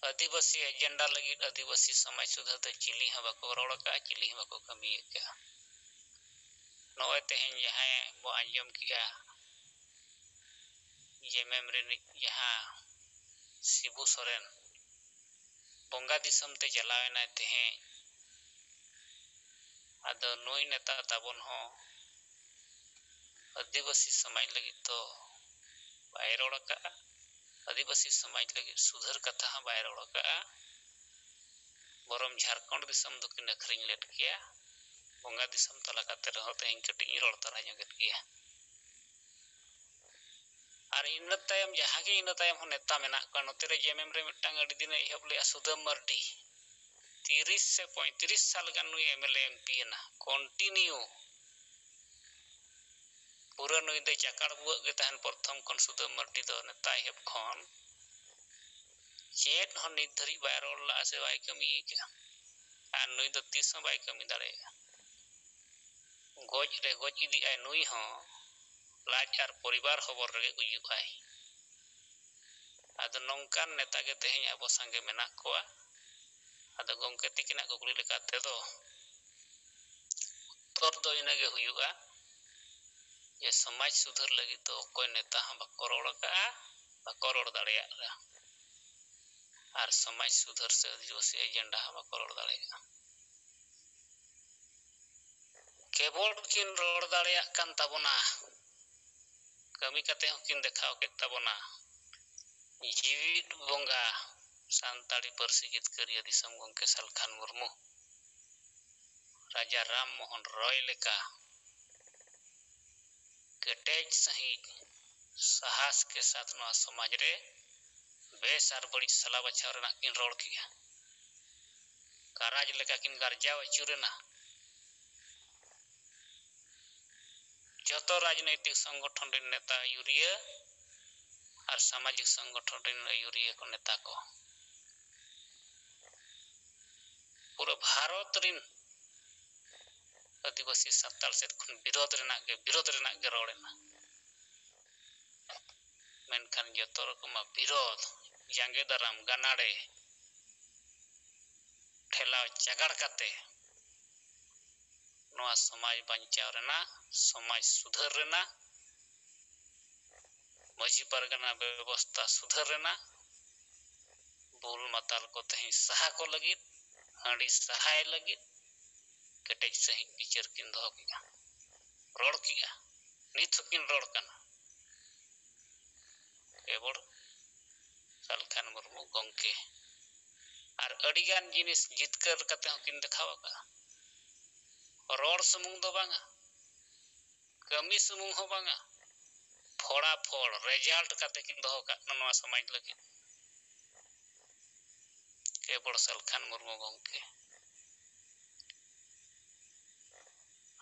ᱟᱹᱫᱤᱵᱟᱹᱥᱤ ᱮᱡᱮᱱᱰᱟ ᱞᱟᱹᱜᱤᱫ ᱟᱹᱫᱤᱵᱟᱹᱥᱤ ᱥᱚᱢᱟᱡᱽ ᱥᱩᱫᱷᱟᱹᱨ ᱫᱚ ᱪᱤᱞᱤ ᱦᱚᱸ ᱵᱟᱠᱚ ᱨᱚᱲ ᱟᱠᱟᱫᱼᱟ, ᱪᱤᱞᱤ ᱦᱚᱸ ᱵᱟᱠᱚ ᱠᱟᱹᱢᱤ ᱟᱠᱟᱫᱼᱟ᱾ ᱱᱚᱜᱼᱚᱭ ᱛᱮᱦᱮᱧ ᱡᱟᱦᱟᱸᱭ ᱵᱚ ᱟᱸᱡᱚᱢ ᱠᱮᱜᱼᱟ, ᱡᱮᱢᱮᱢ ᱨᱤᱱᱤᱡ ᱡᱟᱦᱟᱸ ᱥᱤᱵᱩ ᱥᱚᱨᱮᱱ, ᱵᱚᱸᱜᱟ ᱫᱤᱥᱚᱢ ᱛᱮ ᱪᱟᱞᱟᱣ ᱮᱱᱟᱭ ᱛᱮᱦᱮᱧ᱾ ᱟᱫᱚ ᱱᱩᱭ ᱱᱮᱛᱟ ᱛᱟᱵᱚᱱ ᱦᱚᱸ ᱟᱹᱫᱤᱵᱟᱹᱥᱤ ᱥᱚᱢᱟᱡᱽ ᱞᱟᱹᱜᱤᱫ ᱫᱚ ᱵᱟᱭ ᱨᱚᱲ ᱟᱠᱟᱫᱼᱟ, ᱟᱹᱫᱤᱵᱟᱹᱥᱤ ᱥᱚᱢᱟᱡᱽ ᱞᱟᱹᱜᱤᱫ ᱥᱩᱫᱷᱟᱹᱨ ᱠᱟᱛᱷᱟ ᱦᱚᱸ ᱵᱟᱭ ᱨᱚᱲ ᱟᱠᱟᱫᱼᱟ᱾ ᱵᱚᱨᱚᱝ ᱡᱷᱟᱲᱠᱷᱚᱸᱰ ᱫᱤᱥᱚᱢ ᱫᱚᱠᱤᱱ ᱟᱹᱠᱷᱨᱤᱧ ᱞᱮᱫ ᱜᱮᱭᱟ, ᱵᱚᱸᱜᱟ ᱫᱤᱥᱚᱢ ᱛᱟᱞᱟ ᱠᱟᱛᱮ ᱨᱮᱦᱚᱸ ᱛᱮᱦᱮᱧ ᱠᱟᱹᱴᱤᱡ ᱤᱧ ᱨᱚᱲ ᱛᱟᱨᱟ ᱧᱚᱜᱮᱫ ᱜᱮᱭᱟ᱾ ᱟᱨ ᱤᱱᱟᱹ ᱛᱟᱭᱚᱢ ᱡᱟᱦᱟᱸ ᱜᱮ ᱤᱱᱟᱹ ᱛᱟᱭᱚᱢ ᱦᱚᱸ ᱱᱮᱛᱟ ᱢᱮᱱᱟᱜ ᱠᱚᱣᱟ, ᱱᱚᱛᱮ ᱨᱮ ᱡᱮ ᱮᱢ ᱮᱢ ᱨᱮ ᱢᱤᱫᱴᱟᱝ ᱟᱹᱰᱤ ᱫᱤᱱᱮ ᱮᱦᱚᱵ ᱞᱮᱫᱼᱟ ᱥᱩᱫᱟᱹᱢ ᱢᱟᱨᱰᱤ, ᱛᱤᱨᱤᱥ ᱥᱮ ᱯᱚᱸᱭᱛᱨᱤᱥ ᱥᱟᱞ ᱜᱟᱱ ᱱᱩᱭ M L A M P ᱮᱱᱟ ᱠᱚᱱᱴᱤᱱᱤᱭᱩ᱾ ᱯᱩᱨᱟᱹ ᱱᱩᱭ ᱫᱚ ᱪᱟᱠᱟᱲ ᱵᱩᱣᱟᱹᱜ ᱜᱮ ᱛᱟᱦᱮᱱ ᱯᱨᱚᱛᱷᱚᱢ ᱠᱷᱚᱱ ᱥᱩᱫᱟᱹᱢ ᱢᱟᱨᱰᱤ ᱫᱚ ᱱᱮᱛᱟ ᱮᱦᱚᱵ ᱠᱷᱚᱱ᱾ ᱪᱮᱫ ᱦᱚᱸ ᱱᱤᱛ ᱫᱷᱟᱹᱨᱤᱡ ᱵᱟᱭ ᱨᱚᱲ ᱞᱟᱜᱼᱟ ᱥᱮ ᱵᱟᱭ ᱠᱟᱹᱢᱤ ᱟᱠᱟᱫᱼᱟ᱾ ᱟᱨ ᱱᱩᱭ ᱫᱚ ᱛᱤᱥ ᱦᱚᱸ ᱵᱟᱭ ᱠᱟᱹᱢᱤ ᱫᱟᱲᱮᱭᱟᱜᱼᱟ᱾ ᱜᱚᱡ ᱨᱮ ᱜᱚᱡ ᱤᱫᱤᱜ ᱟᱭ ᱱᱩᱭ ᱦᱚᱸ, ᱞᱟᱡ ᱟᱨ ᱯᱚᱨᱤᱵᱟᱨ ᱦᱚᱵᱚᱨ ᱨᱮᱜᱮ ᱜᱩᱡᱩᱜ ᱟᱭ᱾ ᱟᱫᱚ ᱱᱚᱝᱠᱟᱱ ᱱᱮᱛᱟ ᱜᱮ ᱛᱮᱦᱮᱧ ᱟᱵᱚ ᱥᱟᱸᱜᱮ ᱢᱮᱱᱟᱜ ᱠᱚᱣᱟ᱾ ᱟᱫᱚ ᱜᱚᱢᱠᱮ ᱛᱤᱠᱤᱱᱟᱜ ᱠᱩᱠᱞᱤ ᱞᱮᱠᱟ ᱛᱮᱫᱚ ᱩᱛᱛᱚᱨ ᱫᱚ ᱤᱱᱟᱹᱜᱮ ᱦᱩᱭᱩᱜᱼᱟ ᱡᱮ ᱥᱚᱢᱟᱡᱽ ᱥᱩᱫᱷᱟᱹᱨ ᱞᱟᱹᱜᱤᱫ ᱫᱚ ᱚᱠᱚᱭ ᱱᱮᱛᱟ ᱦᱚᱸ ᱵᱟᱠᱚ ᱨᱚᱲ ᱟᱠᱟᱫᱼᱟ, ᱵᱟᱠᱚ ᱨᱚᱲ ᱫᱟᱲᱮᱭᱟᱜᱼᱟ᱾ ᱟᱨ ᱥᱚᱢᱟᱡᱽ ᱥᱩᱫᱷᱟᱹᱨ ᱥᱮ ᱟᱹᱫᱤᱵᱟᱹᱥᱤ ᱮᱡᱮᱱᱰᱟ ᱦᱚᱸ ᱵᱟᱠᱚ ᱨᱚᱲ ᱫᱟᱲᱮᱭᱟᱜᱼᱟ᱾ ᱠᱮᱵᱚᱞ ᱠᱤᱱ ᱨᱚᱲ ᱫᱟᱲᱮᱭᱟᱜ ᱠᱟᱱ ᱛᱟᱵᱚᱱᱟ, ᱠᱟᱹᱢᱤ ᱠᱟᱛᱮ ᱦᱚᱸᱠᱤᱱ ᱫᱮᱠᱷᱟᱣ ᱠᱮᱫ ᱛᱟᱵᱚᱱᱟ᱾ ᱡᱤᱣᱤᱫ ᱵᱚᱸᱜᱟ ᱥᱟᱱᱛᱟᱲᱤ ᱯᱟᱹᱨᱥᱤ ᱡᱤᱛᱠᱟᱹᱨᱤᱭᱟᱹ ᱫᱤᱥᱚᱢ ᱜᱚᱢᱠᱮ ᱥᱟᱞᱠᱷᱟᱱ ᱢᱩᱨᱢᱩ, ᱨᱟᱡᱟ ᱨᱟᱢ ᱢᱳᱦᱚᱱ ᱨᱚᱭ ᱞᱮᱠᱟ ᱠᱮᱴᱮᱡ ᱥᱟᱺᱦᱤᱡ ᱥᱟᱦᱟᱥ ᱠᱮ ᱥᱟᱛ ᱱᱚᱣᱟ ᱥᱚᱢᱟᱡᱽ ᱨᱮ ᱵᱮᱥ ᱟᱨ ᱵᱟᱹᱲᱤᱡ ᱥᱟᱞᱟ ᱵᱟᱪᱷᱟᱣ ᱨᱮᱱᱟᱜ ᱠᱤᱱ ᱨᱚᱲ ᱠᱮᱜᱼᱟ᱾ ᱠᱟᱨᱟᱡᱽ ᱞᱮᱠᱟ ᱠᱤᱱ ᱜᱟᱨᱡᱟᱣ ᱟᱹᱪᱩᱨᱮᱱᱟ᱾ ᱡᱚᱛᱚ ᱨᱟᱡᱽᱱᱳᱭᱛᱤᱠ ᱥᱚᱝᱜᱚᱴᱷᱚᱱ ᱨᱮᱱ ᱱᱮᱛᱟ ᱟᱹᱭᱩᱨᱤᱭᱟᱹ ᱟᱨ ᱥᱟᱢᱟᱡᱤᱠ ᱥᱚᱝᱜᱚᱴᱷᱚᱱ ᱨᱮᱱ ᱟᱹᱭᱩᱨᱤᱭᱟᱹ ᱠᱚ ᱱᱮᱛᱟ ᱠᱚ ᱯᱩᱨᱟᱹ ᱵᱷᱟᱨᱚᱛ ᱨᱤᱱ ᱟᱹᱫᱤᱵᱟᱹᱥᱤ ᱥᱟᱱᱛᱟᱲ ᱥᱮᱫ ᱠᱷᱚᱱ ᱵᱤᱨᱳᱫᱷ ᱨᱮᱱᱟᱜ ᱜᱮ, ᱵᱤᱨᱳᱫᱷ ᱨᱮᱱᱟᱜ ᱜᱮ ᱨᱚᱲ ᱮᱱᱟ᱾ ᱢᱮᱱᱠᱷᱟᱱ ᱡᱚᱛᱚ ᱨᱚᱠᱚᱢᱟᱜ ᱵᱤᱨᱳᱫᱷ, ᱡᱟᱸᱜᱮ ᱫᱟᱨᱟᱢ, ᱜᱟᱱᱟᱲᱮ, ᱴᱷᱮᱞᱟᱣ ᱪᱟᱜᱟᱲ ᱠᱟᱛᱮ ᱱᱚᱣᱟ ᱥᱚᱢᱟᱡᱽ ᱵᱟᱧᱪᱟᱣ ᱨᱮᱱᱟᱜ, ᱥᱚᱢᱟᱡᱽ ᱥᱩᱫᱷᱟᱹᱨ ᱨᱮᱱᱟᱜ, ᱢᱟᱹᱡᱷᱤ ᱯᱟᱨᱜᱟᱱᱟ ᱵᱮᱵᱚᱥᱛᱷᱟ ᱥᱩᱫᱷᱟᱹᱨ ᱨᱮᱱᱟᱜ, ᱵᱩᱞ ᱢᱟᱛᱟᱞ ᱠᱚ ᱛᱮᱦᱮᱧ ᱥᱟᱦᱟ ᱠᱚ ᱞᱟᱹᱜᱤᱫ, ᱦᱟᱺᱰᱤ ᱥᱟᱦᱟᱭ ᱞᱟᱹᱜᱤᱫ ᱠᱮᱴᱮᱡ ᱥᱟᱺᱦᱤᱡ ᱵᱤᱪᱟᱹᱨ ᱠᱤᱱ ᱫᱚᱦᱚ ᱠᱮᱫᱼᱟ᱾ ᱨᱚᱲ ᱠᱮᱫᱼᱟ, ᱱᱤᱛ ᱦᱚᱸᱠᱤᱱ ᱨᱚᱲ ᱠᱟᱱᱟ᱾ ᱠᱮᱵᱚᱞ ᱥᱟᱞᱠᱷᱟᱱ ᱢᱩᱨᱢᱩ ᱜᱚᱢᱠᱮ᱾ ᱟᱨ ᱟᱹᱰᱤᱜᱟᱱ ᱡᱤᱱᱤᱥ ᱡᱤᱛᱠᱟᱹᱨ ᱠᱟᱛᱮ ᱦᱚᱸᱠᱤᱱ ᱫᱮᱠᱷᱟᱣ ᱟᱠᱟᱫᱼᱟ᱾ ᱨᱚᱲ ᱥᱩᱢᱩᱝ ᱫᱚ ᱵᱟᱝᱟ, ᱠᱟᱹᱢᱤ ᱥᱩᱢᱩᱝ ᱦᱚᱸ ᱵᱟᱝᱟ, ᱯᱷᱚᱲᱟ ᱯᱷᱚᱲ result ᱠᱟᱛᱮ ᱠᱤᱱ ᱫᱚᱦᱚ ᱠᱟᱜ ᱠᱟᱱᱟ ᱱᱚᱣᱟ ᱥᱚᱢᱟᱡᱽ ᱞᱟᱹᱜᱤᱫ᱾ ᱠᱮᱵᱚᱞ ᱥᱟᱞᱠᱷᱟᱱ ᱢᱩᱨᱢᱩ ᱜᱚᱢᱠᱮ᱾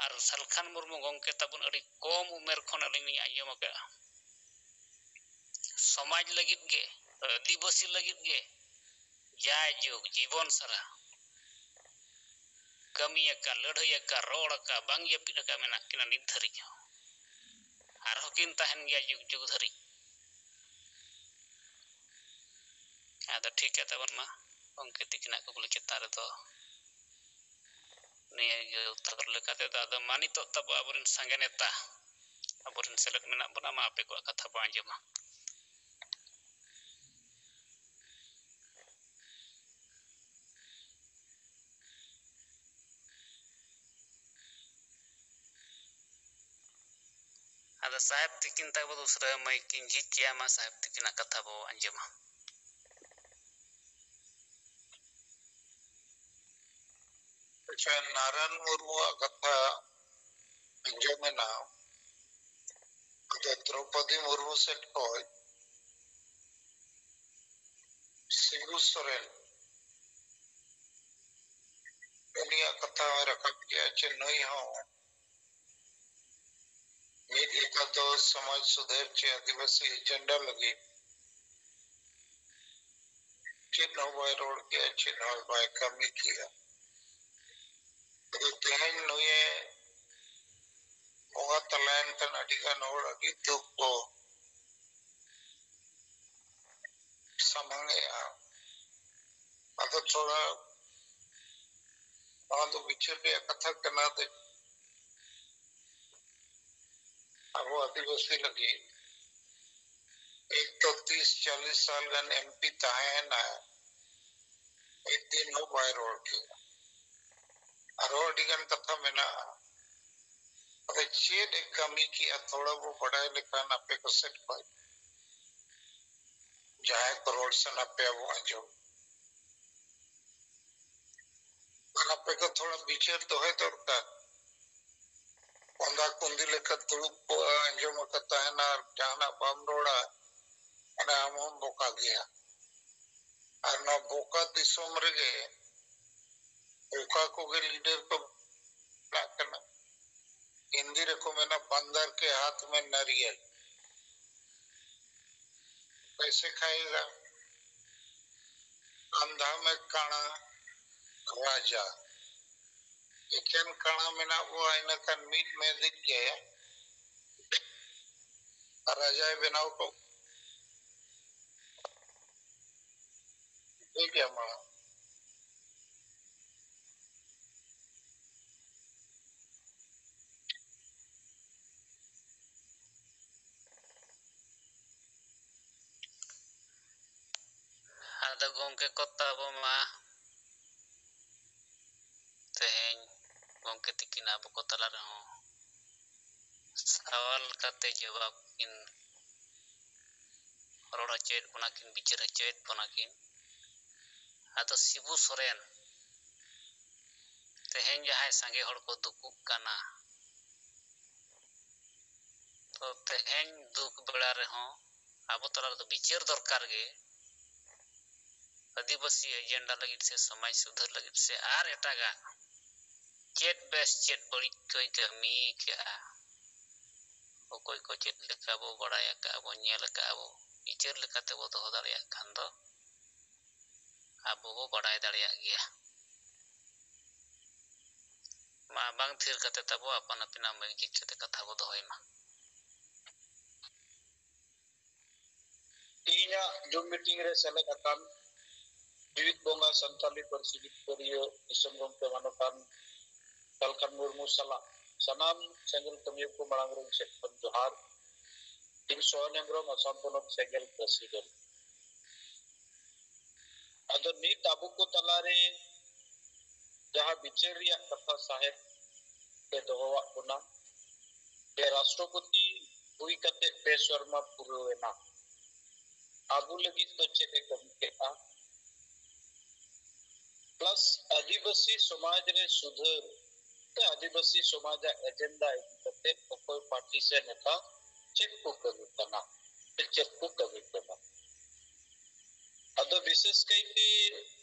ᱟᱨ ᱥᱟᱞᱠᱷᱟᱱ ᱢᱩᱨᱢᱩ ᱜᱚᱢᱠᱮ ᱛᱟᱵᱚᱱ ᱟᱹᱰᱤ ᱠᱚᱢ ᱩᱢᱮᱨ ᱠᱷᱚᱱ ᱟᱹᱞᱤᱧ ᱞᱤᱧ ᱟᱸᱡᱚᱢ ᱟᱠᱟᱫᱼᱟ, ᱥᱚᱢᱟᱡᱽ ᱞᱟᱹᱜᱤᱫ ᱜᱮ, ᱟᱹᱫᱤᱵᱟᱹᱥᱤ ᱞᱟᱹᱜᱤᱫ ᱜᱮ ᱡᱟᱭᱡᱩᱜᱽ ᱡᱤᱵᱚᱱ ᱥᱟᱨᱟ ᱠᱟᱹᱢᱤ ᱟᱠᱟ, ᱞᱟᱹᱲᱦᱟᱹᱭ ᱟᱠᱟ, ᱨᱚᱲ ᱟᱠᱟ, ᱵᱟᱝ ᱡᱟᱹᱯᱤᱫ ᱟᱠᱟ ᱢᱮᱱᱟᱜ ᱠᱤᱱᱟ ᱱᱤᱛ ᱫᱷᱟᱹᱨᱤᱡ ᱦᱚᱸ᱾ ᱟᱨᱦᱚᱸ ᱠᱤᱱ ᱛᱟᱦᱮᱱ ᱜᱮᱭᱟ ᱡᱩᱜᱽ ᱡᱩᱜᱽ ᱫᱷᱟᱹᱨᱤᱡ᱾ ᱟᱫᱚ ᱴᱷᱤᱠ ᱜᱮᱭᱟ ᱛᱟᱵᱚᱱ ᱢᱟ, ᱜᱚᱢᱠᱮ ᱛᱤᱠᱤᱱᱟᱜ ᱠᱩᱠᱞᱤ ᱪᱮᱛᱟᱱ ᱨᱮᱫᱚ ᱱᱤᱭᱟᱹ ᱜᱮ ᱩᱛᱛᱚᱨ ᱞᱮᱠᱟ ᱛᱮᱫᱚ᱾ ᱟᱫᱚ ᱢᱟ ᱱᱤᱛᱚᱜ ᱛᱟᱵᱚ ᱟᱵᱚᱨᱮᱱ ᱥᱟᱸᱜᱮ ᱱᱮᱛᱟ, ᱟᱵᱚᱨᱮᱱ ᱥᱮᱞᱮᱫ ᱢᱮᱱᱟᱜ ᱵᱚᱱᱟ, ᱢᱟ ᱟᱯᱮ ᱠᱚᱣᱟᱜ ᱠᱟᱛᱷᱟ ᱵᱚ ᱟᱸᱡᱚᱢᱟ᱾ ᱟᱫᱚ ᱥᱟᱦᱮᱵᱽ ᱛᱤᱠᱤᱱ ᱛᱟᱠᱚ ᱫᱚ ᱩᱥᱟᱹᱨᱟ ᱢᱟᱹᱭᱤᱠ ᱤᱧ ᱡᱷᱤᱡ ᱠᱮᱭᱟ, ᱢᱟ ᱥᱟᱦᱮᱵᱽ ᱛᱤᱠᱤᱱᱟᱜ ᱠᱟᱛᱷᱟ ᱵᱚ ᱟᱸᱡᱚᱢᱟ᱾ ᱟᱪᱪᱷᱟ, ᱱᱟᱨᱟᱭᱚᱱ ᱢᱩᱨᱢᱩᱣᱟᱜ ᱠᱟᱛᱷᱟ ᱟᱸᱡᱚᱢ ᱮᱱᱟ᱾ ᱟᱫᱚ ᱫᱨᱚᱯᱚᱫᱤ ᱢᱩᱨᱢᱩ ᱥᱮᱫ ᱠᱷᱚᱱ ᱥᱤᱵᱩ ᱥᱚᱨᱮᱱ, ᱩᱱᱤᱭᱟᱜ ᱠᱟᱛᱷᱟ ᱦᱚᱸᱭ ᱨᱟᱠᱟᱵ ᱠᱮᱜᱼᱟ ᱪᱮ ᱱᱩᱭ ᱦᱚᱸ ᱢᱤᱫ ᱞᱮᱠᱟ ᱫᱚ ᱥᱚᱢᱟᱡᱽ ᱥᱩᱫᱷᱟᱹᱨ ᱪᱮ ᱟᱹᱫᱤᱵᱟᱹᱥᱤ ᱮᱡᱮᱱᱰᱟ ᱞᱟᱹᱜᱤᱫ ᱪᱮᱫ ᱦᱚᱸ ᱵᱟᱭ ᱨᱚᱲ ᱠᱮᱜᱼᱟ, ᱪᱮᱫ ᱦᱚᱸ ᱵᱟᱭ ᱠᱟᱹᱢᱤ ᱠᱮᱜᱼᱟ᱾ ᱟᱫᱚ ᱛᱮᱦᱮᱧ ᱱᱩᱭᱮ ᱵᱚᱸᱜᱟ ᱛᱟᱞᱟᱭᱮᱱ ᱠᱷᱟᱱ ᱟᱹᱰᱤ ᱜᱟᱱ ᱦᱚᱲ ᱟᱹᱰᱤ ᱫᱩᱠ ᱠᱚ ᱥᱟᱢᱟᱝ ᱮᱜᱼᱟ᱾ ᱟᱫᱚ ᱛᱷᱚᱲᱟ ᱱᱚᱣᱟ ᱫᱚ ᱵᱤᱪᱟᱹᱨ ᱨᱮᱭᱟᱜ ᱠᱟᱛᱷᱟ ᱠᱟᱱᱟ᱾ ᱟᱫᱚ ᱟᱵᱚ ᱟᱹᱫᱤᱵᱟᱹᱥᱤ ᱞᱟᱹᱜᱤᱫ ᱮᱠ ᱛᱚ ᱛᱤᱥ ᱪᱟᱞᱤᱥ ᱥᱟᱞ ᱜᱟᱱ ᱮᱢᱯᱤ ᱛᱟᱦᱮᱸᱭᱮᱱᱟ, ᱢᱤᱫ ᱫᱤᱱ ᱦᱚᱸ ᱵᱟᱭ ᱨᱚᱲ ᱠᱮᱫᱟ᱾ ᱟᱨᱦᱚᱸ ᱟᱹᱰᱤ ᱜᱟᱱ ᱠᱟᱛᱷᱟ ᱢᱮᱱᱟᱜᱼᱟ᱾ ᱟᱫᱚ ᱪᱮᱫ ᱮ ᱠᱟᱹᱢᱤ ᱠᱮᱜᱼᱟ, ᱛᱷᱚᱲᱟ ᱵᱚ ᱵᱟᱰᱟᱭ ᱞᱮᱠᱷᱟᱱ ᱟᱯᱮ ᱠᱚ ᱥᱮᱫ ᱠᱷᱚᱱ ᱡᱟᱦᱟᱸᱭ ᱠᱚ ᱨᱚᱲ ᱥᱟᱱᱟ ᱯᱮᱭᱟ, ᱵᱚ ᱟᱸᱡᱚᱢ᱾ ᱟᱨ ᱟᱯᱮ ᱠᱚ ᱛᱷᱚᱲᱟ ᱵᱤᱪᱟᱹᱨ ᱫᱚᱦᱚᱭ ᱫᱚᱨᱠᱟᱨ᱾ ᱠᱚᱸᱫᱟ ᱠᱩᱸᱫᱤ ᱞᱮᱠᱟ ᱫᱩᱲᱩᱵ ᱠᱚᱜᱼᱟ, ᱟᱸᱡᱚᱢ ᱟᱠᱟᱫ ᱛᱟᱦᱮᱱᱟ, ᱟᱨ ᱡᱟᱦᱟᱱᱟᱜ ᱵᱟᱢ ᱨᱚᱲᱟ, ᱢᱟᱱᱮ ᱟᱢ ᱦᱚᱸᱢ ᱵᱚᱠᱟ ᱜᱮᱭᱟ᱾ ᱟᱨ ᱱᱚᱣᱟ ᱵᱚᱠᱟ ᱫᱤᱥᱚᱢ ᱨᱮᱜᱮ ᱚᱠᱟ ᱠᱚᱜᱮ ᱞᱤᱰᱟᱨ ᱠᱚ ᱵᱮᱱᱟᱜ ᱠᱟᱱᱟ, ᱦᱤᱱᱫᱤ ᱨᱮᱠᱚ ᱢᱮᱱᱟ, ᱵᱟᱱᱫᱟᱨ ᱠᱮ ᱦᱟᱛ ᱢᱮ ᱱᱟᱨᱤᱭᱮᱞ᱾ ᱠᱮᱥᱮ ᱠᱷᱟᱭᱮᱜᱟ? ᱠᱟᱸᱫᱷᱟ ᱢᱮ ᱠᱟᱬᱟ ᱨᱟᱡᱟ᱾ ᱮᱠᱮᱱ ᱠᱟᱬᱟ ᱢᱮᱱᱟᱜ ᱵᱚᱣᱟ, ᱤᱱᱟᱹ ᱠᱷᱟᱱ ᱢᱤᱫ ᱢᱮᱫᱤᱡ ᱜᱮ ᱨᱟᱡᱟᱭ ᱵᱮᱱᱟᱣ ᱠᱚ᱾ ᱴᱷᱤᱠ ᱜᱮᱭᱟ, ᱢᱟ᱾ ᱟᱫᱚ ᱜᱚᱢᱠᱮ ᱠᱚ ᱛᱟᱵᱚ ᱢᱟ, ᱛᱮᱦᱮᱧ ᱜᱚᱢᱠᱮ ᱛᱤᱠᱤᱱ ᱟᱵᱚ ᱠᱚ ᱛᱟᱞᱟ ᱨᱮᱦᱚᱸ ᱥᱟᱣᱟᱞ ᱠᱟᱛᱮ ᱡᱚᱵᱟᱵ ᱠᱤᱱ ᱨᱚᱲ ᱦᱚᱪᱚᱭᱮᱫ ᱵᱚᱱᱟ ᱠᱤᱱ, ᱵᱤᱪᱟᱹᱨ ᱦᱚᱪᱚᱭᱮᱫ ᱵᱚᱱᱟ ᱠᱤᱱ᱾ ᱟᱫᱚ ᱥᱤᱵᱩ ᱥᱚᱨᱮᱱ, ᱛᱮᱦᱮᱧ ᱡᱟᱦᱟᱸᱭ ᱥᱟᱸᱜᱮ ᱦᱚᱲ ᱠᱚ ᱫᱩᱠᱩᱜ ᱠᱟᱱᱟ, ᱛᱚ ᱛᱮᱦᱮᱧ ᱫᱩᱠ ᱵᱮᱲᱟ ᱨᱮᱦᱚᱸ ᱟᱵᱚ ᱛᱟᱞᱟ ᱨᱮᱫᱚ ᱵᱤᱪᱟᱹᱨ ᱫᱚᱨᱠᱟᱨ ᱜᱮ᱾ ᱟᱹᱫᱤᱵᱟᱹᱥᱤ ᱮᱡᱮᱱᱰᱟ ᱞᱟᱹᱜᱤᱫ ᱥᱮ ᱥᱚᱢᱟᱡᱽ ᱥᱩᱫᱷᱟᱹᱨ ᱞᱟᱹᱜᱤᱫ ᱥᱮ ᱟᱨ ᱮᱴᱟᱜᱟᱜ ᱪᱮᱫ ᱵᱮᱥ ᱪᱮᱫ ᱵᱟᱹᱲᱤᱡ ᱠᱚᱭ ᱠᱟᱹᱢᱤ ᱠᱟᱜᱼᱟ, ᱚᱠᱚᱭ ᱠᱚ ᱪᱮᱫ ᱞᱮᱠᱟ ᱵᱚ ᱵᱟᱲᱟᱭ ᱟᱠᱟᱫᱼᱟ, ᱵᱚ ᱧᱮᱞ ᱟᱠᱟᱫᱼᱟ, ᱵᱚ ᱵᱤᱪᱟᱹᱨ ᱞᱮᱠᱟᱛᱮ ᱵᱚ ᱫᱚᱦᱚ ᱫᱟᱲᱮᱭᱟᱜ ᱠᱷᱟᱱ ᱫᱚ ᱟᱵᱚ ᱵᱚ ᱵᱟᱲᱟᱭ ᱫᱟᱲᱮᱭᱟᱜ ᱜᱮᱭᱟ᱾ ᱢᱟ ᱵᱟᱝ ᱛᱷᱤᱨ ᱠᱟᱛᱮ ᱛᱟᱵᱚ ᱟᱯᱟᱱ ᱟᱹᱯᱤᱱᱟᱜ ᱢᱟᱹᱭᱤᱠ ᱡᱷᱤᱡ ᱠᱟᱛᱮ ᱠᱟᱛᱷᱟ ᱵᱚ ᱫᱚᱦᱚᱭ ᱢᱟ᱾ ᱛᱮᱦᱮᱧᱟᱜ ᱡᱩᱢ ᱢᱤᱴᱤᱝ ᱨᱮ ᱥᱮᱞᱮᱫ ᱟᱠᱟᱱ ᱡᱤᱣᱤᱫ ᱵᱚᱸᱜᱟ ᱥᱟᱱᱛᱟᱞᱤ ᱯᱟᱹᱨᱥᱤ ᱡᱤᱛᱠᱟᱹᱨᱤᱭᱟᱹ ᱫᱤᱥᱚᱢ ᱜᱚᱢᱠᱮ ᱢᱟᱱᱚᱛᱟᱱ ᱥᱟᱞᱠᱷᱟᱱ ᱢᱩᱨᱢᱩ ᱥᱟᱞᱟᱜ ᱥᱟᱱᱟᱢ ᱥᱮᱸᱜᱮᱞ ᱠᱟᱹᱢᱤᱭᱟᱹ ᱠᱚ ᱢᱟᱲᱟᱝ ᱨᱮ ᱤᱧ ᱥᱮᱫ ᱠᱷᱚᱱ ᱡᱚᱦᱟᱨ᱾ ᱤᱧ ᱥᱚᱭᱚᱱ ᱦᱮᱢᱵᱨᱚᱢ, ᱟᱥᱟᱢ ᱯᱚᱱᱚᱛ ᱥᱮᱸᱜᱮᱞ ᱯᱨᱮᱥᱤᱰᱮᱱᱴ᱾ ᱟᱫᱚ ᱱᱤᱛ ᱟᱵᱚ ᱠᱚ ᱛᱟᱞᱟᱨᱮ ᱡᱟᱦᱟᱸ ᱵᱤᱪᱟᱹᱨ ᱨᱮᱭᱟᱜ ᱠᱟᱛᱷᱟ ᱥᱟᱦᱮᱵ ᱮ ᱫᱚᱦᱚᱣᱟᱜ ᱵᱚᱱᱟ, ᱡᱮ ᱨᱟᱥᱴᱨᱚᱯᱚᱛᱤ ᱦᱩᱭ ᱠᱟᱛᱮ ᱯᱮ ᱥᱮᱨᱢᱟ ᱯᱩᱨᱟᱹᱣ ᱮᱱᱟ, ᱟᱵᱚ ᱞᱟᱹᱜᱤᱫ ᱫᱚ ᱪᱮᱫ ᱮ ᱠᱟᱹᱢᱤ ᱠᱮᱫᱼᱟ? ᱯᱞᱟᱥ ᱟᱹᱫᱤᱵᱟᱹᱥᱤ ᱥᱚᱢᱟᱡᱽ ᱨᱮ ᱥᱩᱫᱷᱟᱹᱨ ᱥᱮ ᱟᱹᱫᱤᱵᱟᱹᱥᱤ ᱥᱚᱢᱟᱡᱟᱜ ᱮᱡᱮᱱᱰᱟ ᱤᱫᱤ ᱠᱟᱛᱮ ᱚᱠᱚᱭ ᱯᱟᱨᱴᱤ ᱥᱮ ᱱᱮᱛᱟ ᱪᱮᱫ ᱠᱚ ᱠᱟᱹᱢᱤ ᱠᱟᱱᱟ ᱥᱮ ᱪᱮᱫ ᱠᱚ ᱠᱟᱹᱢᱤ ᱠᱟᱱᱟ? ᱟᱫᱚ ᱵᱤᱥᱮᱥ ᱠᱟᱭᱛᱮ,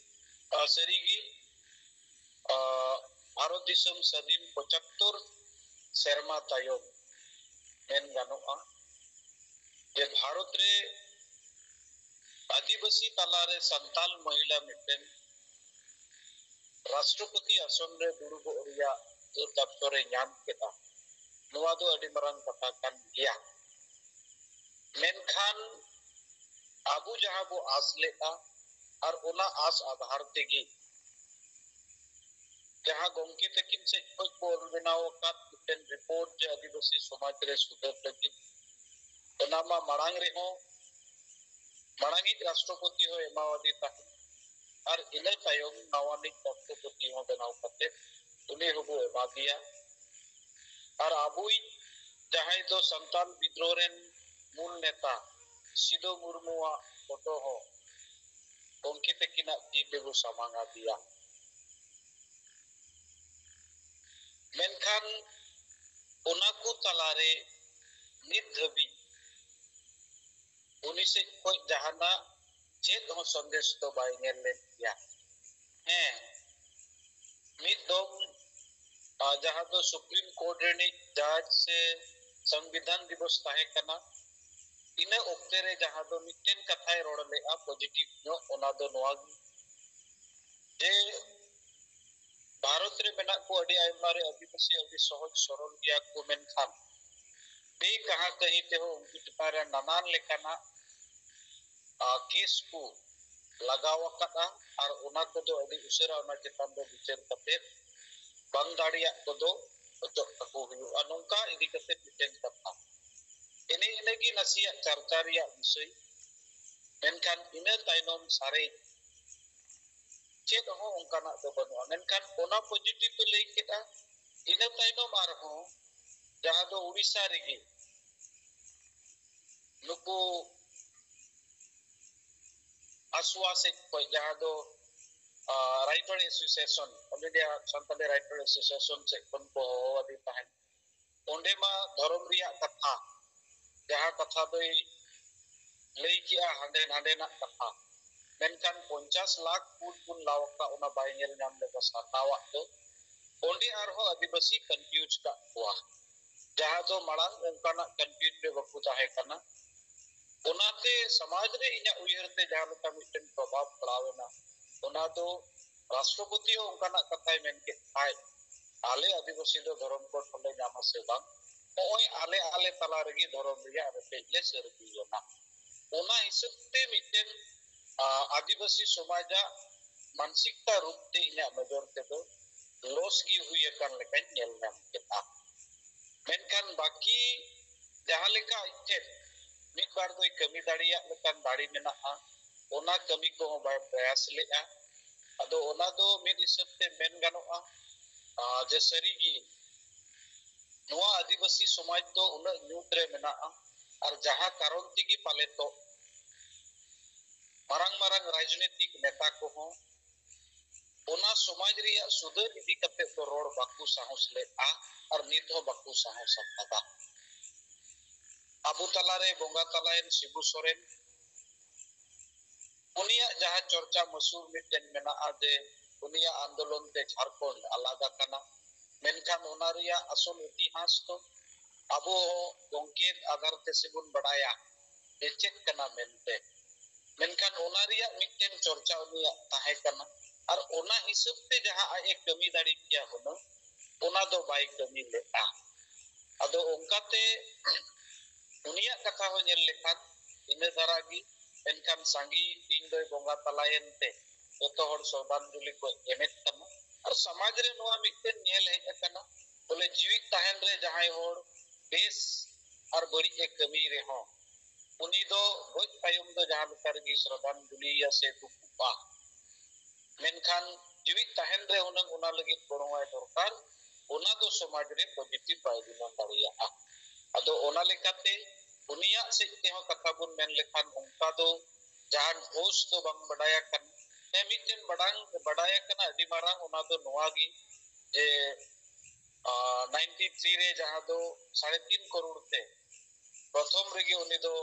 ᱟ, ᱥᱟᱹᱨᱤᱜᱮ, ᱟ, ᱵᱷᱟᱨᱚᱛ ᱫᱤᱥᱚᱢ ᱥᱟᱹᱫᱷᱤᱱ ᱯᱚᱸᱪᱟᱛᱛᱳᱨ ᱥᱮᱨᱢᱟ ᱛᱟᱭᱚᱢ ᱢᱮᱱ ᱜᱟᱱᱚᱜᱼᱟ ᱡᱮ ᱵᱷᱟᱨᱚᱛ ᱨᱮ ᱟᱹᱫᱤᱵᱟᱹᱥᱤ ᱛᱟᱞᱟᱨᱮ ᱥᱟᱱᱛᱟᱞ ᱢᱚᱦᱤᱞᱟ ᱢᱤᱫᱴᱮᱱ ᱨᱟᱥᱴᱨᱚᱯᱚᱛᱤ ᱟᱥᱚᱱ ᱨᱮ ᱫᱩᱲᱩᱵᱚᱜ ᱨᱮᱭᱟᱜ ᱟᱹᱛ ᱫᱟᱯᱛᱚᱨ ᱮ ᱧᱟᱢ ᱠᱮᱫᱟ᱾ ᱱᱚᱣᱟ ᱫᱚ ᱟᱹᱰᱤ ᱢᱟᱨᱟᱝ ᱠᱟᱛᱷᱟ ᱠᱟᱱ ᱜᱮᱭᱟ᱾ ᱢᱮᱱᱠᱷᱟᱱ ᱟᱵᱚ ᱡᱟᱦᱟᱸ ᱵᱚ ᱟᱥ ᱞᱮᱫᱼᱟ, ᱟᱨ ᱚᱱᱟ ᱟᱥ ᱟᱫᱷᱟᱨ ᱛᱮᱜᱮ ᱡᱟᱦᱟᱸ ᱜᱚᱢᱠᱮ ᱛᱟᱹᱠᱤᱱ ᱥᱮᱫ ᱠᱷᱚᱱ ᱠᱚ ᱚᱞ ᱵᱮᱱᱟᱣ ᱟᱠᱟᱫ ᱢᱤᱫᱴᱮᱱ ᱨᱤᱯᱳᱨᱴ ᱡᱮ ᱟᱹᱫᱤᱵᱟᱹᱥᱤ ᱥᱚᱢᱟᱡᱽ ᱨᱮ ᱥᱩᱫᱷᱟᱹᱨ ᱞᱟᱹᱜᱤᱫ, ᱚᱱᱟ ᱢᱟ ᱢᱟᱲᱟᱝ ᱨᱮᱦᱚᱸ ᱢᱟᱲᱟᱝᱤᱡ ᱨᱟᱥᱴᱨᱚᱯᱚᱛᱤ ᱦᱚᱸ ᱮᱢᱟᱣᱟᱫᱮ ᱛᱟᱦᱮᱸᱫ, ᱟᱨ ᱤᱱᱟᱹ ᱛᱟᱭᱚᱢ ᱱᱟᱣᱟᱱᱤᱡ ᱨᱟᱥᱴᱨᱚᱯᱚᱛᱤ ᱦᱚᱸ ᱵᱮᱱᱟᱣ ᱠᱟᱛᱮ ᱩᱱᱤ ᱦᱚᱸᱵᱚ ᱮᱢᱟᱫᱮᱭᱟ᱾ ᱟᱨ ᱟᱵᱚᱭᱤᱡ ᱡᱟᱦᱟᱸᱭ ᱫᱚ ᱥᱟᱱᱛᱟᱞ ᱵᱤᱫᱽᱨᱳᱦᱚ ᱨᱮᱱ ᱢᱩᱞ ᱱᱮᱛᱟ ᱥᱤᱫᱚ ᱢᱩᱨᱢᱩᱣᱟᱜ ᱯᱷᱳᱴᱳ ᱦᱚᱸ ᱜᱚᱢᱠᱮ ᱛᱟᱹᱠᱤᱱᱟᱜ ᱛᱤ ᱛᱮᱵᱚ ᱥᱟᱢᱟᱝ ᱟᱫᱮᱭᱟ᱾ ᱢᱮᱱᱠᱷᱟᱱ ᱚᱱᱟ ᱠᱚ ᱛᱟᱞᱟᱨᱮ ᱱᱤᱛ ᱫᱷᱟᱹᱵᱤᱡ ᱩᱱᱤ ᱥᱮᱫ ᱠᱷᱚᱱ ᱡᱟᱦᱟᱱᱟᱜ ᱪᱮᱫ ᱦᱚᱸ ᱥᱚᱱᱫᱮᱥ ᱫᱚ ᱵᱟᱭ ᱧᱮᱞ ᱞᱮᱫ ᱜᱮᱭᱟ᱾ ᱦᱮᱸ, ᱢᱤᱫ ᱫᱚᱢ, ᱟ, ᱡᱟᱦᱟᱸ ᱫᱚ ᱥᱩᱯᱨᱤᱢ ᱠᱳᱨᱴ ᱨᱤᱱᱤᱡ ᱡᱟᱡᱽ ᱥᱮ ᱥᱚᱝᱵᱤᱫᱷᱟᱱ ᱫᱤᱵᱚᱥ ᱛᱟᱦᱮᱸ ᱠᱟᱱᱟ, ᱤᱱᱟᱹ ᱚᱠᱛᱮ ᱨᱮ ᱡᱟᱦᱟᱸ ᱫᱚ ᱢᱤᱫᱴᱮᱱ ᱠᱟᱛᱷᱟᱭ ᱨᱚᱲ ᱞᱮᱫᱼᱟ ᱯᱚᱡᱤᱴᱤᱵᱷ ᱧᱚᱜ, ᱚᱱᱟ ᱫᱚ ᱱᱚᱣᱟ ᱜᱮ ᱡᱮ ᱵᱷᱟᱨᱚᱛ ᱨᱮ ᱢᱮᱱᱟᱜ ᱠᱚ ᱟᱹᱰᱤ ᱟᱭᱢᱟ ᱨᱮ ᱟᱹᱫᱤᱵᱟᱹᱥᱤ ᱟᱹᱰᱤ ᱥᱚᱦᱚᱡ ᱥᱚᱨᱚᱞ ᱜᱮᱭᱟ ᱠᱚ, ᱢᱮᱱᱠᱷᱟᱱ ᱵᱮ ᱠᱟᱦᱟᱸ ᱠᱟᱹᱦᱤ ᱛᱮᱦᱚᱸ ᱩᱱᱠᱩ ᱪᱮᱛᱟᱱ ᱨᱮ ᱱᱟᱱᱟᱱ ᱞᱮᱠᱟᱱᱟᱜ, ᱟ, ᱠᱮᱥ ᱠᱚ ᱞᱟᱜᱟᱣ ᱟᱠᱟᱫᱼᱟ, ᱟᱨ ᱚᱱᱟ ᱠᱚᱫᱚ ᱟᱹᱰᱤ ᱩᱥᱟᱹᱨᱟ ᱚᱱᱟ ᱪᱮᱛᱟᱱ ᱨᱮ ᱵᱤᱪᱟᱹᱨ ᱠᱟᱛᱮ ᱵᱟᱝ ᱫᱟᱲᱮᱭᱟᱜ ᱠᱚᱫᱚ ᱚᱪᱚᱜ ᱛᱟᱠᱚ ᱦᱩᱭᱩᱜᱼᱟ᱾ ᱱᱚᱝᱠᱟ ᱤᱫᱤ ᱠᱟᱛᱮ ᱢᱤᱫᱴᱮᱱ ᱠᱟᱛᱷᱟ, ᱮᱱᱮ ᱤᱱᱟᱹᱜᱮ ᱱᱟᱥᱮᱭᱟᱜ ᱪᱟᱨᱪᱟ ᱨᱮᱭᱟᱜ ᱵᱤᱥᱚᱭ᱾ ᱢᱮᱱᱠᱷᱟᱱ ᱤᱱᱟᱹ ᱛᱟᱭᱱᱚᱢ ᱥᱟᱨᱮᱡ ᱪᱮᱫ ᱦᱚᱸ ᱚᱱᱠᱟᱱᱟᱜ ᱫᱚ ᱵᱟᱹᱱᱩᱜᱼᱟ᱾ ᱢᱮᱱᱠᱷᱟᱱ ᱚᱱᱟ ᱯᱚᱡᱤᱴᱤᱵᱷ ᱯᱮ ᱞᱟᱹᱭ ᱠᱮᱫᱼᱟ, ᱤᱱᱟᱹ ᱛᱟᱭᱱᱚᱢ ᱟᱨᱦᱚᱸ ᱡᱟᱦᱟᱸ ᱫᱚ ᱩᱲᱤᱥᱥᱟ ᱨᱮᱜᱮ ᱱᱩᱠᱩ ᱟᱥᱩᱣᱟ ᱥᱮᱫ ᱠᱷᱚᱱ ᱡᱟᱦᱟᱸ ᱫᱚ writer association, all India Santali writer association ᱥᱮᱫ ᱠᱷᱚᱱ ᱠᱚ ᱦᱚᱦᱚ ᱟᱫᱮ ᱛᱟᱦᱮᱸᱫ, ᱚᱸᱰᱮ ᱢᱟ ᱫᱷᱚᱨᱚᱢ ᱨᱮᱭᱟᱜ ᱠᱟᱛᱷᱟ, ᱡᱟᱦᱟᱸ ᱠᱟᱛᱷᱟ ᱫᱚᱭ ᱞᱟᱹᱭ ᱠᱮᱜᱼᱟ ᱦᱟᱸᱰᱮ ᱱᱟᱰᱮᱱᱟᱜ ᱠᱟᱛᱷᱟ, ᱢᱮᱱᱠᱷᱟᱱ ᱯᱚᱧᱪᱟᱥ ᱞᱟᱠᱷ ᱵᱷᱳᱴ ᱵᱚᱱ ᱞᱟᱣ ᱟᱠᱟᱫ, ᱚᱱᱟ ᱵᱟᱭ ᱧᱮᱞ ᱧᱟᱢ ᱞᱮᱫᱟ ᱥᱟᱨᱱᱟᱣᱟᱜ ᱫᱚ᱾ ᱚᱸᱰᱮ ᱟᱨᱦᱚᱸ ᱟᱹᱫᱤᱵᱟᱹᱥᱤ ᱠᱚᱱᱯᱷᱤᱭᱩᱡᱽ ᱠᱟᱜ ᱠᱚᱣᱟ, ᱡᱟᱦᱟᱸ ᱫᱚ ᱢᱟᱲᱟᱝ ᱚᱱᱠᱟᱱᱟᱜ ᱠᱚᱱᱯᱷᱤᱭᱩᱡᱽ ᱨᱮ ᱵᱟᱠᱚ ᱛᱟᱦᱮᱸ ᱠᱟᱱᱟ᱾ ᱚᱱᱟᱛᱮ ᱥᱚᱢᱟᱡᱽ ᱨᱮ ᱤᱧᱟᱹᱜ ᱩᱭᱦᱟᱹᱨ ᱛᱮ ᱡᱟᱦᱟᱸ ᱞᱮᱠᱟ ᱢᱤᱫᱴᱮᱱ ᱯᱨᱚᱵᱷᱟᱵᱽ ᱯᱟᱲᱟᱣ ᱮᱱᱟ, ᱚᱱᱟ ᱫᱚ ᱨᱟᱥᱴᱨᱚᱯᱚᱛᱤ ᱦᱚᱸ ᱚᱱᱠᱟᱱᱟᱜ ᱠᱟᱛᱷᱟᱭ ᱢᱮᱱ ᱠᱮᱫ ᱠᱷᱟᱡ, ᱟᱞᱮ ᱟᱹᱫᱤᱵᱟᱹᱥᱤ ᱫᱚ ᱫᱷᱚᱨᱚᱢ ᱠᱳᱰ ᱦᱚᱸᱞᱮ ᱧᱟᱢᱟ ᱥᱮ ᱵᱟᱝ, ᱱᱚᱜᱼᱚᱭ ᱟᱞᱮ ᱟᱞᱮ ᱛᱟᱞᱟ ᱨᱮᱜᱮ ᱫᱷᱚᱨᱚᱢ ᱨᱮᱭᱟᱜ ᱨᱮᱯᱮᱡ ᱞᱮ ᱥᱟᱹᱨᱫᱤᱭᱮᱱᱟ᱾ ᱚᱱᱟ ᱦᱤᱥᱟᱹᱵ ᱛᱮ ᱢᱤᱫᱴᱮᱱ ᱟ, ᱟᱹᱫᱤᱵᱟᱹᱥᱤ ᱥᱚᱢᱟᱡᱟᱜ ᱢᱟᱱᱥᱤᱠᱛᱟ ᱨᱩᱯ ᱛᱮ ᱤᱧᱟᱹᱜ ᱱᱚᱡᱚᱨ ᱛᱮᱫᱚ ᱞᱚᱥ ᱜᱮ ᱦᱩᱭ ᱟᱠᱟᱱ ᱞᱮᱠᱟᱧ ᱧᱮᱞ ᱧᱟᱢ ᱠᱮᱫᱼᱟ᱾ ᱢᱮᱱᱠᱷᱟᱱ ᱵᱟᱹᱠᱤ ᱡᱟᱦᱟᱸ ᱞᱮᱠᱟ ᱟᱡ ᱴᱷᱮᱱ ᱢᱤᱫ ᱵᱟᱨ ᱫᱚᱭ ᱠᱟᱹᱢᱤ ᱫᱟᱲᱮᱭᱟᱜ ᱞᱮᱠᱟᱱ ᱫᱟᱲᱮ ᱢᱮᱱᱟᱜᱼᱟ, ᱚᱱᱟ ᱠᱟᱹᱢᱤ ᱠᱚᱦᱚᱸ ᱵᱟᱭ ᱯᱨᱚᱭᱟᱥ ᱞᱮᱫᱼᱟ᱾ ᱟᱫᱚ ᱚᱱᱟ ᱫᱚ ᱢᱤᱫ ᱦᱤᱥᱟᱹᱵ ᱛᱮ ᱢᱮᱱ ᱜᱟᱱᱚᱜᱼᱟ, ᱟ, ᱡᱮ ᱥᱟᱹᱨᱤᱜᱮ ᱱᱚᱣᱟ ᱟᱹᱫᱤᱵᱟᱹᱥᱤ ᱥᱚᱢᱟᱡᱽ ᱫᱚ ᱩᱱᱟᱹᱜ ᱧᱩᱛ ᱨᱮ ᱢᱮᱱᱟᱜᱼᱟ, ᱟᱨ ᱡᱟᱦᱟᱸ ᱠᱟᱨᱚᱱ ᱛᱮᱜᱮ ᱯᱟᱞᱮᱛᱚ ᱢᱟᱨᱟᱝ ᱢᱟᱨᱟᱝ ᱨᱟᱡᱽᱱᱤᱛᱤᱠ ᱱᱮᱛᱟ ᱠᱚᱦᱚᱸ ᱚᱱᱟ ᱥᱚᱢᱟᱡᱽ ᱨᱮᱭᱟᱜ ᱥᱩᱫᱷᱟᱹᱨ ᱤᱫᱤ ᱠᱟᱛᱮ ᱫᱚ ᱨᱚᱲ ᱵᱟᱠᱚ ᱥᱟᱦᱚᱥ ᱞᱮᱫᱼᱟ ᱟᱨ ᱱᱤᱛ ᱦᱚᱸ ᱵᱟᱠᱚ ᱥᱟᱦᱚᱥ ᱟᱠᱟᱫᱟ᱾ ᱟᱵᱚ ᱛᱟᱞᱟᱨᱮ ᱵᱚᱸᱜᱟ ᱛᱟᱞᱟᱭᱮᱱ ᱥᱤᱵᱩ ᱥᱚᱨᱮᱱ, ᱩᱱᱤᱭᱟᱜ ᱡᱟᱦᱟᱸ ᱪᱚᱨᱪᱟ ᱢᱟᱹᱥᱩᱨ ᱢᱤᱫᱴᱮᱱ ᱢᱮᱱᱟᱜᱼᱟ ᱡᱮ ᱩᱱᱤᱭᱟᱜ ᱟᱱᱫᱳᱞᱚᱱ ᱛᱮ ᱡᱷᱟᱲᱠᱷᱚᱸᱰ ᱟᱞᱟᱜ ᱟᱠᱟᱱᱟ, ᱢᱮᱱᱠᱷᱟᱱ ᱚᱱᱟ ᱨᱮᱭᱟᱜ ᱟᱥᱚᱞ ᱤᱛᱤᱦᱟᱥ ᱫᱚ ᱟᱵᱚ ᱜᱚᱢᱠᱮ ᱟᱫᱷᱟᱨ ᱛᱮ ᱥᱮᱵᱚᱱ ᱵᱟᱲᱟᱭᱟ ᱡᱮ ᱪᱮᱫ ᱠᱟᱱᱟ ᱢᱮᱱᱛᱮ᱾ ᱢᱮᱱᱠᱷᱟᱱ ᱚᱱᱟ ᱨᱮᱭᱟᱜ ᱢᱤᱫᱴᱮᱱ ᱪᱚᱨᱪᱟ ᱩᱱᱤᱭᱟᱜ ᱛᱟᱦᱮᱸ ᱠᱟᱱᱟ, ᱟᱨ ᱚᱱᱟ ᱦᱤᱥᱟᱹᱵ ᱛᱮ ᱡᱟᱦᱟᱸ ᱟᱡ ᱮ ᱠᱟᱹᱢᱤ ᱫᱟᱲᱮ ᱠᱮᱭᱟ ᱦᱩᱱᱟᱹᱝ, ᱚᱱᱟ ᱫᱚ ᱵᱟᱭ ᱠᱟᱹᱢᱤ ᱞᱮᱫᱼᱟ᱾ ᱟᱫᱚ ᱚᱱᱠᱟᱛᱮ ᱩᱱᱤᱭᱟᱜ ᱠᱟᱛᱷᱟ ᱦᱚᱸ ᱧᱮᱞ ᱞᱮᱠᱷᱟᱱ ᱤᱱᱟᱹ ᱫᱷᱟᱨᱟ ᱜᱮ, ᱢᱮᱱᱠᱷᱟᱱ ᱥᱟᱸᱜᱮ ᱛᱤᱧ ᱫᱚᱭ ᱵᱚᱸᱜᱟ ᱛᱟᱞᱟᱭᱮᱱ ᱛᱮ ᱡᱚᱛᱚ ᱦᱚᱲ ᱥᱨᱚᱫᱷᱟᱧᱡᱚᱞᱤ ᱠᱚ ᱮᱢᱮᱫ ᱠᱟᱱᱟ᱾ ᱟᱨ ᱥᱚᱢᱟᱡᱽ ᱨᱮ ᱱᱚᱣᱟ ᱢᱤᱫᱴᱮᱱ ᱧᱮᱞ ᱦᱮᱡ ᱟᱠᱟᱱᱟ, ᱵᱚᱞᱮ ᱡᱤᱣᱤᱫ ᱛᱟᱦᱮᱱ ᱨᱮ ᱡᱟᱦᱟᱸᱭ ᱦᱚᱲ ᱵᱮᱥ ᱟᱨ ᱵᱟᱹᱲᱤᱡ ᱮ ᱠᱟᱹᱢᱤ ᱨᱮᱦᱚᱸ, ᱩᱱᱤ ᱫᱚ ᱜᱚᱡ ᱛᱟᱭᱚᱢ ᱫᱚ ᱡᱟᱦᱟᱸ ᱞᱮᱠᱟ ᱨᱮᱜᱮ ᱥᱨᱚᱫᱷᱟᱧᱡᱚᱞᱤᱭᱟ ᱥᱮ ᱫᱩᱠᱩᱜᱼᱟ᱾ ᱢᱮᱱᱠᱷᱟᱱ ᱡᱤᱣᱤᱫ ᱛᱟᱦᱮᱱ ᱨᱮ ᱦᱩᱱᱟᱹᱝ ᱚᱱᱟ ᱞᱟᱹᱜᱤᱫ ᱜᱚᱲᱚᱣᱟᱭ ᱫᱚᱨᱠᱟᱨ, ᱚᱱᱟ ᱫᱚ ᱥᱚᱢᱟᱡᱽ ᱨᱮ ᱯᱚᱡᱤᱴᱤᱵᱷ ᱵᱟᱭ ᱵᱮᱱᱟᱣ ᱫᱟᱲᱮᱭᱟᱜᱼᱟ᱾ ᱟᱫᱚ ᱚᱱᱟ ᱞᱮᱠᱟᱛᱮ ᱩᱱᱤᱭᱟᱜ ᱥᱮᱫ ᱛᱮᱦᱚᱸ ᱠᱟᱛᱷᱟ ᱵᱚᱱ ᱢᱮᱱ ᱞᱮᱠᱷᱟᱱ ᱚᱱᱠᱟ ᱫᱚ ᱡᱟᱦᱟᱱ ᱦᱳᱥ ᱫᱚ ᱵᱟᱝ ᱵᱟᱰᱟᱭ ᱟᱠᱟᱱᱟ᱾ ᱦᱮᱸ, ᱢᱤᱫᱴᱮᱱ ᱵᱟᱰᱟᱝ ᱵᱟᱰᱟᱭ ᱟᱠᱟᱱᱟ ᱟᱹᱰᱤ ᱢᱟᱨᱟᱝ, ᱚᱱᱟ ᱫᱚ ᱱᱚᱣᱟ ᱜᱮ ᱡᱮ ᱱᱟᱭᱤᱱᱴᱤ ᱛᱷᱨᱤ ᱨᱮ ᱡᱟᱦᱟᱸ ᱫᱚ ᱥᱟᱲᱮ ᱛᱤᱱ ᱠᱟᱨᱳᱲ ᱛᱮ ᱯᱨᱚᱛᱷᱚᱢ ᱨᱮᱜᱮ ᱩᱱᱤ ᱫᱚ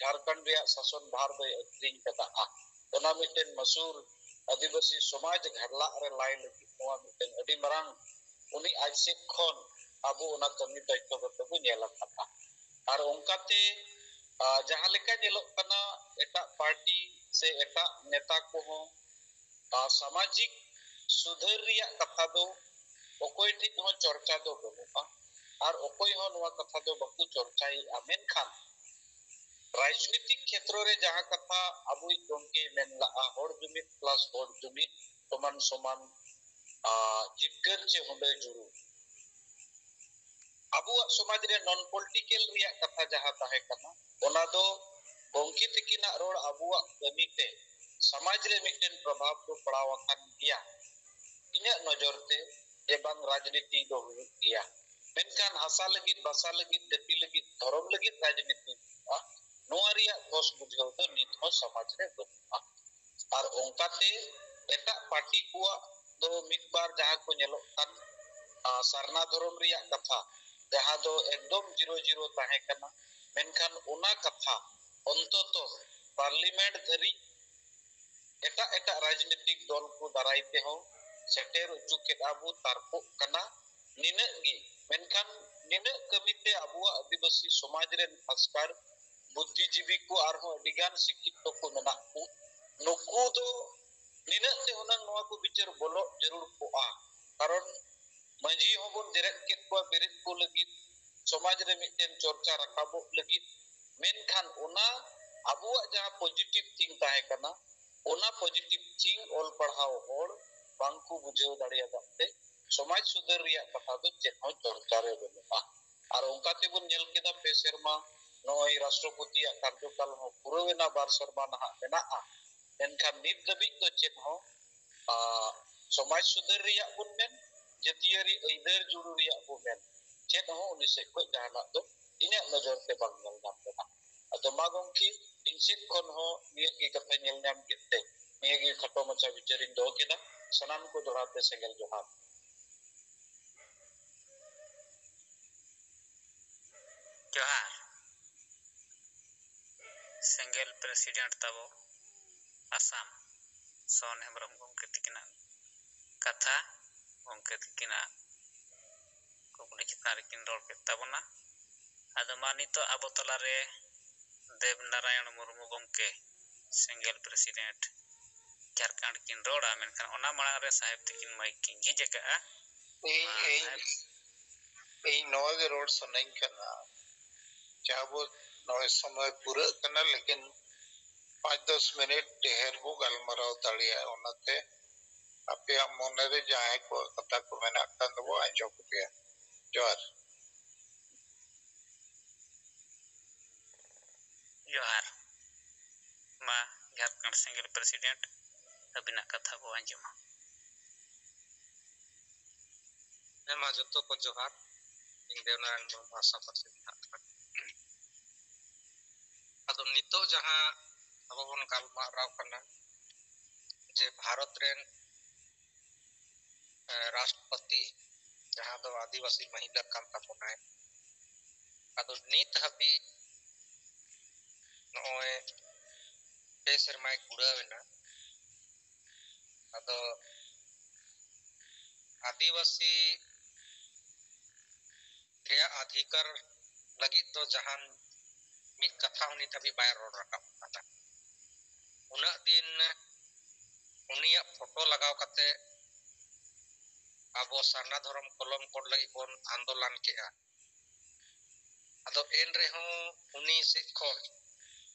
ᱡᱷᱟᱲᱠᱷᱚᱸᱰ ᱨᱮᱭᱟᱜ ᱥᱟᱥᱚᱱ ᱵᱷᱟᱨ ᱫᱚᱭ ᱟᱹᱠᱷᱨᱤᱧ ᱠᱟᱫᱟ᱾ ᱚᱱᱟ ᱢᱤᱫᱴᱮᱱ ᱢᱟᱥᱩᱨ ᱟᱹᱫᱤᱵᱟᱹᱥᱤ ᱥᱚᱢᱟᱡᱽ ᱜᱷᱟᱰᱞᱟᱜ ᱨᱮ ᱞᱟᱭ ᱞᱟᱹᱜᱤᱫ ᱱᱚᱣᱟ ᱢᱤᱫᱴᱮᱱ ᱟᱹᱰᱤ ᱢᱟᱨᱟᱝ ᱩᱱᱤ ᱟᱡ ᱥᱮᱫ ᱠᱷᱚᱱ ᱟᱵᱚ ᱚᱱᱟ ᱠᱟᱹᱢᱤ ᱛᱚᱛᱛᱷᱚ ᱠᱟᱛᱮ ᱵᱚ ᱧᱮᱞ ᱟᱠᱟᱫᱟ᱾ ᱟᱨ ᱚᱱᱠᱟᱛᱮ ᱟᱨ ᱡᱟᱦᱟᱸ ᱞᱮᱠᱟ ᱧᱮᱞᱚᱜ ᱠᱟᱱᱟ, ᱮᱴᱟᱜ ᱯᱟᱨᱴᱤ ᱥᱮ ᱮᱴᱟᱜ ᱱᱮᱛᱟ ᱠᱚᱦᱚᱸ ᱟᱨ ᱥᱟᱢᱟᱡᱤᱠ ᱥᱩᱫᱷᱟᱹᱨ ᱨᱮᱭᱟᱜ ᱠᱟᱛᱷᱟ ᱫᱚ ᱚᱠᱚᱭ ᱴᱷᱮᱱ ᱦᱚᱸ ᱪᱚᱨᱪᱟ ᱫᱚ ᱵᱟᱹᱱᱩᱜᱼᱟ᱾ ᱟᱨ ᱚᱠᱚᱭ ᱦᱚᱸ ᱱᱚᱣᱟ ᱠᱟᱛᱷᱟ ᱫᱚ ᱵᱟᱠᱚ ᱪᱚᱨᱪᱟᱭᱮᱫᱼᱟ᱾ ᱢᱮᱱᱠᱷᱟᱱ ᱨᱟᱡᱽᱱᱤᱛᱤᱠ ᱠᱷᱮᱛᱨᱚ ᱨᱮ ᱡᱟᱦᱟᱸ ᱠᱟᱛᱷᱟ ᱟᱵᱚᱭᱤᱡ ᱜᱚᱢᱠᱮᱭ ᱢᱮᱱ ᱞᱟᱜᱼᱟ, ᱦᱚᱲ ᱡᱩᱢᱤᱫ ᱯᱞᱟᱥ ᱦᱚᱲ ᱡᱩᱢᱤᱫ ᱥᱚᱢᱟᱱ ᱥᱚᱢᱟᱱ ᱟᱨ ᱡᱤᱛᱠᱟᱹᱨ ᱪᱮ ᱦᱩᱰᱟᱹ ᱡᱩᱲᱩ᱾ ᱟᱵᱚᱣᱟᱜ ᱥᱚᱢᱟᱡᱽ ᱨᱮ ᱱᱚᱱ ᱯᱚᱞᱤᱴᱤᱠᱮᱞ ᱨᱮᱭᱟᱜ ᱠᱟᱛᱷᱟ ᱡᱟᱦᱟᱸ ᱛᱟᱦᱮᱸ ᱠᱟᱱᱟ, ᱚᱱᱟ ᱫᱚ ᱜᱚᱢᱠᱮ ᱛᱟᱹᱠᱤᱱᱟᱜ ᱨᱚᱲ ᱟᱵᱚᱣᱟᱜ ᱠᱟᱹᱢᱤ ᱛᱮ ᱥᱚᱢᱟᱡᱽ ᱨᱮ ᱢᱤᱫᱴᱮᱱ ᱯᱨᱚᱵᱷᱟᱵᱽ ᱫᱚ ᱯᱟᱲᱟᱣ ᱟᱠᱟᱱ ᱜᱮᱭᱟ᱾ ᱤᱧᱟᱹᱜ ᱱᱚᱡᱚᱨ ᱛᱮ ᱡᱮ ᱵᱟᱝ ᱨᱟᱡᱽᱱᱤᱛᱤ ᱫᱚ ᱦᱩᱭᱩᱜ ᱜᱮᱭᱟ, ᱢᱮᱱᱠᱷᱟᱱ ᱦᱟᱥᱟ ᱞᱟᱹᱜᱤᱫ, ᱵᱷᱟᱥᱟ ᱞᱟᱹᱜᱤᱫ, ᱡᱟᱹᱛᱤ ᱞᱟᱹᱜᱤᱫ, ᱫᱷᱚᱨᱚᱢ ᱞᱟᱹᱜᱤᱫ ᱨᱟᱡᱽᱱᱤᱛᱤ ᱦᱩᱭᱩᱜᱼᱟ, ᱱᱚᱣᱟ ᱨᱮᱭᱟᱜ ᱠᱚᱥ ᱵᱩᱡᱷᱟᱹᱣ ᱫᱚ ᱱᱤᱛ ᱦᱚᱸ ᱥᱚᱢᱟᱡᱽ ᱨᱮ ᱵᱟᱹᱱᱩᱜᱼᱟ᱾ ᱟᱨ ᱚᱱᱠᱟᱛᱮ ᱮᱴᱟᱜ ᱯᱟᱨᱴᱤ ᱠᱚᱣᱟᱜ ᱫᱚ ᱢᱤᱫ ᱵᱟᱨ ᱡᱟᱦᱟᱸ ᱠᱚ ᱧᱮᱞᱚᱜ ᱠᱟᱱ, ᱟᱨ ᱥᱟᱨᱱᱟ ᱫᱷᱚᱨᱚᱢ ᱨᱮᱭᱟᱜ ᱠᱟᱛᱷᱟ, ᱡᱟᱦᱟᱸ ᱫᱚ ᱮᱠᱫᱚᱢ ᱡᱤᱨᱳ ᱡᱤᱨᱳ ᱛᱟᱦᱮᱸ ᱠᱟᱱᱟ, ᱢᱮᱱᱠᱷᱟᱱ ᱚᱱᱟ ᱠᱟᱛᱷᱟ ᱚᱱᱛᱚᱛᱚ ᱯᱟᱨᱞᱤᱢᱮᱱᱴ ᱫᱷᱟᱹᱨᱤᱡ ᱮᱴᱟᱜ ᱮᱴᱟᱜ ᱨᱟᱡᱽᱱᱤᱛᱤᱠ ᱫᱚᱞ ᱠᱚ ᱫᱟᱨᱟᱭ ᱛᱮᱦᱚᱸ ᱥᱮᱴᱮᱨ ᱦᱚᱪᱚ ᱠᱮᱫᱼᱟ ᱵᱚ, ᱛᱟᱨᱠᱚᱜ ᱠᱟᱱᱟ᱾ ᱱᱤᱱᱟᱹᱜ ᱜᱮ, ᱢᱮᱱᱠᱷᱟᱱ ᱱᱤᱱᱟᱹᱜ ᱠᱟᱹᱢᱤᱛᱮ ᱟᱵᱚᱣᱟᱜ ᱟᱹᱫᱤᱵᱟᱹᱥᱤ ᱥᱚᱢᱟᱡᱽ ᱨᱮᱱ ᱠᱷᱟᱥᱠᱟᱨ ᱵᱩᱫᱽᱫᱷᱤᱡᱤᱵᱤ ᱠᱚ ᱟᱨᱦᱚᱸ ᱟᱹᱰᱤᱜᱟᱱ ᱥᱤᱠᱠᱷᱤᱛ ᱠᱚ ᱢᱮᱱᱟᱜ ᱠᱚ, ᱱᱩᱠᱩ ᱫᱚ ᱱᱤᱱᱟᱹᱜ ᱛᱮ ᱦᱩᱱᱟᱹᱝ ᱱᱚᱣᱟ ᱠᱚ ᱵᱤᱪᱟᱹᱨ ᱵᱚᱞᱚᱜ ᱡᱟᱹᱨᱩᱲ ᱠᱚᱜᱼᱟ᱾ ᱠᱟᱨᱚᱱ ᱢᱟᱹᱡᱷᱤ ᱦᱚᱸᱵᱚᱱ ᱡᱮᱨᱮᱫ ᱠᱮᱫ ᱠᱚᱣᱟ ᱵᱮᱨᱮᱫ ᱠᱚ ᱞᱟᱹᱜᱤᱫ, ᱥᱚᱢᱟᱡᱽ ᱨᱮ ᱢᱤᱫᱴᱮᱱ ᱪᱚᱨᱪᱟ ᱨᱟᱠᱟᱵᱚᱜ ᱞᱟᱹᱜᱤᱫ, ᱢᱮᱱᱠᱷᱟᱱ ᱚᱱᱟ ᱟᱵᱚᱣᱟᱜ ᱡᱟᱦᱟᱸ ᱯᱚᱡᱤᱴᱤᱵᱷ ᱛᱷᱤᱝ ᱛᱟᱦᱮᱸ ᱠᱟᱱᱟ, ᱚᱱᱟ ᱯᱚᱡᱤᱴᱤᱵᱷ ᱛᱷᱤᱝ ᱚᱞ ᱯᱟᱲᱦᱟᱣ ᱦᱚᱲ ᱵᱟᱝ ᱠᱚ ᱵᱩᱡᱷᱟᱹᱣ ᱫᱟᱲᱮᱭᱟᱫᱟ ᱛᱮ ᱥᱚᱢᱟᱡᱽ ᱥᱩᱫᱷᱟᱹᱨ ᱨᱮᱭᱟᱜ ᱠᱟᱛᱷᱟ ᱫᱚ ᱪᱮᱫ ᱦᱚᱸ ᱪᱚᱨᱪᱟ ᱨᱮ ᱵᱟᱹᱱᱩᱜᱼᱟ᱾ ᱟᱨ ᱚᱱᱠᱟ ᱛᱮᱵᱚᱱ ᱧᱮᱞ ᱠᱮᱫᱟ, ᱯᱮ ᱥᱮᱨᱢᱟ ᱱᱚᱜᱼᱚᱭ ᱨᱟᱥᱴᱨᱚᱯᱚᱛᱤᱭᱟᱜ ᱠᱟᱨᱡᱚᱠᱟᱞ ᱦᱚᱸ ᱯᱩᱨᱟᱹᱣ ᱮᱱᱟ, ᱵᱟᱨ ᱥᱮᱨᱢᱟ ᱱᱟᱦᱟᱜ ᱢᱮᱱᱟᱜᱼᱟ, ᱢᱮᱱᱠᱷᱟᱱ ᱱᱤᱛ ᱫᱷᱟᱹᱵᱤᱡ ᱫᱚ ᱪᱮᱫ ᱦᱚᱸ ᱟᱨ ᱥᱚᱢᱟᱡᱽ ᱥᱩᱫᱷᱟᱹᱨ ᱨᱮᱭᱟᱜ ᱵᱚᱱ ᱢᱮᱱ, ᱡᱟᱹᱛᱤᱭᱟᱹᱨᱤ ᱟᱹᱭᱫᱟᱹᱨ ᱡᱩᱲᱩ ᱨᱮᱭᱟᱜ ᱵᱚᱱ ᱢᱮᱱ, ᱪᱮᱫ ᱦᱚᱸ ᱩᱱᱤ ᱥᱮᱫ ᱠᱷᱚᱱ ᱡᱟᱦᱟᱱᱟᱜ ᱫᱚ ᱤᱧᱟᱹᱜ ᱱᱚᱡᱚᱨ ᱛᱮ ᱵᱟᱝ ᱧᱮᱞ ᱧᱟᱢ ᱞᱮᱱᱟ᱾ ᱟᱫᱚ ᱢᱟ ᱜᱚᱢᱠᱮ, ᱤᱧ ᱥᱮᱫ ᱠᱷᱚᱱ ᱦᱚᱸ ᱱᱤᱭᱟᱹ ᱜᱮ ᱠᱟᱛᱷᱟ ᱧᱮᱞ ᱧᱟᱢ ᱠᱮᱫ ᱛᱮ ᱱᱤᱭᱟᱹ ᱜᱮ ᱠᱷᱟᱴᱚ ᱢᱟᱪᱷᱟ ᱵᱤᱪᱟᱹᱨᱤᱧ ᱫᱚᱦᱚ ᱠᱮᱫᱟ᱾ ᱥᱟᱱᱟᱢ ᱠᱚ ᱫᱚᱦᱲᱟ ᱛᱮ ᱥᱮᱸᱜᱮᱞ ᱡᱚᱦᱟᱨ᱾ ᱡᱚᱦᱟᱨ᱾ ᱥᱮᱸᱜᱮᱞ ᱯᱨᱮᱥᱤᱰᱮᱱᱴ ᱛᱟᱵᱚ ᱟᱥᱟᱢ ᱥᱚᱱ ᱦᱮᱢᱵᱨᱚᱢ ᱜᱚᱢᱠᱮ ᱛᱤᱠᱤᱱᱟᱜ ᱠᱟᱛᱷᱟ, ᱜᱚᱢᱠᱮ ᱛᱤᱠᱤᱱᱟᱜ ᱠᱩᱠᱞᱤ ᱪᱮᱛᱟᱱ ᱨᱮᱠᱤᱱ ᱨᱚᱲ ᱠᱮᱫ ᱛᱟᱵᱚᱱᱟ᱾ ᱟᱫᱚ ᱢᱟ ᱱᱤᱛᱚᱜ ᱟᱵᱚ ᱛᱟᱞᱟᱨᱮ ᱫᱮᱵ ᱱᱟᱨᱟᱭᱚᱬ ᱢᱩᱨᱢᱩ ᱜᱚᱢᱠᱮ, ᱥᱮᱸᱜᱮᱞ ᱯᱨᱮᱥᱤᱰᱮᱱᱴ ᱡᱷᱟᱲᱠᱷᱚᱸᱰ ᱠᱤᱱ ᱨᱚᱲᱟ, ᱢᱮᱱᱠᱷᱟᱱ ᱚᱱᱟ ᱢᱟᱲᱟᱝ ᱨᱮ ᱥᱟᱦᱮᱵᱽ ᱛᱤᱠᱤᱱ ᱢᱟᱭᱤᱠ ᱠᱤᱱ ᱡᱷᱤᱡ ᱟᱠᱟᱫᱼᱟ᱾ ᱤᱧ, ᱢᱟ ᱤᱧ, ᱥᱟᱦᱮᱵᱽ᱾ ᱤᱧ ᱱᱚᱣᱟ ᱜᱮ ᱨᱚᱲ ᱥᱟᱱᱟᱧ ᱠᱟᱱᱟ, ᱡᱟᱦᱟᱸ ᱵᱚ ᱱᱚᱜᱼᱚᱭ ᱥᱚᱢᱚᱭ ᱯᱩᱨᱟᱹᱜ ᱠᱟᱱᱟ, ᱞᱮᱠᱤᱱ ᱯᱟᱸᱪ ᱫᱚᱥ ᱢᱤᱱᱤᱴ ᱰᱷᱮᱨ ᱵᱚ ᱜᱟᱞᱢᱟᱨᱟᱣ ᱫᱟᱲᱮᱭᱟᱜᱼᱟ᱾ ᱚᱱᱟᱛᱮ ᱟᱯᱮᱭᱟᱜ ᱢᱚᱱᱮᱨᱮ ᱡᱟᱦᱟᱸᱭ ᱠᱚᱣᱟᱜ ᱠᱟᱛᱷᱟ ᱠᱚ ᱢᱮᱱᱟᱜ ᱠᱷᱟᱱ ᱫᱚᱵᱚ ᱟᱸᱡᱚᱢ ᱠᱮᱭᱟ᱾ ᱡᱚᱦᱟᱨ᱾ ᱡᱚᱦᱟᱨ᱾ ᱢᱟ, ᱡᱷᱟᱲᱠᱷᱚᱸᱰ ᱥᱮᱸᱜᱮᱞ ᱯᱨᱮᱥᱤᱰᱮᱱᱴ, ᱟᱹᱵᱤᱱᱟᱜ ᱠᱟᱛᱷᱟ ᱵᱚ ᱟᱸᱡᱚᱢᱟ᱾ ᱦᱮᱸ ᱢᱟ, ᱡᱚᱛᱚ ᱠᱚ ᱡᱚᱦᱟᱨ᱾ ᱤᱧ ᱫᱮᱣᱱᱟᱨᱟᱭᱚᱬ ᱢᱩᱨᱢᱩ, ᱟᱥᱟᱢ ᱯᱟᱹᱨᱥᱤ ᱨᱮᱱᱟᱜ᱾ ᱟᱫᱚ ᱱᱤᱛᱚᱜ ᱡᱟᱦᱟᱸ ᱟᱵᱚ ᱵᱚᱱ ᱜᱟᱞᱢᱟᱨᱟᱣ ᱠᱟᱱᱟ ᱡᱮ ᱵᱷᱟᱨᱚᱛ ᱨᱮᱱ, ᱮ, ᱨᱟᱥᱴᱨᱚᱯᱚᱛᱤ ᱡᱟᱦᱟᱸ ᱫᱚ ᱟᱹᱫᱤᱵᱟᱹᱥᱤ ᱢᱟᱹᱦᱤᱞᱟᱹ ᱠᱟᱱ ᱛᱟᱵᱚᱱᱟᱭ, ᱟᱫᱚ ᱱᱤᱛ ᱦᱟᱹᱵᱤᱡ ᱱᱚᱜᱼᱚᱭ ᱯᱮ ᱥᱮᱨᱢᱟᱭ ᱠᱩᱲᱟᱹᱣ ᱮᱱᱟ᱾ ᱟᱫᱚ ᱟᱹᱫᱤᱵᱟᱹᱥᱤ ᱨᱮᱭᱟᱜ ᱚᱫᱷᱤᱠᱟᱨ ᱞᱟᱹᱜᱤᱫ ᱫᱚ ᱡᱟᱦᱟᱱ ᱢᱤᱫ ᱠᱟᱛᱷᱟ ᱦᱚᱸ ᱱᱤᱛ ᱦᱟᱹᱵᱤᱡ ᱵᱟᱭ ᱨᱚᱲ ᱨᱟᱠᱟᱵ ᱟᱠᱟᱫᱟ᱾ ᱩᱱᱟᱹᱜ ᱫᱤᱱ ᱩᱱᱤᱭᱟᱜ ᱯᱷᱳᱴᱳ ᱞᱟᱜᱟᱣ ᱠᱟᱛᱮ ᱟᱵᱚ ᱥᱟᱨᱱᱟ ᱫᱷᱚᱨᱚᱢ ᱠᱚᱞᱚᱢ ᱠᱳᱰ ᱞᱟᱹᱜᱤᱫ ᱵᱚᱱ ᱟᱱᱫᱳᱞᱚᱱ ᱠᱮᱜᱼᱟ᱾ ᱟᱫᱚ ᱮᱱ ᱨᱮᱦᱚᱸ ᱩᱱᱤ ᱥᱮᱫ ᱠᱷᱚᱱ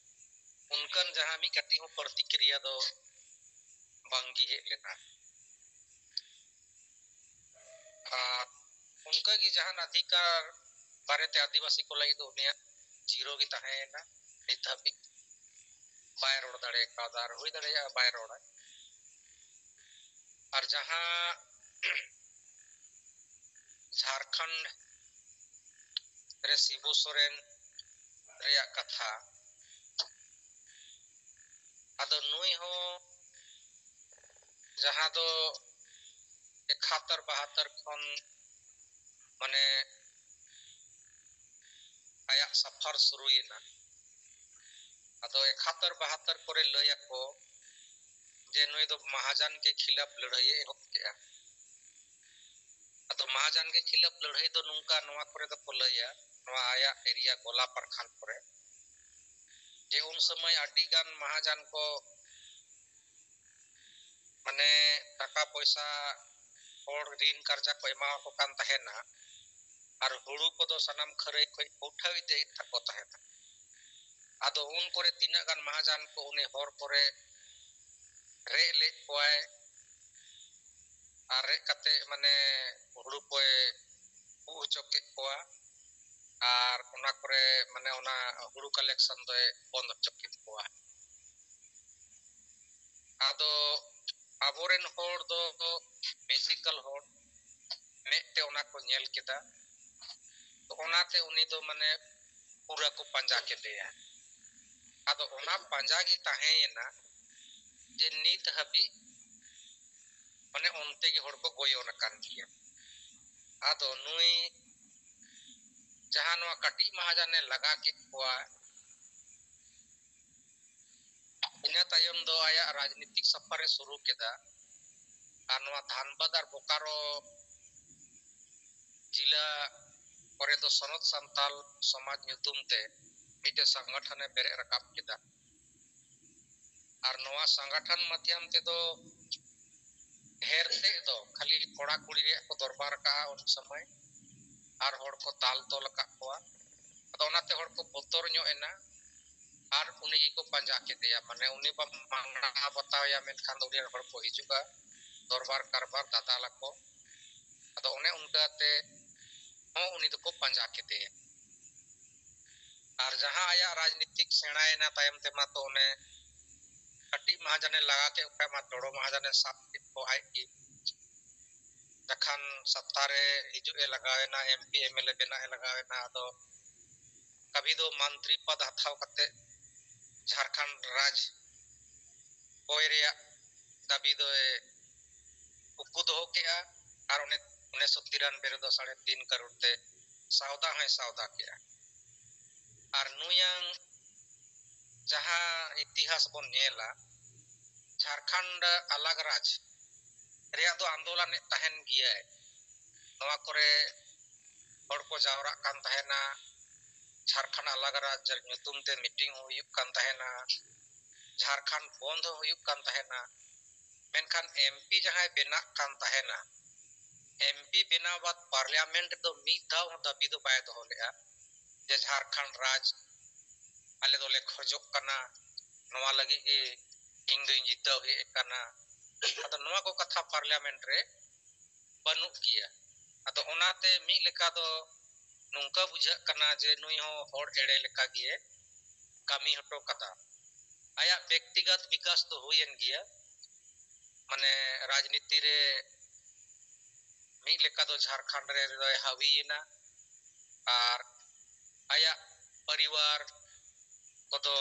ᱚᱱᱠᱟᱱ ᱡᱟᱦᱟᱸ ᱢᱤᱫ ᱠᱟᱹᱴᱤᱡ ᱦᱚᱸ ᱯᱨᱚᱛᱤᱠᱨᱤᱭᱟ ᱫᱚ ᱵᱟᱝᱜᱮ ᱦᱮᱡ ᱞᱮᱱᱟ᱾ ᱟᱨ ᱚᱱᱠᱟᱜᱮ ᱡᱟᱦᱟᱱ ᱚᱫᱷᱤᱠᱟᱨ ᱵᱟᱨᱮᱛᱮ ᱟᱹᱫᱤᱵᱟᱹᱥᱤ ᱠᱚ ᱞᱟᱹᱜᱤᱫ ᱫᱚ ᱩᱱᱤᱭᱟᱜ ᱡᱤᱨᱳ ᱜᱮ ᱛᱟᱦᱮᱸᱭᱮᱱᱟ᱾ ᱱᱤᱛ ᱦᱟᱹᱵᱤᱡ ᱵᱟᱭ ᱨᱚᱲ ᱫᱟᱲᱮ ᱠᱟᱣᱫᱟ, ᱟᱨ ᱦᱩᱭ ᱫᱟᱲᱮᱭᱟᱜᱼᱟ ᱵᱟᱭ ᱨᱚᱲᱟ᱾ ᱟᱨ ᱡᱟᱦᱟᱸ ᱡᱷᱟᱲᱠᱷᱚᱸᱰ ᱨᱮ ᱥᱤᱵᱩ ᱥᱚᱨᱮᱱ ᱨᱮᱭᱟᱜ ᱠᱟᱛᱷᱟ, ᱟᱫᱚ ᱱᱩᱭ ᱦᱚᱸ ᱡᱟᱦᱟᱸ ᱫᱚ ᱮᱠᱦᱟᱛᱛᱚᱨ ᱵᱟᱦᱟᱛᱛᱚᱨ ᱠᱷᱚᱱ ᱢᱟᱱᱮ ᱟᱭᱟᱜ ᱥᱟᱯᱷᱟᱨ ᱥᱩᱨᱩᱭᱮᱱᱟ᱾ ᱟᱫᱚ ᱮᱠᱦᱟᱛᱛᱚᱨ ᱵᱟᱦᱟᱛᱛᱚᱨ ᱠᱚᱨᱮ ᱞᱟᱹᱭ ᱟᱠᱚ ᱡᱮ ᱱᱩᱭ ᱫᱚ ᱢᱟᱦᱟᱡᱟᱱ ᱠᱮ ᱠᱷᱤᱞᱟᱯ ᱞᱟᱹᱲᱦᱟᱹᱭ ᱮ ᱮᱦᱚᱵ ᱠᱮᱜᱼᱟ᱾ ᱟᱫᱚ ᱢᱟᱦᱟᱡᱟᱱ ᱠᱮ ᱠᱷᱤᱞᱟᱯ ᱞᱟᱹᱲᱦᱟᱹᱭ ᱫᱚ ᱱᱚᱝᱠᱟ, ᱱᱚᱣᱟ ᱠᱚᱨᱮ ᱫᱚᱠᱚ ᱞᱟᱹᱭᱟ, ᱱᱚᱣᱟ ᱟᱭᱟᱜ ᱮᱨᱤᱭᱟ ᱜᱚᱞᱟ ᱯᱨᱚᱠᱷᱚᱸᱰ ᱠᱚᱨᱮ, ᱡᱮ ᱩᱱ ᱥᱚᱢᱚᱭ ᱟᱹᱰᱤ ᱜᱟᱱ ᱢᱟᱦᱟᱡᱟᱱ ᱠᱚ ᱢᱟᱱᱮ ᱴᱟᱠᱟ ᱯᱚᱭᱥᱟ ᱦᱚᱲ ᱨᱤᱱ ᱠᱟᱨᱡᱟ ᱠᱚ ᱮᱢᱟᱣᱟᱠᱚ ᱠᱟᱱ ᱛᱟᱦᱮᱱᱟ, ᱟᱨ ᱦᱩᱲᱩ ᱠᱚᱫᱚ ᱥᱟᱱᱟᱢ ᱠᱷᱟᱹᱨᱟᱹᱭ ᱠᱷᱚᱱ ᱠᱚ ᱩᱴᱷᱟᱹᱣ ᱤᱫᱤᱭᱮᱫ ᱛᱟᱠᱚ ᱛᱟᱦᱮᱱᱟ᱾ ᱟᱫᱚ ᱩᱱ ᱠᱚᱨᱮ ᱛᱤᱱᱟᱹᱜ ᱜᱟᱱ ᱢᱟᱦᱟᱡᱟᱱ ᱠᱚ ᱩᱱᱤ ᱦᱚᱨ ᱠᱚᱨᱮ ᱨᱮᱡ ᱞᱮᱫ ᱠᱚᱣᱟᱭ, ᱟᱨ ᱨᱮᱡ ᱠᱟᱛᱮ ᱢᱟᱱᱮ ᱦᱩᱲᱩ ᱠᱚᱭ ᱩᱵ ᱦᱚᱪᱚ ᱠᱮᱫ ᱠᱚᱣᱟ, ᱟᱨ ᱚᱱᱟ ᱠᱚᱨᱮ ᱢᱟᱱᱮ ᱚᱱᱟ ᱦᱩᱲᱩ ᱠᱟᱞᱮᱠᱥᱚᱱ ᱫᱚᱭ ᱵᱚᱱᱫ ᱦᱚᱪᱚ ᱠᱮᱫ ᱠᱚᱣᱟ᱾ ᱟᱫᱚ ᱟᱵᱚᱨᱮᱱ ᱦᱚᱲ ᱫᱚ ᱢᱮᱡᱤᱠᱟᱞ ᱦᱚᱲ, ᱢᱮᱫ ᱛᱮ ᱚᱱᱟ ᱠᱚ ᱧᱮᱞ ᱠᱮᱫᱟ᱾ ᱛᱚ ᱚᱱᱟᱛᱮ ᱩᱱᱤ ᱫᱚ ᱢᱟᱱᱮ ᱯᱩᱨᱟᱹ ᱠᱚ ᱯᱟᱸᱡᱟ ᱠᱮᱫᱮᱭᱟ᱾ ᱟᱫᱚ ᱚᱱᱟ ᱯᱟᱸᱡᱟ ᱜᱮ ᱛᱟᱦᱮᱸᱭᱮᱱᱟ ᱡᱮ ᱱᱤᱛ ᱦᱟᱹᱵᱤᱡ ᱢᱟᱱᱮ ᱚᱱᱛᱮ ᱜᱮ ᱦᱚᱲ ᱠᱚ ᱜᱚᱭᱚᱱ ᱟᱠᱟᱱ ᱜᱮᱭᱟ᱾ ᱟᱫᱚ ᱱᱩᱭ ᱡᱟᱦᱟᱸ ᱱᱚᱣᱟ ᱠᱟᱹᱴᱤᱡ ᱢᱟᱦᱟᱡᱟᱱᱮ ᱞᱟᱜᱟ ᱠᱮᱫ ᱠᱚᱣᱟ, ᱤᱱᱟᱹ ᱛᱟᱭᱚᱢ ᱫᱚ ᱟᱭᱟᱜ ᱨᱟᱡᱽᱱᱤᱛᱤᱠ ᱥᱟᱯᱷᱟᱨᱮ ᱥᱩᱨᱩ ᱠᱮᱫᱟ᱾ ᱟᱨ ᱱᱚᱣᱟ ᱫᱷᱟᱱᱵᱟᱫᱽ ᱟᱨ ᱵᱳᱠᱟᱨᱳ ᱡᱤᱞᱟ ᱠᱚᱨᱮ ᱫᱚ ᱥᱚᱱᱚᱛ ᱥᱟᱱᱛᱟᱞ ᱥᱚᱢᱟᱡᱽ ᱧᱩᱛᱩᱢ ᱛᱮ ᱢᱤᱫᱴᱮᱱ ᱥᱚᱝᱜᱚᱴᱷᱚᱱᱮ ᱵᱮᱨᱮᱫ ᱨᱟᱠᱟᱵ ᱠᱮᱫᱟ᱾ ᱟᱨ ᱱᱚᱣᱟ ᱥᱚᱝᱜᱚᱴᱷᱚᱱ ᱢᱟᱫᱽᱫᱷᱚᱢ ᱛᱮᱫᱚ ᱰᱷᱮᱨ ᱛᱮᱫ ᱫᱚ ᱠᱷᱟᱹᱞᱤ ᱠᱚᱲᱟ ᱠᱩᱲᱤ ᱨᱮᱭᱟᱜ ᱠᱚ ᱫᱚᱨᱵᱟᱨ ᱟᱠᱟᱫᱼᱟ ᱩᱱ ᱥᱚᱢᱚᱭ, ᱟᱨ ᱦᱚᱲ ᱠᱚ ᱫᱟᱞ ᱛᱚᱞ ᱟᱠᱟᱫ ᱠᱚᱣᱟ᱾ ᱟᱫᱚ ᱚᱱᱟᱛᱮ ᱦᱚᱲ ᱠᱚ ᱵᱚᱛᱚᱨ ᱧᱚᱜ ᱮᱱᱟ, ᱟᱨ ᱩᱱᱤ ᱜᱮᱠᱚ ᱯᱟᱸᱡᱟ ᱠᱮᱫᱮᱭᱟ᱾ ᱢᱟᱱᱮ ᱩᱱᱤ ᱵᱟᱢ ᱢᱟᱝᱲᱟ ᱵᱟᱛᱟᱣᱮᱭᱟ, ᱢᱮᱱᱠᱷᱟᱱ ᱫᱚ ᱩᱱᱤ ᱨᱮᱱ ᱦᱚᱲ ᱠᱚ ᱦᱤᱡᱩᱜᱼᱟ, ᱫᱚᱨᱵᱟᱨ ᱠᱟᱨᱵᱟᱨ ᱫᱟᱫᱟᱞ ᱟᱠᱚ᱾ ᱟᱫᱚ ᱚᱱᱮ ᱚᱱᱠᱟᱛᱮ ᱦᱚᱸ ᱩᱱᱤ ᱫᱚᱠᱚ ᱯᱟᱸᱡᱟ ᱠᱮᱫᱮᱭᱟ᱾ ᱟᱨ ᱡᱟᱦᱟᱸ ᱟᱭᱟᱜ ᱨᱟᱡᱽᱱᱤᱛᱤᱠ ᱥᱮᱬᱟᱭᱮᱱᱟ ᱛᱟᱭᱚᱢ ᱛᱮᱢᱟ, ᱛᱚ ᱚᱱᱮ ᱠᱟᱹᱴᱤᱡ ᱢᱟᱦᱟᱡᱟᱱᱮ ᱞᱟᱜᱟ ᱠᱮᱫ ᱠᱷᱟᱱ ᱢᱟ ᱫᱚᱲᱚ ᱢᱟᱦᱟᱡᱟᱱᱮ ᱥᱟᱵ ᱠᱮᱫ ᱠᱚ ᱟᱡ ᱜᱮ᱾ ᱡᱟᱠᱷᱟᱱ ᱥᱟᱛᱛᱟ ᱨᱮ ᱦᱤᱡᱩᱜ ᱮ ᱞᱟᱜᱟᱣ ᱮᱱᱟ, M P M L A ᱵᱮᱱᱟᱜ ᱮ ᱞᱟᱜᱟᱣ ᱮᱱᱟ, ᱟᱫᱚ ᱠᱟᱵᱷᱤ ᱫᱚ ᱢᱚᱱᱛᱨᱤ ᱯᱚᱫ ᱦᱟᱛᱟᱣ ᱠᱟᱛᱮ ᱡᱷᱟᱲᱠᱷᱚᱸᱰ ᱨᱟᱡᱽ ᱚᱭ ᱨᱮᱭᱟᱜ ᱫᱟᱹᱵᱤ ᱫᱚᱭ ᱩᱠᱩ ᱫᱚᱦᱚ ᱠᱮᱜᱼᱟ᱾ ᱟᱨ ᱚᱱᱮ ᱩᱱᱤᱥᱥᱚ ᱛᱤᱨᱟᱱᱵᱮ ᱨᱮᱫᱚ ᱥᱟᱲᱮ ᱛᱤᱱ ᱠᱟᱨᱳᱲ ᱛᱮ ᱥᱟᱣᱫᱟ ᱦᱚᱸᱭ ᱥᱟᱣᱫᱟ ᱠᱮᱜᱼᱟ᱾ ᱟᱨ ᱱᱩᱭᱟᱝ ᱡᱟᱦᱟᱸ ᱤᱛᱤᱦᱟᱥ ᱵᱚᱱ ᱧᱮᱞᱟ, ᱡᱷᱟᱲᱠᱷᱚᱸᱰ ᱟᱞᱟᱜᱽ ᱨᱟᱡᱽ ᱨᱮᱭᱟᱜ ᱫᱚ ᱟᱱᱫᱳᱞᱚᱱᱮᱫ ᱛᱟᱦᱮᱱ ᱜᱮᱭᱟᱭ᱾ ᱱᱚᱣᱟ ᱠᱚᱨᱮ ᱦᱚᱲ ᱠᱚ ᱡᱟᱣᱨᱟᱜ ᱠᱟᱱ ᱛᱟᱦᱮᱱᱟ, ᱡᱷᱟᱲᱠᱷᱚᱸᱰ ᱟᱞᱟᱜᱽ ᱨᱟᱡᱽ ᱧᱩᱛᱩᱢ ᱛᱮ ᱢᱤᱴᱤᱝ ᱦᱚᱸ ᱦᱩᱭᱩᱜ ᱠᱟᱱ ᱛᱟᱦᱮᱱᱟ, ᱡᱷᱟᱲᱠᱷᱚᱸᱰ ᱵᱚᱱᱫᱷ ᱦᱚᱸ ᱦᱩᱭᱩᱜ ᱠᱟᱱ ᱛᱟᱦᱮᱱᱟ᱾ ᱢᱮᱱᱠᱷᱟᱱ ᱮᱢ ᱯᱤ ᱡᱟᱦᱟᱸᱭ ᱵᱮᱱᱟᱜ ᱠᱟᱱ ᱛᱟᱦᱮᱱᱟ, ᱮᱢ ᱯᱤ ᱵᱮᱱᱟᱣ ᱵᱟᱫ ᱯᱟᱨᱞᱤᱭᱟᱢᱮᱱᱴ ᱫᱚ ᱢᱤᱫ ᱫᱷᱟᱣ ᱦᱚᱸ ᱫᱟᱹᱵᱤ ᱫᱚ ᱵᱟᱭ ᱫᱚᱦᱚ ᱞᱮᱫᱼᱟ ᱡᱮ ᱡᱷᱟᱲᱠᱷᱚᱸᱰ ᱨᱟᱡᱽ ᱟᱞᱮ ᱫᱚᱞᱮ ᱠᱷᱚᱡᱚᱜ ᱠᱟᱱᱟ, ᱱᱚᱣᱟ ᱞᱟᱹᱜᱤᱫ ᱜᱮ ᱤᱧ ᱫᱚᱧ ᱡᱤᱛᱟᱹᱣ ᱦᱮᱡ ᱟᱠᱟᱱᱟ᱾ ᱟᱫᱚ ᱱᱚᱣᱟ ᱠᱚ ᱠᱟᱛᱷᱟ ᱯᱟᱨᱞᱤᱭᱟᱢᱮᱱᱴ ᱨᱮ ᱵᱟᱹᱱᱩᱜ ᱜᱮᱭᱟ᱾ ᱟᱫᱚ ᱚᱱᱟᱛᱮ ᱢᱤᱫ ᱞᱮᱠᱟ ᱫᱚ ᱱᱚᱝᱠᱟ ᱵᱩᱡᱷᱟᱹᱜ ᱠᱟᱱᱟ ᱡᱮ ᱱᱩᱭ ᱦᱚᱸ ᱦᱚᱲ ᱮᱲᱮ ᱞᱮᱠᱟ ᱜᱮ ᱠᱟᱹᱢᱤ ᱦᱚᱴᱚ ᱠᱟᱫᱟ᱾ ᱟᱭᱟᱜ ᱵᱮᱠᱛᱤᱜᱚᱛ ᱵᱤᱠᱟᱥ ᱫᱚ ᱦᱩᱭᱮᱱ ᱜᱮᱭᱟ, ᱢᱟᱱᱮ ᱨᱟᱡᱽᱱᱤᱛᱤ ᱨᱮ ᱢᱤᱫ ᱞᱮᱠᱟ ᱫᱚ ᱡᱷᱟᱲᱠᱷᱚᱸᱰ ᱨᱮ ᱫᱚᱭ ᱦᱟᱹᱣᱤᱭᱮᱱᱟ᱾ ᱟᱨ ᱟᱭᱟᱜ ᱯᱚᱨᱤᱵᱟᱨ ᱠᱚᱫᱚ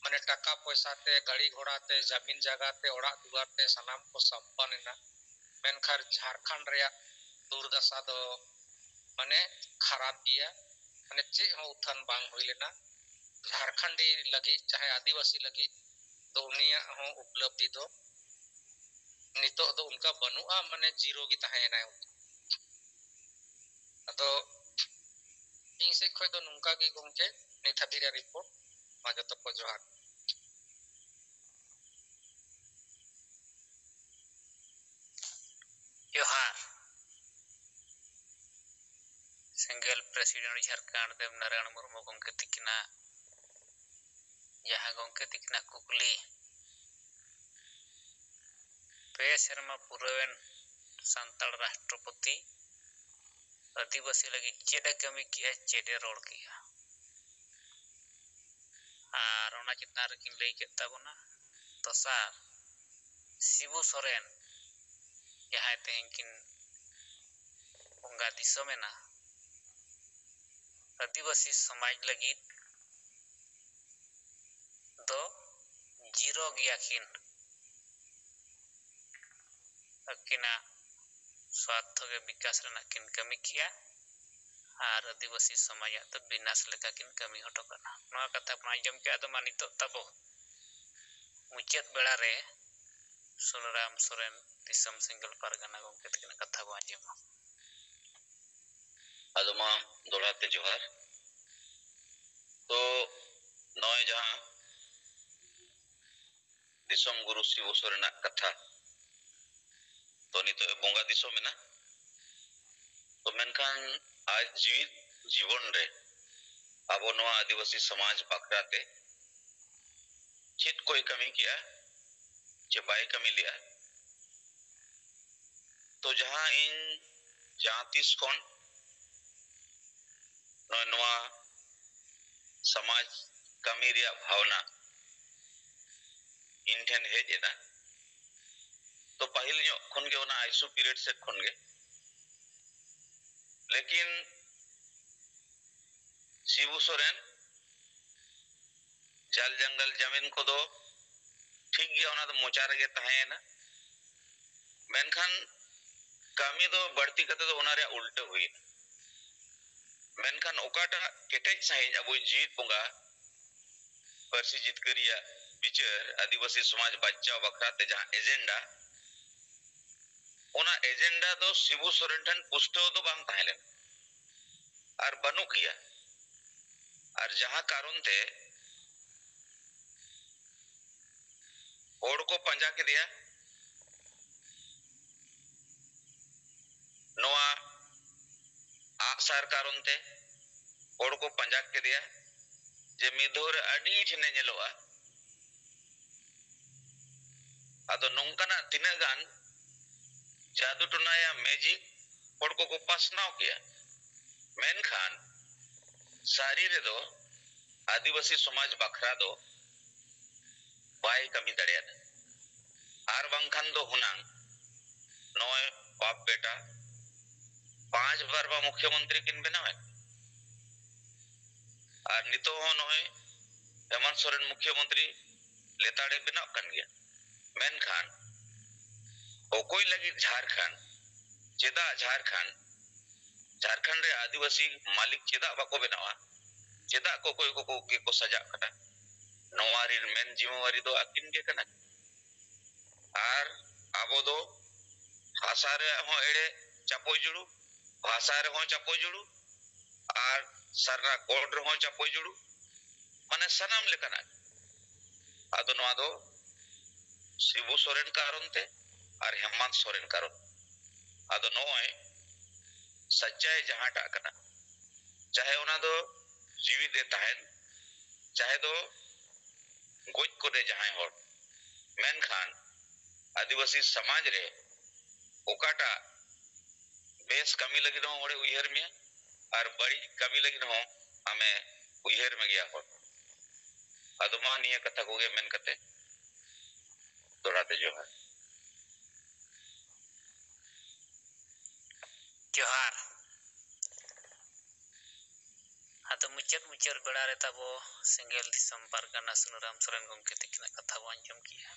ᱢᱟᱱᱮ ᱴᱟᱠᱟ ᱯᱚᱭᱥᱟ ᱛᱮ, ᱜᱟᱹᱲᱤ ᱜᱷᱚᱲᱟ ᱛᱮ, ᱡᱟᱢᱤᱱ ᱡᱟᱭᱜᱟ ᱛᱮ, ᱚᱲᱟᱜ ᱫᱩᱣᱟᱹᱨ ᱛᱮ ᱥᱟᱱᱟᱢ ᱠᱚ ᱥᱚᱢᱯᱚᱱ ᱮᱱᱟ᱾ ᱢᱮᱱᱠᱷᱟᱱ ᱡᱷᱟᱲᱠᱷᱚᱸᱰ ᱨᱮᱭᱟᱜ ᱫᱩᱨᱫᱟᱥᱟ ᱫᱚ ᱢᱟᱱᱮ ᱠᱷᱟᱨᱟᱯ ᱜᱮᱭᱟ, ᱢᱟᱱᱮ ᱪᱮᱫ ᱦᱚᱸ ᱩᱛᱷᱟᱹᱱ ᱵᱟᱝ ᱦᱩᱭ ᱞᱮᱱᱟ᱾ ᱡᱷᱟᱲᱠᱷᱚᱸᱰᱤ ᱞᱟᱹᱜᱤᱫ, ᱡᱟᱦᱟᱸᱭ ᱟᱹᱫᱤᱵᱟᱹᱥᱤ ᱞᱟᱹᱜᱤᱫ ᱫᱚ ᱩᱱᱤᱭᱟᱜ ᱦᱚᱸ ᱩᱯᱞᱚᱵᱽᱫᱷᱤ ᱫᱚ ᱱᱤᱛᱚᱜ ᱫᱚ ᱚᱱᱠᱟ ᱵᱟᱹᱱᱩᱜᱼᱟ, ᱢᱟᱱᱮ ᱡᱤᱨᱳ ᱜᱮ ᱛᱟᱦᱮᱸᱭᱮᱱᱟᱭ᱾ ᱟᱫᱚ ᱤᱧ ᱥᱮᱫ ᱠᱷᱚᱱ ᱫᱚ ᱱᱚᱝᱠᱟ ᱜᱮ ᱜᱚᱢᱠᱮ, ᱱᱤᱛ ᱦᱟᱹᱵᱤᱡ ᱨᱮᱭᱟᱜ ᱨᱤᱯᱳᱨᱴ᱾ ᱢᱟ ᱡᱚᱛᱚ ᱠᱚ ᱡᱚᱦᱟᱨ᱾ ᱡᱚᱦᱟᱨ᱾ ᱥᱮᱸᱜᱮᱞ ᱯᱨᱮᱥᱤᱰᱮᱱᱴ ᱡᱷᱟᱲᱠᱷᱚᱸᱰ ᱫᱮᱵᱽ ᱱᱟᱨᱟᱭᱚᱬ ᱢᱩᱨᱢᱩ ᱜᱚᱢᱠᱮ ᱛᱤᱠᱤᱱᱟᱜ ᱡᱟᱦᱟᱸ ᱜᱚᱢᱠᱮ ᱛᱤᱠᱤᱱᱟᱜ ᱠᱩᱠᱞᱤ, ᱯᱮ ᱥᱮᱨᱢᱟ ᱯᱩᱨᱟᱹᱣᱮᱱ ᱥᱟᱱᱛᱟᱲ ᱨᱟᱥᱴᱨᱚᱯᱚᱛᱤ ᱟᱹᱫᱤᱵᱟᱹᱥᱤ ᱞᱟᱹᱜᱤᱫ ᱪᱮᱫ ᱮ ᱠᱟᱹᱢᱤ ᱠᱮᱜᱼᱟ, ᱪᱮᱫ ᱮ ᱨᱚᱲ ᱠᱮᱜᱼᱟ? ᱟᱨ ᱚᱱᱟ ᱪᱮᱛᱟᱱ ᱨᱮᱠᱤᱱ ᱞᱟᱹᱭ ᱠᱮᱫ ᱛᱟᱵᱚᱱᱟ᱾ ᱫᱚᱥᱟᱨ, ᱥᱤᱵᱩ ᱥᱚᱨᱮᱱ, ᱡᱟᱦᱟᱸᱭ ᱛᱮᱦᱮᱧ ᱠᱤᱱ ᱵᱚᱸᱜᱟ ᱫᱤᱥᱚᱢ ᱮᱱᱟ, ᱟᱹᱫᱤᱵᱟᱹᱥᱤ ᱥᱚᱢᱟᱡᱽ ᱞᱟᱹᱜᱤᱫ ᱫᱚ ᱡᱤᱨᱳ ᱜᱮᱭᱟ ᱠᱤᱱ᱾ ᱟᱹᱠᱤᱱᱟᱜ ᱥᱣᱟᱨᱛᱷᱚ ᱜᱮ ᱵᱤᱠᱟᱥ ᱨᱮᱱᱟᱜ ᱠᱤᱱ ᱠᱟᱹᱢᱤ ᱠᱮᱜᱼᱟ ᱟᱨ ᱟᱹᱫᱤᱵᱟᱹᱥᱤ ᱥᱚᱢᱟᱡᱟᱜ ᱫᱚ ᱵᱤᱱᱟᱥ ᱞᱮᱠᱟ ᱠᱤᱱ ᱠᱟᱹᱢᱤ ᱦᱚᱴᱚ ᱠᱟᱜᱼᱟ᱾ ᱱᱚᱣᱟ ᱠᱟᱛᱷᱟ ᱵᱚᱱ ᱟᱸᱡᱚᱢ ᱠᱮᱜᱼᱟ᱾ ᱟᱫᱚ ᱢᱟ ᱱᱤᱛᱚᱜ ᱛᱟᱵᱚ ᱢᱩᱪᱟᱹᱫ ᱵᱮᱲᱟ ᱨᱮ ᱥᱩᱱᱟᱹᱨᱟᱢ ᱥᱚᱨᱮᱱ ᱫᱤᱥᱚᱢ ᱥᱮᱸᱜᱮᱞ ᱯᱟᱨᱜᱟᱱᱟ ᱜᱚᱢᱠᱮ ᱛᱟᱹᱠᱤᱱᱟᱜ ᱠᱟᱛᱷᱟ ᱵᱚᱱ ᱟᱸᱡᱚᱢᱟ᱾ ᱟᱫᱚ ᱢᱟ ᱫᱚᱦᱲᱟ ᱛᱮ ᱡᱚᱦᱟᱨ᱾ ᱛᱚ ᱱᱚᱜᱼᱚᱭ ᱡᱟᱦᱟᱸ ᱫᱤᱥᱚᱢ ᱜᱩᱨᱩ ᱥᱤᱵᱩ ᱥᱚᱨᱮᱱᱟᱜ ᱠᱟᱛᱷᱟ, ᱛᱚ ᱱᱤᱛᱚᱜ ᱮ ᱵᱚᱸᱜᱟ ᱫᱤᱥᱚᱢ ᱮᱱᱟ᱾ ᱛᱚ ᱢᱮᱱᱠᱷᱟᱱ ᱟᱡ ᱡᱤᱣᱤᱫ ᱡᱤᱵᱚᱱ ᱨᱮ ᱟᱵᱚ ᱱᱚᱣᱟ ᱟᱹᱫᱤᱵᱟᱹᱥᱤ ᱥᱚᱢᱟᱡᱽ ᱵᱟᱠᱷᱨᱟ ᱛᱮ ᱪᱮᱫ ᱠᱚᱭ ᱠᱟᱹᱢᱤ ᱠᱮᱜᱼᱟ ᱪᱮ ᱵᱟᱭ ᱠᱟᱹᱢᱤ ᱞᱮᱜᱼᱟ? ᱛᱚ ᱡᱟᱦᱟᱸ ᱤᱧ ᱡᱟᱦᱟᱸ ᱛᱤᱥ ᱠᱷᱚᱱ ᱱᱚᱜᱼᱚᱭ ᱱᱚᱣᱟ ᱥᱚᱢᱟᱡᱽ ᱠᱟᱹᱢᱤ ᱨᱮᱭᱟᱜ ᱵᱷᱟᱣᱱᱟ ᱤᱧ ᱴᱷᱮᱱ ᱦᱮᱡ ᱮᱱᱟ, ᱛᱚ ᱯᱟᱹᱦᱤᱞ ᱧᱚᱜ ᱠᱷᱚᱱ ᱜᱮ, ᱚᱱᱟ ᱟᱭᱥᱩ ᱯᱤᱨᱤᱭᱚᱰ ᱥᱮᱫ ᱠᱷᱚᱱ ᱜᱮ᱾ ᱞᱮᱠᱤᱱ ᱥᱤᱵᱩ ᱥᱚᱨᱮᱱ ᱡᱟᱞ ᱡᱟᱝᱜᱟᱞ ᱡᱟᱢᱤᱱ ᱠᱚᱫᱚ ᱴᱷᱤᱠ ᱜᱮᱭᱟ, ᱚᱱᱟ ᱫᱚ ᱢᱚᱪᱟ ᱨᱮᱜᱮ ᱛᱟᱦᱮᱸᱭᱮᱱᱟ, ᱢᱮᱱᱠᱷᱟᱱ ᱠᱟᱹᱢᱤ ᱫᱚ ᱵᱟᱹᱲᱛᱤ ᱠᱟᱛᱮ ᱫᱚ ᱚᱱᱟ ᱨᱮᱭᱟᱜ ᱩᱞᱴᱟᱹ ᱦᱩᱭᱮᱱᱟ᱾ ᱢᱮᱱᱠᱷᱟᱱ ᱚᱠᱟᱴᱟᱜ ᱠᱮᱴᱮᱡ ᱥᱟᱺᱦᱤᱡ ᱟᱵᱚᱭᱤᱡ ᱡᱤᱣᱤᱫ ᱵᱚᱸᱜᱟ ᱯᱟᱹᱨᱥᱤ ᱡᱤᱛᱠᱟᱹᱨᱤᱭᱟᱜ ᱵᱤᱪᱟᱹᱨ, ᱟᱹᱫᱤᱵᱟᱹᱥᱤ ᱥᱚᱢᱟᱡᱽ ᱵᱟᱧᱪᱟᱣ ᱵᱟᱠᱷᱨᱟ ᱛᱮ ᱡᱟᱦᱟᱸ ᱮᱡᱮᱱᱰᱟ, ᱚᱱᱟ ᱮᱡᱮᱱᱰᱟ ᱫᱚ ᱥᱤᱵᱩ ᱥᱚᱨᱮᱱ ᱴᱷᱮᱱ ᱯᱩᱥᱴᱟᱹᱣ ᱫᱚ ᱵᱟᱝ ᱛᱟᱦᱮᱸ ᱞᱮᱱᱟ ᱟᱨ ᱵᱟᱹᱱᱩᱜ ᱜᱮᱭᱟ᱾ ᱟᱨ ᱡᱟᱦᱟᱸ ᱠᱟᱨᱚᱱ ᱛᱮ ᱦᱚᱲ ᱠᱚ ᱯᱟᱸᱡᱟ ᱠᱮᱫᱮᱭᱟ, ᱱᱚᱣᱟ ᱟᱜᱼᱥᱟᱨ ᱠᱟᱨᱚᱱ ᱛᱮ ᱦᱚᱲ ᱠᱚ ᱯᱟᱸᱡᱟ ᱠᱮᱫᱮᱭᱟ, ᱡᱮ ᱢᱤᱫ ᱫᱷᱟᱣ ᱨᱮ ᱟᱹᱰᱤ ᱴᱷᱮᱱᱮ ᱧᱮᱞᱚᱜᱼᱟ᱾ ᱟᱫᱚ ᱱᱚᱝᱠᱟᱱᱟᱜ ᱛᱤᱱᱟᱹᱜ ᱜᱟᱱ ᱡᱟᱫᱩ ᱴᱚᱱᱟᱭᱟ ᱢᱮᱡᱤᱠ ᱦᱚᱲ ᱠᱚᱠᱚ ᱯᱟᱥᱱᱟᱣ ᱠᱮᱭᱟ, ᱢᱮᱱᱠᱷᱟᱱ ᱥᱟᱹᱨᱤ ᱨᱮᱫᱚ ᱟᱹᱫᱤᱵᱟᱹᱥᱤ ᱥᱚᱢᱟᱡᱽ ᱵᱟᱠᱷᱨᱟ ᱫᱚ ᱵᱟᱭ ᱠᱟᱹᱢᱤ ᱫᱟᱲᱮᱭᱟᱫᱟ᱾ ᱟᱨ ᱵᱟᱝᱠᱷᱟᱱ ᱫᱚ ᱦᱩᱱᱟᱝ ᱱᱚᱜᱼᱚᱭ ᱵᱟᱯ ᱵᱮᱴᱟ ᱯᱟᱸᱪ ᱵᱟᱨ ᱢᱟ ᱢᱩᱠᱷᱭᱚᱢᱚᱱᱛᱨᱤ ᱠᱤᱱ ᱵᱮᱱᱟᱣᱮᱱ, ᱟᱨ ᱱᱤᱛᱚᱜ ᱦᱚᱸ ᱱᱚᱜᱼᱚᱭ ᱦᱮᱢᱚᱱᱛ ᱥᱚᱨᱮᱱ ᱢᱩᱠᱷᱭᱚᱢᱚᱱᱛᱨᱤ ᱞᱮᱛᱟᱲᱮ ᱵᱮᱱᱟᱜ ᱠᱟᱱ ᱜᱮᱭᱟ᱾ ᱢᱮᱱᱠᱷᱟᱱ ᱚᱠᱚᱭ ᱞᱟᱹᱜᱤᱫ ᱡᱷᱟᱲᱠᱷᱚᱸᱰ? ᱪᱮᱫᱟᱜ ᱡᱷᱟᱲᱠᱷᱚᱸᱰ? ᱡᱷᱟᱲᱠᱷᱚᱸᱰ ᱨᱮ ᱟᱹᱫᱤᱵᱟᱹᱥᱤ ᱢᱟᱹᱞᱤᱠ ᱪᱮᱫᱟᱜ ᱵᱟᱠᱚ ᱵᱮᱱᱟᱣᱟ? ᱪᱮᱫᱟᱜ ᱠᱚᱠᱚᱭ ᱠᱚᱠᱚ ᱜᱮᱠᱚ ᱥᱟᱡᱟᱜ ᱠᱟᱱᱟ? ᱱᱚᱣᱟ ᱨᱮᱱ ᱢᱮᱱ ᱡᱤᱢᱟᱹᱣᱟᱨᱤ ᱫᱚ ᱟᱹᱠᱤᱱ ᱜᱮ ᱠᱟᱱᱟ᱾ ᱟᱨ ᱟᱵᱚ ᱫᱚ ᱦᱟᱥᱟ ᱨᱮᱭᱟᱜ ᱦᱚᱸ ᱮᱲᱮ ᱪᱟᱯᱚᱭ ᱡᱩᱲᱩ, ᱵᱷᱟᱥᱟ ᱨᱮᱦᱚᱸ ᱪᱟᱯᱚᱭ ᱡᱩᱲᱩ, ᱟᱨ ᱥᱟᱨᱱᱟ ᱠᱳᱰ ᱨᱮᱦᱚᱸ ᱪᱟᱯᱚᱭ ᱡᱩᱲᱩ, ᱢᱟᱱᱮ ᱥᱟᱱᱟᱢ ᱞᱮᱠᱟᱱᱟᱜ᱾ ᱟᱫᱚ ᱱᱚᱣᱟ ᱫᱚ ᱥᱤᱵᱩ ᱥᱚᱨᱮᱱ ᱠᱟᱨᱚᱱ ᱛᱮ ᱟᱨ ᱦᱮᱢᱟᱱᱛ ᱥᱚᱨᱮᱱ ᱠᱟᱨᱚᱱ᱾ ᱟᱫᱚ ᱱᱚᱜᱼᱚᱭ ᱥᱟᱪᱪᱟᱭ ᱡᱟᱦᱟᱸᱴᱟᱜ ᱠᱟᱱᱟ, ᱪᱟᱦᱮ ᱚᱱᱟ ᱫᱚ ᱡᱤᱣᱤᱫ ᱮ ᱛᱟᱦᱮᱱ, ᱪᱟᱦᱮ ᱫᱚ ᱜᱚᱡ ᱠᱚᱫᱮ ᱡᱟᱦᱟᱸᱭ ᱦᱚᱲ, ᱢᱮᱱᱠᱷᱟᱱ ᱟᱹᱫᱤᱵᱟᱹᱥᱤ ᱥᱚᱢᱟᱡᱽ ᱨᱮ ᱚᱠᱟᱴᱟᱜ ᱵᱮᱥ ᱠᱟᱹᱢᱤ ᱞᱟᱹᱜᱤᱫ ᱦᱚᱸ ᱦᱚᱲᱮ ᱩᱭᱦᱟᱹᱨ ᱢᱮᱭᱟ ᱟᱨ ᱵᱟᱹᱲᱤᱡ ᱠᱟᱹᱢᱤ ᱞᱟᱹᱜᱤᱫ ᱦᱚᱸ ᱟᱢᱮ ᱩᱭᱦᱟᱹᱨ ᱢᱮᱜᱮᱭᱟ ᱦᱚᱲ᱾ ᱟᱫᱚ ᱢᱟ ᱱᱤᱭᱟᱹ ᱠᱟᱛᱷᱟ ᱠᱚᱜᱮ ᱢᱮᱱ ᱠᱟᱛᱮ ᱫᱚᱦᱲᱟ ᱛᱮ ᱡᱚᱦᱟᱨ᱾ ᱡᱚᱦᱟᱨ᱾ ᱟᱫᱚ ᱢᱩᱪᱟᱹᱫ ᱢᱩᱪᱟᱹᱫ ᱵᱮᱲᱟ ᱨᱮ ᱛᱟᱵᱚ ᱥᱮᱸᱜᱮᱞ ᱫᱤᱥᱚᱢ ᱯᱟᱨᱜᱟᱱᱟ ᱥᱩᱱᱟᱹᱨᱟᱢ ᱥᱚᱨᱮᱱ ᱜᱚᱢᱠᱮ ᱛᱤᱠᱤᱱᱟᱜ ᱠᱟᱛᱷᱟ ᱵᱚ ᱟᱸᱡᱚᱢ ᱠᱮᱜᱼᱟ᱾